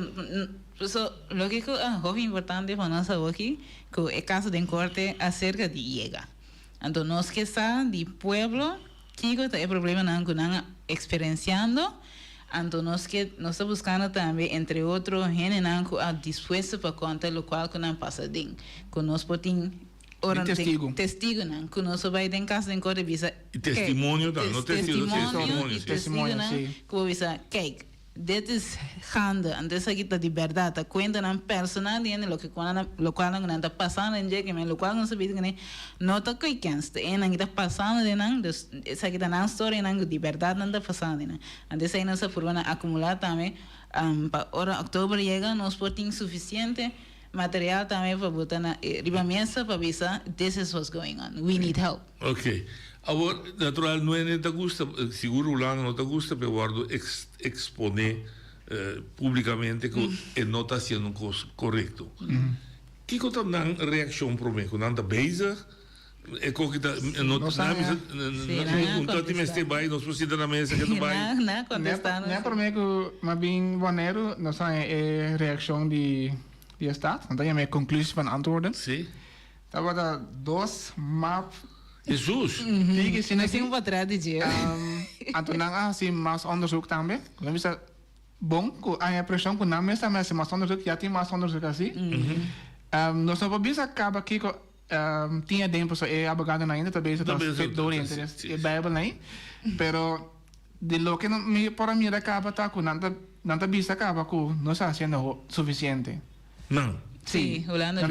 So, loke ku a hopi importante pa nos awoki, ku e kaso den korte aserka di yega. Anto nos ke sa di pueblo kiko ta e problemanan ku nan a eksperensiando, anto nos ke nos ta buskando tambe entre otro hendenan ku a dispuesto pa konta lokual ku nan pasa den, ku nos por tin Ora Di testigo. Testigonan ku nos a bai den kas den korte bisa. I testimonio ta, no testigo, testimonio, testimonio, i si. testigonan si. ku bo bisa, kijk, dit is gaande, anto esaki ta di bèrdat, ta kuentanan personal di hende loke ku nan lokual nan ku nan ta pasando den dje, kimen lokual ku nos ta bisa kuné no ta koe kens, ta enan ku ta pasando den nan, dus esaki ta nan storianan ku di bèrdat nan ta pasando den nan. Anto esei nos a purba na akumulá tambe pa ora òktober yega nos por tin sufisiente Material tambe pa bo ta na riba mesa pa bisa this is what's going on, we need help. Ok. Awor, natural no hende ta gusta, sigur Hulanda no ta gusta pa e wordo expone publicamente cu e no ta haciendo un cos corecto. Kico ta nan reaccion prome? Cu nan ta bezig? E koki ta no No sa nan bisa Sí, nan a un toti mester contesta. bai nos por sinta na mesa ke ta bai. Nan a contesta nos. Net prome ku m'a bin Boneiru nos haña e reakshon di di e stad, nan ta yama e conclusie van antwoorden. Sí. Tabata dos map. Jesus! Diki asina Nos aki. tin un portret di dje. Anto nan a hasi mas onderzoek tambe. Nan bisa bon ku haña preshon ku nan mes tambe a hasi mas onderzoek, ya tin mas onderzoek hasi. Nos no por bisa kaba kiko Tin aden pasobra e abogadonan ainda ta bezig ta fit door interes e bijbel ei. Pero di loke mi por a mira caba ta cu nan ta nan ta bisa caba cu no sa haciendo suficiente. Nan. Si, Hulanda.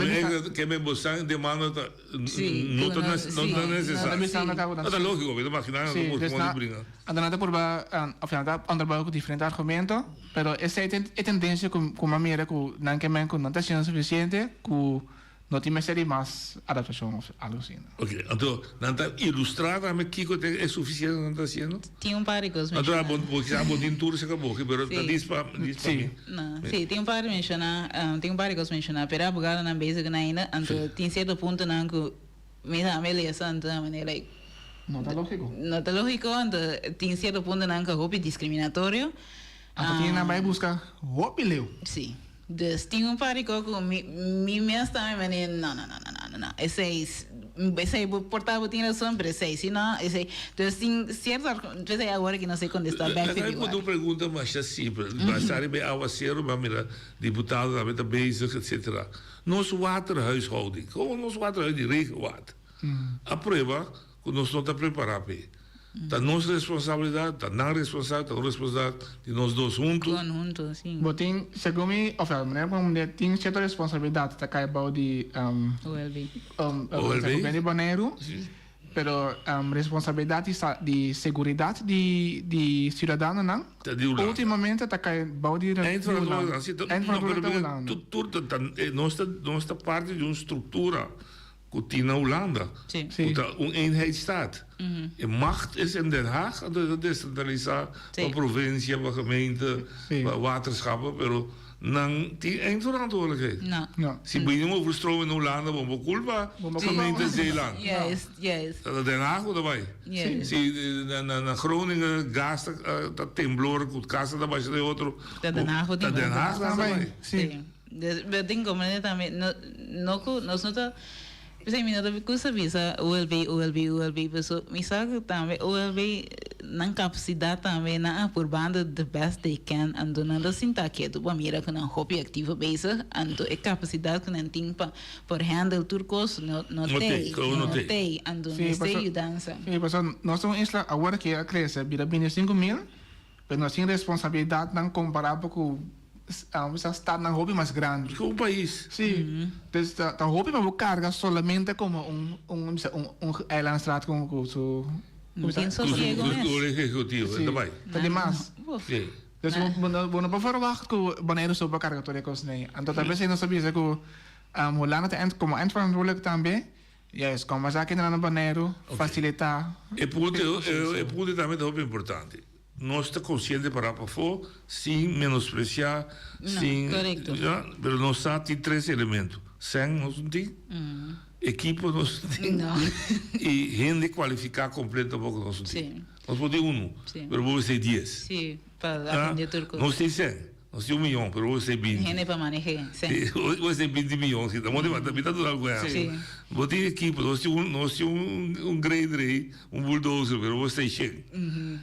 Ke men bo san demanda ta no ta no ta necesario. No ta logico, mi ta imagina nan ta busca di bringa. Anto nan ta purba of nan ta onderbouw cu diferente argumento, pero esey ta e tendencia cu mi a mira cu nan ke men cu no ta haciendo suficiente cu No tin mester di mas adaptacion of algo asina. Ok, anto nan ta ilustra tambe kico ta e suficiente nan ta haciendo? Tin un par di cos menciona. Anto bo kisa bo tin tur esaki boki, pero ta dis pa dis pa mi. No, si, tin un par di menciona, tin un par di cos menciona, pero e abogadonan bezig nan ainda, anto tin cierto puntonan cu mi tambe lesa, anto nan manera like. No ta logico. No ta logico, anto tin cierto puntonan cu hopi discriminatorio. Anto tin nan bay busca hopi leu. Si. Dus tin un par di cos cu mi mi mes tambe mane no no no no no no esey esey bo por ta bo tin razon pero esey si no esey dus tin cierto p'esey awor aki no sé contesta bek Laga mi pone un pregunta masha simpel basa riba e awacero mi a mira diputado tambe ta bezig etcetera nos waterhuishouding como nos waterhuishouding regenwater a prueba cu nos no ta prepara p'e. Ta nos responsabilidad, ta nan responsabilidad, ta un responsabilidad di nos dos hunto. Conhunto, si. Bo tin, segun mi, of ja, manera como mi tin cierto responsabilidad ta cay bao di OLB. OLB. Gobierno di Boneiru, pero responsabilidad di di seguridad di di ciudadanonan Ta di Hulanda. ultimamente ta cay bao di di Eindverantwoordelijk, Hulanda. si, ta, no, pero Eindverantwoordelijk ta Hulanda. tur ta, ta, nos ta, nos ta parti di un structura. Ku tin na Hulanda, ku ta un eenheidsstaat. E macht is in Den Haag, anto e ta desentralisá pa provinsia, pa gemeente, pa waterschappen, pero nan tin eindverantwoordelijkheid. Si bini un overstroming na Hulanda, bo por kulpa gemeente Zeeland. Ta na Den Haag ku ta bai. Si na Groningen gas ta temblor ku kasa ta basha den otro, ta Den Haag ku ta bai. Pero tin comprende tambe, no, no cu nos no ta, p'esei mi no ta gusta bisa OLB, OLB, OLB, paso mi sa cu tambe OLB nan capacidad tambe nan a purbando the best they can, anto nan ta sinta ketu pa mira cu nan hopi activo bezig, anto e capacidad cu nan tin pa por handle tur cos no no tei, no tei, anto mester yudansa. Sí, paso nos ta un isla awor cu a crece bira 25.000, pero nos tin responsabilidadnan comparabel cu Sa stadnan hopi mas grandi. Ku un pais. Si. Dus ta ta hopi pa bo karga solamente komo un un bisa un un eilandstraat ku ku su No tin sosiego mes. Ku ehekutivo e ta bai. Ta di mas. Si. Dus bo no bo no por verwacht ku Boneiru so por karga tur e kosnan ei. Anto ta bes ei nos ta bisa ku Hulanda ta eind komo eindverantwoordelijk tambe juist kombersá kinan na Boneiru fasilitá. E punto e punto tambe ta hopi importante. Nos ta konsiente pará pafó sin menospresiá, sin, ya, pero nos sa tin tres elemento, sèn nos no tin, ekipo nos no tin i hende kualifiká kompleto tampoko nos no tin. Nos por tin unu, pero bo mester dies. Nos tin sèn. Nos tin un miyon, pero bo mester 20. Hende pa maneh'é, sí. Sí, bo mester 20 miyon, sí. Ta moda mi ta duna algun ehèmpel. Sí. Bo tin ekipo, nos tin un, nos tin un, un grader ei, un bulldozer, pero bo mester shen.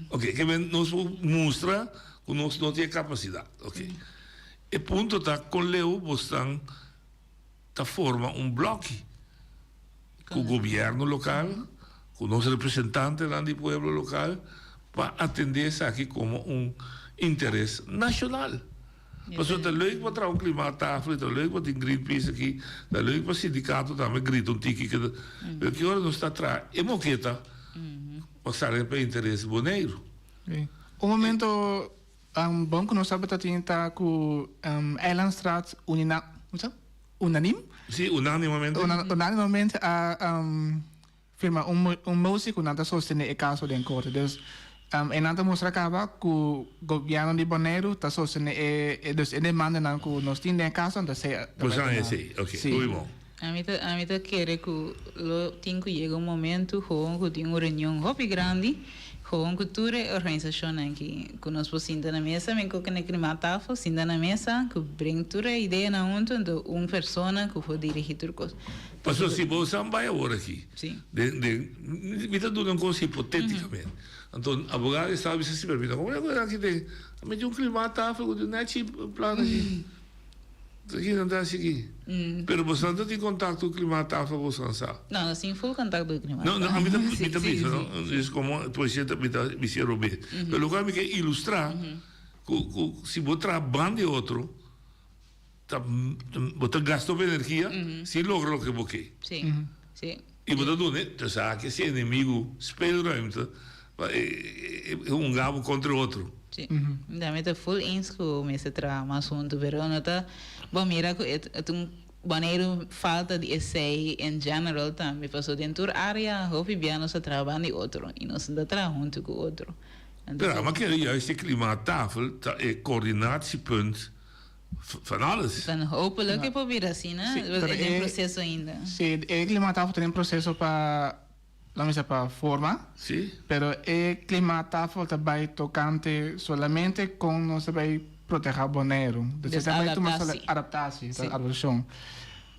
Oké, ke men nos por mustra ku nos no tin e kapasidat. Oké. E punto ta kon leu bo stan ta forma un blòki ku gobièrnu lokal, ku nos representantenan di pueblo lokal pa atendé esaki komo un interes nashonal. Pasobra ta leuk pa traha un klimaattafel, ta leuk pa tin Greenpeace aki, ta leuk pa sindikato tambe grita un tiki, pero ki ora nos ta traha e moketa pa sali pa interes Boneiru. Un momento Bon ku nos tabata tin ta ku Eilandstraat unina, unanim? Sí, unánimamente. Unánimamente a firma un un motie ku nan ta sostené e kaso den korte. Dus e nan ta mustra kaba ku gobièrnu di Boneiru ta sostené e dus e demandanan ku nos tin den e kaso anto esei ta bai tuma. Esei, oke, muy bon. Ami ta ami ta kere ku lo tin ku yega un momento gewoon ku tin un reunion hopi grandi gewoon ku tur e organisashonnan aki ku nos por sinta na mesa mi ku kende krimá tafel sinta na mesa ku bring tur e ideanan hunto anto un persona ku por dirigi tur kos. Pasobra si bo san bai awor aki den den mi ta duna un kos hipotetikamente anto abogado di estado bisa si pero mi ta komo aki den a mete un klimá tafel ku tin nechi plan aki. Aki nan ta haci aki. Pero boso nan ta tin contacto cu Klimaattafel boso nan sa? No, nos tin full contacto cu Klimaattafel. No, no, ami ta, mi ta bisa, no, es como presidente mi ta bisa Robert. Pero loke ami ke ilustra, cu, cu si bo traha banda di otro. Ta bo ta gasta hopi energia sin logra loke bo ke. Sí, sí. I bo ta duna e esaki si enemigu speelruimte pa e hunga bo kontra e otro. Sí. Mi ta full eens ku mester traha mas huntu, pero no ta bo mira ku e ta un Boneiru falta di esei en general tambe, pasobra den tur área hopi bia nos ta traha banda di otro i nos no ta traha huntu ku otro. Pero ama kere juist e klimaattafel ta e coördinatiepunt Van alles. Dan hopelijk e por bira asina, Sí, pero pero e den e- proceso ainda. Sí, e klimaattafel ta den proceso pa, laat me zeggen, pa forma. Sí. Pero e klimaattafel ta bai tocante solamente con nos ta bai proteha Boneiru. Dus Dus e ta bai tuma adapta sola- sí. adapta sí, Sí. adaptacion.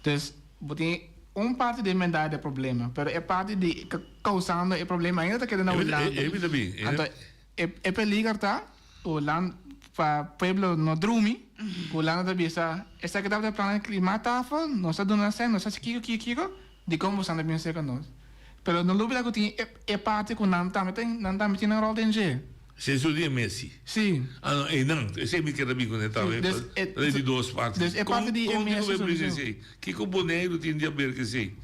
Dus bo tin un parti di mendai de problema, pero e parti di ca- causando e problema ainda ta keda na E- e- Hulanda. e- e- e- e- Anto e e peliger ta Hulanda pa pueblo no drumi, ku Hulanda ta bisa, esaki tabata e plan di klimaattafel, nos ta duna sèn, nos ta hasi kiko, kiko, kiko, dikon boso a bin serka nos? Pero no lubida ku tin e e parti ku nan tambe ta nan tambe tin nan ròl den dje. Esei di e Messi. Sí. Ah no, einan, esei mi keda bin kuné tambe, Sí, dus e pa di dos parti. Dus e parti di e Kon Messi kon di sowieso. esei? Kiko Boneiru tin di aber ku esei?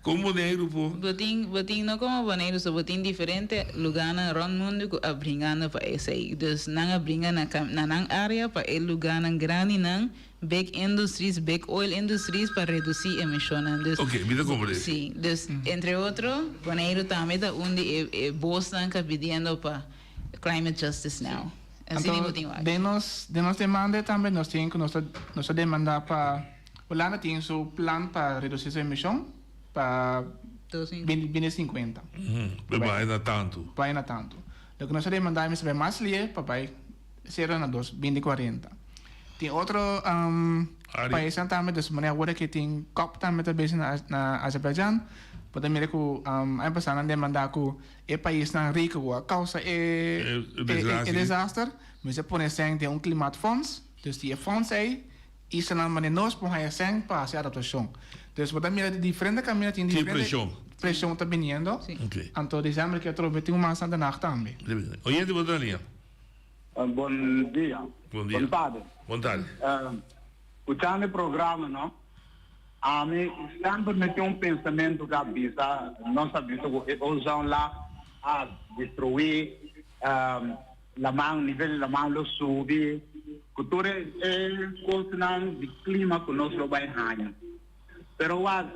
Kon Boneiru por? Bo tin, bo tin no komo Boneiru so, bo tin diferente lugánan rònt mundu ku a bringando pa esei. Dus nan a bringa na kam, na nan área pa e lugánan grandinan, big industries, big oil industries pa redusí emishonnan. Dus, Oké, mi ta komprendé. Sí, dus entre otro Boneiru tambe ta un di e e bosnan ku a pidiendo pa climate justice now. Asina Anto bo tin wak. den nos den nos demanda tambe nos tin ku nos ta nos ta demandá pa Hulanda tin su plan pa reduci su emision pa bini 50. Pa bai na tantu. Bai na tantu. Loke nos a demanda mester bai mas lie pa bai sero na dos binti cuarenta. Tin otro paisnan tambe, dus manera awor aki tin cop tambe ta bezig na Azerbaijan. Bo ta mira cu aña pasa nan demanda cu e paisnan rico cu a causa e desaster mester pone sèn den un klimaatfonds. Dus di e fonds ei Islanan manera nos por haña sèn pa hasi adaptashon. Dus bo ta mira di diferente kaminda tin Tin diferente preshon. preshon ta biniendo. Sí. Oké. Anto desèmber ke atrobe tin un mas na Den Haag tambe. Oyente bo ta na liña. Bon dia. Bon dia. Bon tarde. Bon tarde. Escuchando e programa no, ami semper mi tin un pensamentu ku a bisa, nos a bisa ku e ozonlaag a destruí Laman, nivel di laman lo subi, ku tur e kosnan di klima ku nos lo bai haña. Pero wak,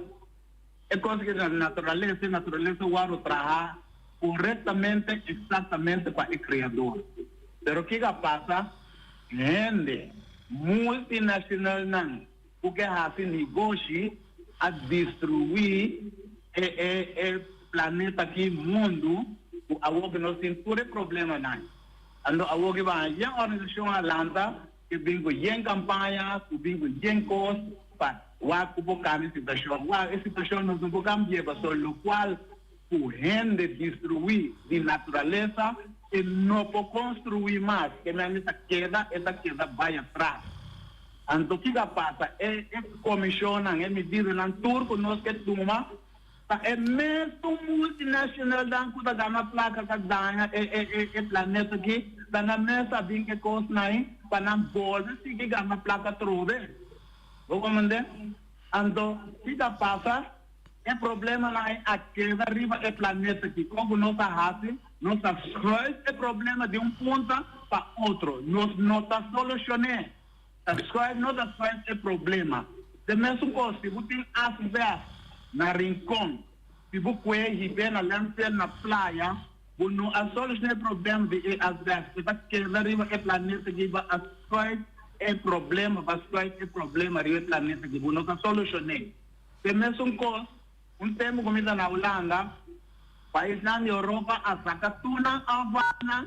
e kos ki ta naturalesa, e naturalesa wòrdu traha korektamente, eksaktamente pa e Kreador. Pero kiko a pasa? Hende, multinashonalnan ku ke hasi negoshi a destruí e e e planeta aki, mundu, ku awor ku nos tin tur e problemanan. Anto awor ki ban yen organisashon a lanta ke bin ku yen kampaña, ku bin ku yen kos pa wak ku por kambia e situashon. Wak e situashon nos no por kambi'é pasobra lokual ku hende destruí di naturalesa e no por konstruí mas, ke nan e ta keda e ta keda bai atras. Anto kiko a pasa? E e komishonnan, e medidanan tur ku nos ke tuma ta e mesun multinacionalnan ku ta gana plaka ta daña e e e e planeta aki, ta nan mes a bin e kosnan ei pa nan bolbe sigui gana plaka atrobe. Bo komprende? Anto kiko a pasa? E problemanan ei a keda riba e planeta aki. Kon ku nos a hasi? Nos a schuif e problema di un punta pa otro. Nos no ta solushon'é. Ta schuif no ta schuif e problema. Te mesun kos si bo tin asbest na Rincon, si bo kue hib'é na landfill na Playa, bo no a solushona e problema di e asbest. E ta keda riba e planeta aki. Bo a schuif e problema, bo a schuif e problema riba e planeta aki. Bo no ta solushon'é. Te mesun kos, un tempu ku mi ta na Hulanda, paisnan di Europa a saka tur nan afvalnan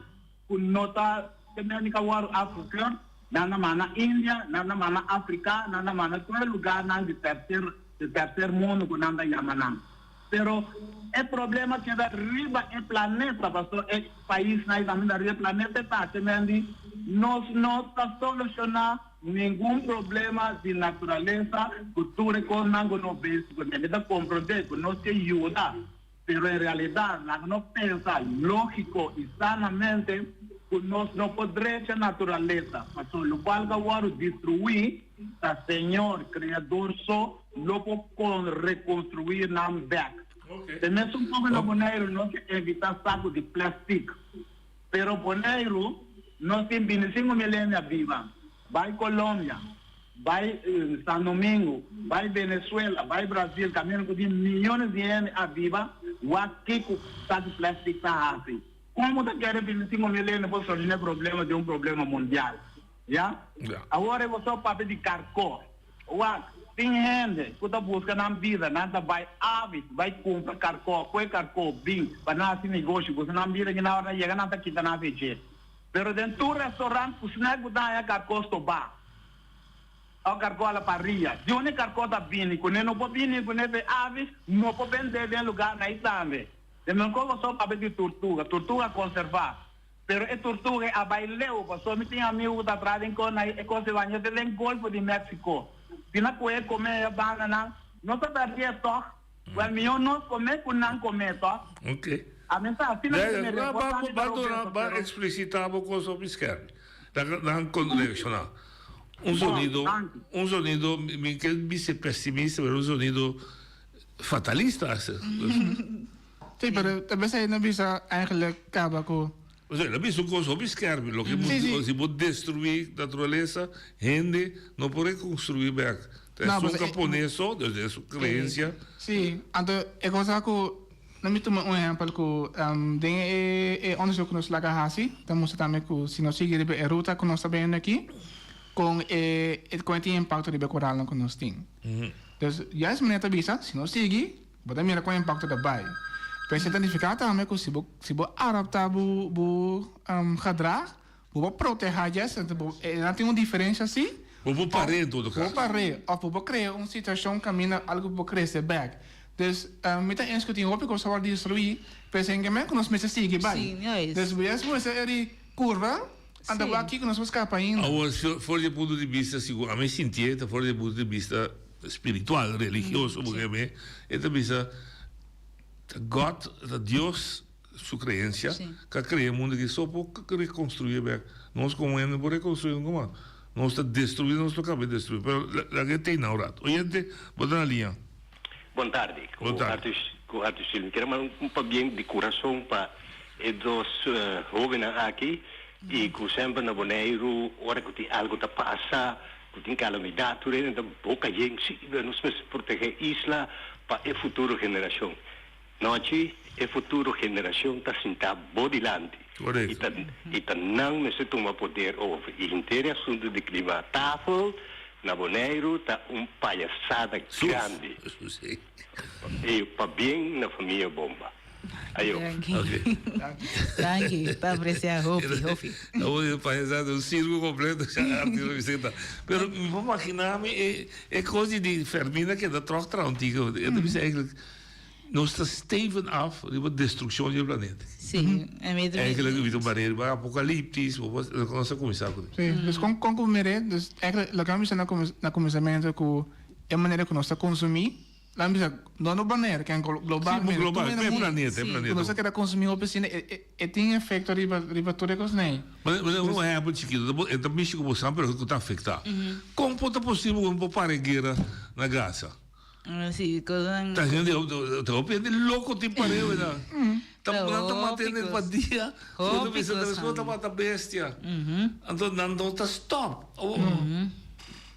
ku no ta Amerika wòrdu afgekeurd, nan ta manda India, nan ta manda Afrika, nan ta manda tur e lugarnan di terser di terser mundu ku nan ta yama nan. Pero e problema keda riba e planeta, pasobra e paisnan ei tambe ta riba e planeta e ta haci mendi nos no ta solushoná Ningun problema di naturalesa ku tur e kosnan ku nos besi ku ne. Mi ta komprondé ku nos ke yuda, pero en realidat laga nos pensa lógiko i sanamente. Ku nos no por drecha naturalesa, pasobra lokual ku a wòrdu destruí, ta Señor, Kreador so lo por rekonstruí nan bèk. Te mesun poko na Boneiru nos ke evitá saku di plèstik. Pero Boneiru nos tin bintisingu mil hende a biba. Bai Colombia, bai San Domingo, bai Venezuela, bai Brasil kaminda ku tin miyones di hende a biba, wak kiko saku plèstik ta hasi. Kon bo ta kere 25 mil hende por soluciona e problema di un problema mundial? Ya? Awor e bo so papia di karkó. Wak, tin hende ku ta buska nan bida, nan ta bai Avis bai kumpra karkó, kue karkó, bin pa nan hasi negoshi, buska nan bida ki nan ora nan yega nan ta kita nan feche. Pero den tur restaurant ku snack bo ta haña karkó stobá òf karkó a la parrilla. Di unda e karkó ta bini? Kuné no por bini kuné fe Avis no por bendé den lugarnan ei tambe. De men kogo so papia di turtuga, turtuga konservá. Pero e turtuga ei a bai leu, pasobra mi tin amigu ku ta traha den kos na e konservá te den Golfo di Mexico. Si nan kohe kome e bandanan, no ta pèrdí tòg? Wèl, mihó nos kome ku nan kome tòg? Ok. A mi sa, asina mi ta mira e kos ami ta robeso, Ba pero. explicita bo kos op skerp. Nan kon reacciona. Un sonido, un sonido, mi ke bisa pesimista, pero un sonido Fatalista hasta. Sí, pero ta bes ahí no bisa eigenlijk kaba ku. O sea, lo bisa un kos hopi skerp, loke Sí, sí. si bo destruí naturalesa, hende no por rekonstruí bèk. Ta No, esun pues, ka eh, pone eso, dus e su kreensia. Sí, anto e cosa ku lo mi tuma un ehempel ku den e e onderzoek ku nos laga hasi ta mustra tambe ku si nos sigui riba e ruta ku nos ta bende aki kon e kon e tin impakto riba e koralnan ku nos tin. Dus juist meneer ta bisa, si no sigui, bo ta mira kon impakto ta bai. Pero esei ta nifiká tambe ku si bo si bo adaptá bo bo gedrag, bo por protehá juist, anto bo e nan tin un diferensha si. Bo por par'é en todo Bo kaso. por par'é òf bo por krea un situashon kaminda algu por krese bèk. Dus mi ta eens ku tin hopi kos a wòrdu destruí, pero esei ke men ku nos mester sigui bai. Sí, juist. Dus bo juist mester e di kurva. Anda Sí. wak kiko nos por skapa ainda. Awor, for di e punto di bista, sigun ami sintié, ta for di e punto di bista spiritual, religioso, porque mi e ta bisa ta God, ta Dios su creencia ka crea e mundo aki so por reconstrui bek. Nos como hende no por reconstrui nunca mas. Nos ta destrui, nos lo caba di destrui. Pero laga e tei na un rato. Oyente, bo ta na liña. Bon tardi. Bon tardi. Ku Arthur Silva. Mi kier a manda un pabien di kurason pa e dos hobennan aki i ku semper na Boneiru ora ku tin algu ta pasa, ku tin kalamidat tur hende ta boka yen si nos mester protegé isla pa e futuro generashon. Nochi e futuro generashon ta sintá bo dilanti i ta i ta nan mester tuma poder over i henter e asuntu di klimatafel na Boneiru ta un payasada grandi. E pabien na famia Bomba. Ayo. Danki. Danki, ta aprecia hopi, hopi. Awor e payasada un circo completo ya Arthur lo bisita. Pero mi por imagina mi e e cos di di Fermina keda trog traha un tiki. E ta bisa eigenlijk nos ta steven af riba destruccion di e planeta. Sí, en mi Eigenlijk mi ta barera riba apocaliptis, bo por nos a cuminsa cu. Sí, dus con con cu mire, dus eigenlijk loke mi bisa na na cuminsamento cu E manera ku nos ta konsumí, laat mi bisa, no no Bonaire, ken global, Sí, global, tur e hende planeta, e planeta. Ku nos ta keda konsumí hopi asina, e e tin efekto riba riba tur e kosnan ei. Ma ma un ehèmpel chikitu, e ta mishi ku bo san pero ku ta afektá. Kon por ta posibel ku bo por para e guera na Gaza? Sí, kosnan. Ta hende, ta hopi hende loko tin pareu ei nan. Ta nan ta mata hende pa dia, ku ta bisa ta ta mata bestia. Anto nan no ta stòp.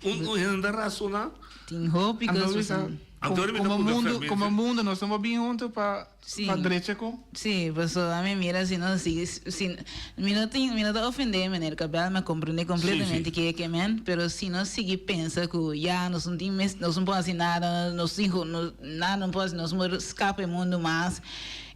Un un hende ta rasoná. Tin hopi Anto kos bisa, pasan. Anto mi ta komo puntra mundu, Fermin komo si. mundu nos no por bin huntu pa Sí. pa drecha ku. Sí, pasobra mi mira si no si si mi no tin mi no ta ofendé meneer Cabral mi a comprendé Sí, completamente sí. ke e ke men pero si nos sigui pensa ku ya nos no tin mes nos no por hasi nada nos tin ku nos nada no por hasi nos por skapa e mundu mas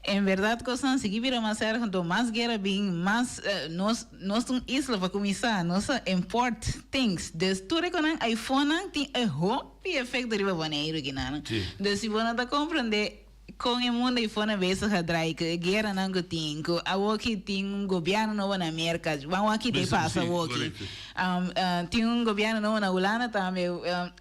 en berdad kosnan sigui bira mas erg anto mas guera bin mas nos Nos ta un isla pa kuminsá, nos ta import things. Dus tur e konan iPhonenan tin e hopi efekto riba Boneiru kinanan. Sí. Dus si bo no ta komprendé Kon e mundo ei for na bezig a draai ku e gueranan ku tin, ku awoki tin un gobièrnu nobo na Merka, ban wak ki ta e pasa awoki. Tin un gobièrnu nobo na Hulanda tambe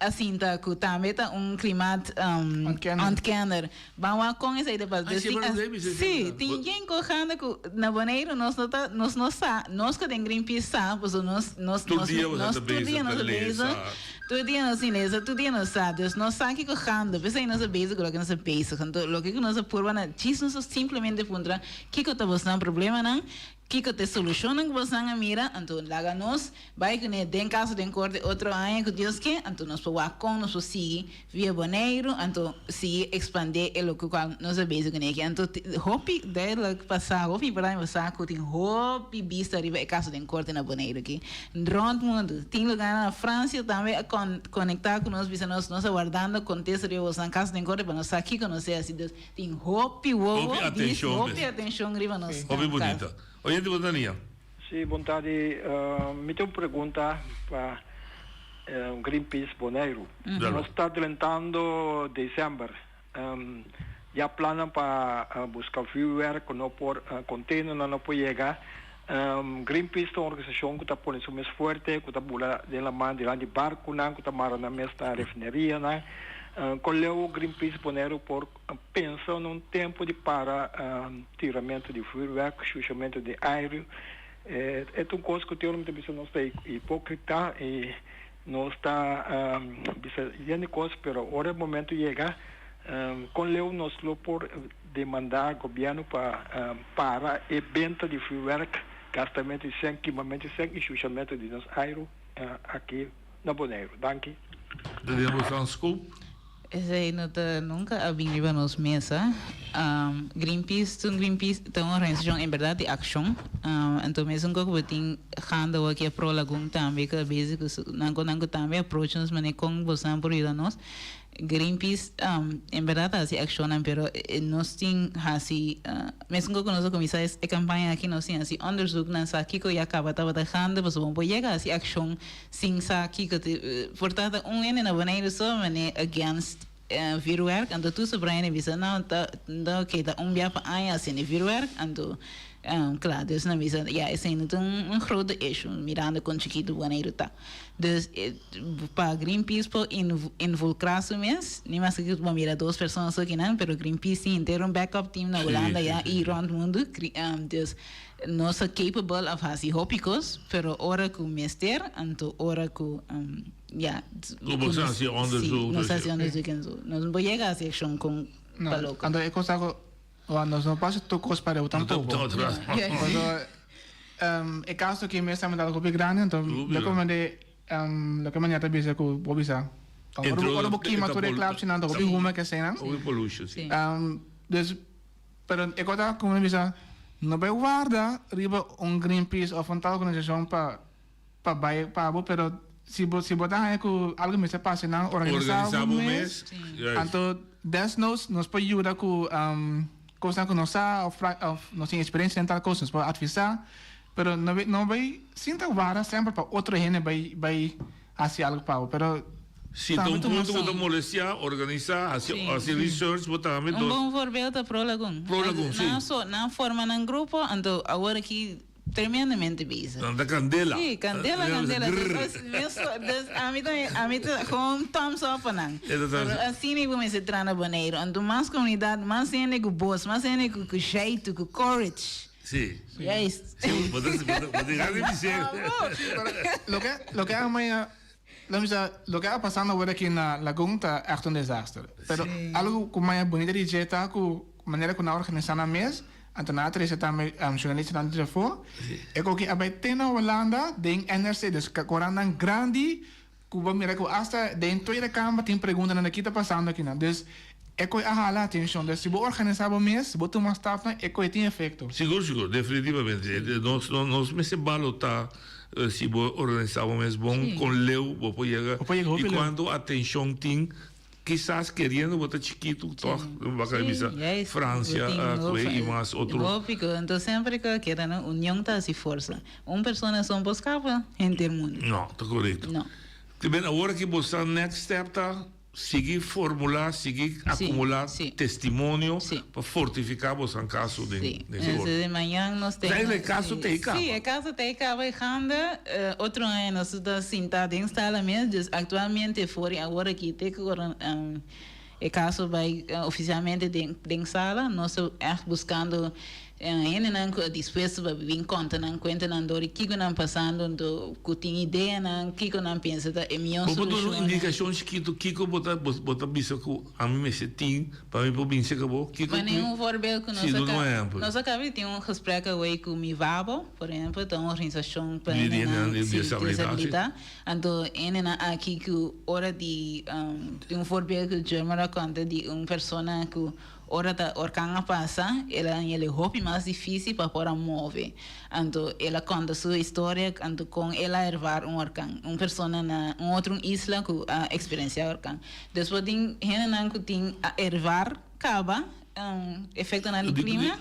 a sinta ku tambe ta un klimaat ontkenner. Ban wak kon esei ta pasa. Dus tin si, tin yen kos ganda ku na Boneiru nos no ta, nos no sa, nos ku den Greenpeace sa, pasobra nos nos Tur dia nos tur dia nos ta bezig. Tur dia nos tin lesa, tur dia nos sa, dus nos sa kiko gando, p'esei nos a bezig ku loke nos a bezig. Anto loke ku nos a purba na djis nos a simplemente puntra kiko ta bosnan problemanan, kiko ta e solushonnan ku bosnan a mira, anto laga nos bai kuné den kaso den korte otro aña ku Dios ke, anto nos por wak kon nos por sigui via Boneiru, anto sigui ekspandé e loke kual nos a bezig kuné aki. Anto hopi duidelijk pa sa, hopi importante pa sa ku tin hopi bista riba e kaso den korte na Boneiru aki. Rond mundu. Tin lugarnan na Francia tambe a konektá ku nos bisa nos nos a wardando kontesta riba bosnan kaso den korte pa nos sa kiko nos hasi. Dus tin hopi wowo Hopi bis, hopi atenshon riba nos Hopi kaso. bunita. Oyente bo ta nia? Sí, bon tardi. Mi tin un pregunta pa Greenpeace Boneiru. Nos ta drentando december. Ya plannan pa busca vuurwerk cu no por, containernan no por yega. Greenpeace ta un organisacion cu ta pone su mes fuerte, cu ta bula den laman dilanti barconan, cu ta mara nan mes na refinerianan. Con leu Greenpeace Boneiru por pensa na un tempo di para tiramento di vuurwerk, shushamentu di airu? E ta un cos cu te ora mi ta bisa nos ta hipocrita y nos ta bisa yen di cos, pero ora e momento yega con leu nos lo por demanda gobierno pa para e benta di vuurwerk, gastamento di cen, kimamento di cen y shushamento di nos airu aki na Boneiru. Danki. Tenemos un scoop. Esei no ta nunca a bin riba nos mesa. Greenpeace ta un Greenpeace ta un organisacion en berdad di accion. Anto mesun cu bo tin gaande awor aki a Pro Lagun tambe cu a bezig cu su nan cu nan cu tambe approach nos manera con bosnan por yuda nos. Greenpeace en berdad ta haci accionnan pero nos tin haci mesun cu nos a cuminsa e campaña aki nos tin haci onderzoek nan sa kico ya caba tabata gaande pasobra bo por yega haci accion Sin sa kiko te por ta ta un hende na Boneiru so mane against vuurwerk anto tur sobra hende bisa no ta ta oke ta un bia pa aña haciendo vuurwerk anto kla dus nan bisa ya esei no ta un grote issue mirando kon chikitu Boneiru ta dus pa Greenpeace por involucra su mes ni maske ku bo mira dos persona so kinan pero Greenpeace tin henter un backup team na Hulanda ya y rond mundu dus Nos ta capable of haci hopi cos, pero ora cu mester, anto ora cu, ya. Cu bo sa haci onderzoek. Si, nos haci onderzoek en zo. Nos no por yega haci accion con pa loco. Anto e cos ta cu, nos no por haci tur cos pareu tampoco. Pasobra e caso aki mes ta hopi grandi, anto loke mande, loke manera ta bisa cu bo bisa, ora bo kima tur e klapchinan, ta hopi huma keseinan. Hopi pollution, si. Dus. Pero e kos ta como bisa, no bay warda riba un Greenpeace of un tal organisacion pa pa bay pa bo, pero si bo si bo ta haña cu algo mester pasa nan organisa bo mes, anto desnoods nos por yuda cu cosnan cu nos sa of of nos tin experiencia den tal cos nos por advisa, pero no bay no bay sinta warda semper pa otro hende bay bay haci algo pa bo, pero Si ta un punto ku ta molestiá, organisá, hasi hasi research bo tambe Un bon voorbeeld ta Pro Lagun. Pro Lagun, si. Nan so, nan forma nan grupo, anto awor aki tremendamente bezig. Nan ta kandela. Si, kandela, kandela. Dus, mes, dus ami ta, ami ta gewoon thumbs up pa nan. Pero asina bo mester traha na Boneiru. Anto mas komunidat, mas hende ku bos, mas hende ku ku zjeitu, ku courage. Si. Juist. Si, bo ta, bo ta deha di bis'é. Loke, loke a maya Lo mi sa, loke a pasando awor aki na Lagun ta echt un desaster. Pero algo ku maya bunita di dje ta ku manera ku nan a organisa nan mes, anto nan a trese tambe journalistanan di afó, e koki a bai te na Holanda den NRC, dus korannan grandi ku bo mira ku asta den Tweede Kamer tin preguntanan di ki ta pasando akinan. Dus e koe a hala atenshon. Dus si bo organisa bo mes, bo tuma stapnan, e koe tin efekto. Sigur, sigur, definitivamente. Nos nos mester balotá Si bo organisa bo mes bon con leu bo por yega y cuanto atencion tin kisas keriendo bo ta chikito toch baka bisa Francia cu y mas otro. Hopi cu enton semper cu a keda no union ta haci forsa un persona so no por scapa henter mundo. No ta corecto. No. Te ben awor aki bo sa next step ta. Sigui formulá, sigui akumulá testimonio pa fortifiká bosan kaso den Sí, den korte. de mañan nos Pues eigenlijk e kaso ta ei kaba. Sí, e kaso ta ei kaba i ganda. Otro aña nos ta sintá den sala mes, dus aktualmente for i awor aki te ku ora e kaso bai ofisialmente den den sala, nos ta ègt buskando Hendenan ku a dispuesto pa bin konta nan kuentanan dor di kiko nan pasando anto ku tin ideanan kiko nan pensa ta e mihó Bo por duna un solushonnan. indikashon chikitu kiko bo ta bo ta bisa ku ami mester tin pa mi por bin serka bo? Kiko Mane un voorbeeld ku nos Si, a duna un ka ehèmpel. nos a kaba di tin un gesprek awey ku Mivabo por ehèmpel ta un organisashon pa Di hendenan hendenan di si desabilidat si. desabilidat anto hendenan aki ku ora di tin un voorbeeld ku German a konta di un persona ku Ora ta orkan a pasa, el a hañ'el e hopi mas difísil pa por a move. Anto el a konta su historia anto kon el a ervaar un orkan, un persona na un otro un isla ku a eksperensiá orkan. Dus bo tin hendenan ku tin a ervaar kaba efektonan di klima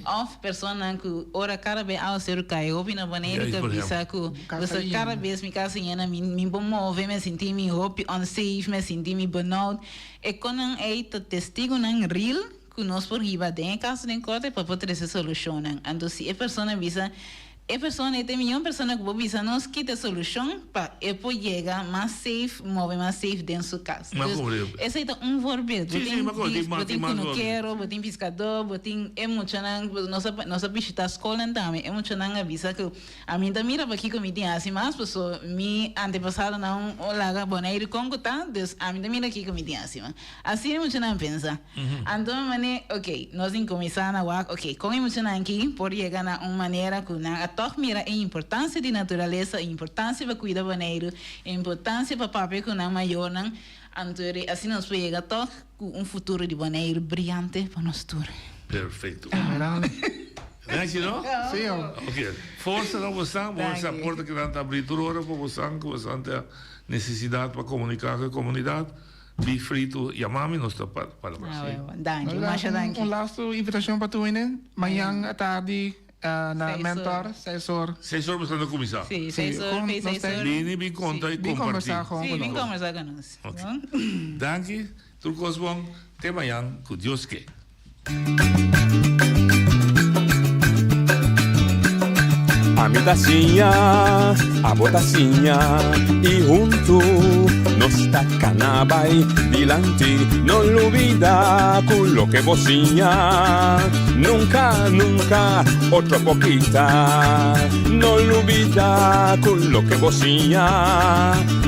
òf personanan ku ora kada bes awaseru kai hopi na Boneiru ta bisa ku kada bes mi kasa yena mi por move, mi a sinti mi hopi unsafe, mi a sinti mi benauwd. E konan ei ta testigunan real ku nos por hiba den e kaso den korte pa por trese solushonnan. Anto si e persona bisa, e persona ei ta e miyon persona ku por bisa nos ki ta e solushon pa e por yega mas safe, move mas safe den su kas. M'a Dus komprende. esei ta un voorbeeld. Bo Sí, sí, tin m'a komprende. di, Tin bo mas, tin tin mas voorbeeld. kunukero, bo tin piskadó, bo tin e muchanan, nos a nos a bishitá skolnan tambe, e muchanan a bisa ku Ami ta mira pakiko mi tin hasi mas paso mi antepasadonan a laga Boneiru kon ku ta, dus ami ta mira kiko mi tin hasi mas. Asina e muchanan pensa. Anto mi mane, ok, nos tin kuminsá na wak, ok, kon e muchanan aki por yega na un manera ku nan a tòg mira e importansia di naturalesa, e importansia pa kuida Boneiru, e importansia pa papia ku nan mayornan, anto asina nos por yega tòg ku un futuro di Boneiru briante pa nos tur. Perfecto. Nancy no? Sí, oh. Ok. Forsa na bosan, bo esa porta que nan ta abri tur ora pa bosan, ku bosan ta necesidad pa comunica ku e comunidad, be free to yama mi, nos ta pa palabra. Ah, bueno. Danki, masha danki. Un laatste invitacion pa tur hende. Mañan atardi na Mentor, seis or. Seis or bosan ta cuminsa? Sí, seis or, seis or. Bini, bin conta y Bin comparti. conversa gewoon Sí, cu bin nos. conversa cu nos. Ok. Danki, tur cos bon, te mañan cu Dios ke. Ami ta siña, abo ta siña i huntu nos ta kana bai dilanti. No lubida ku loke bo siña nunka, nunka otro por kita. No lubida ku loke bo siña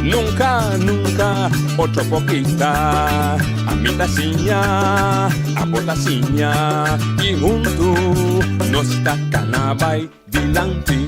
nunka, nunka otro por kita. Ami ta siña, abo ta siña i huntu nos ta kana bai dilanti.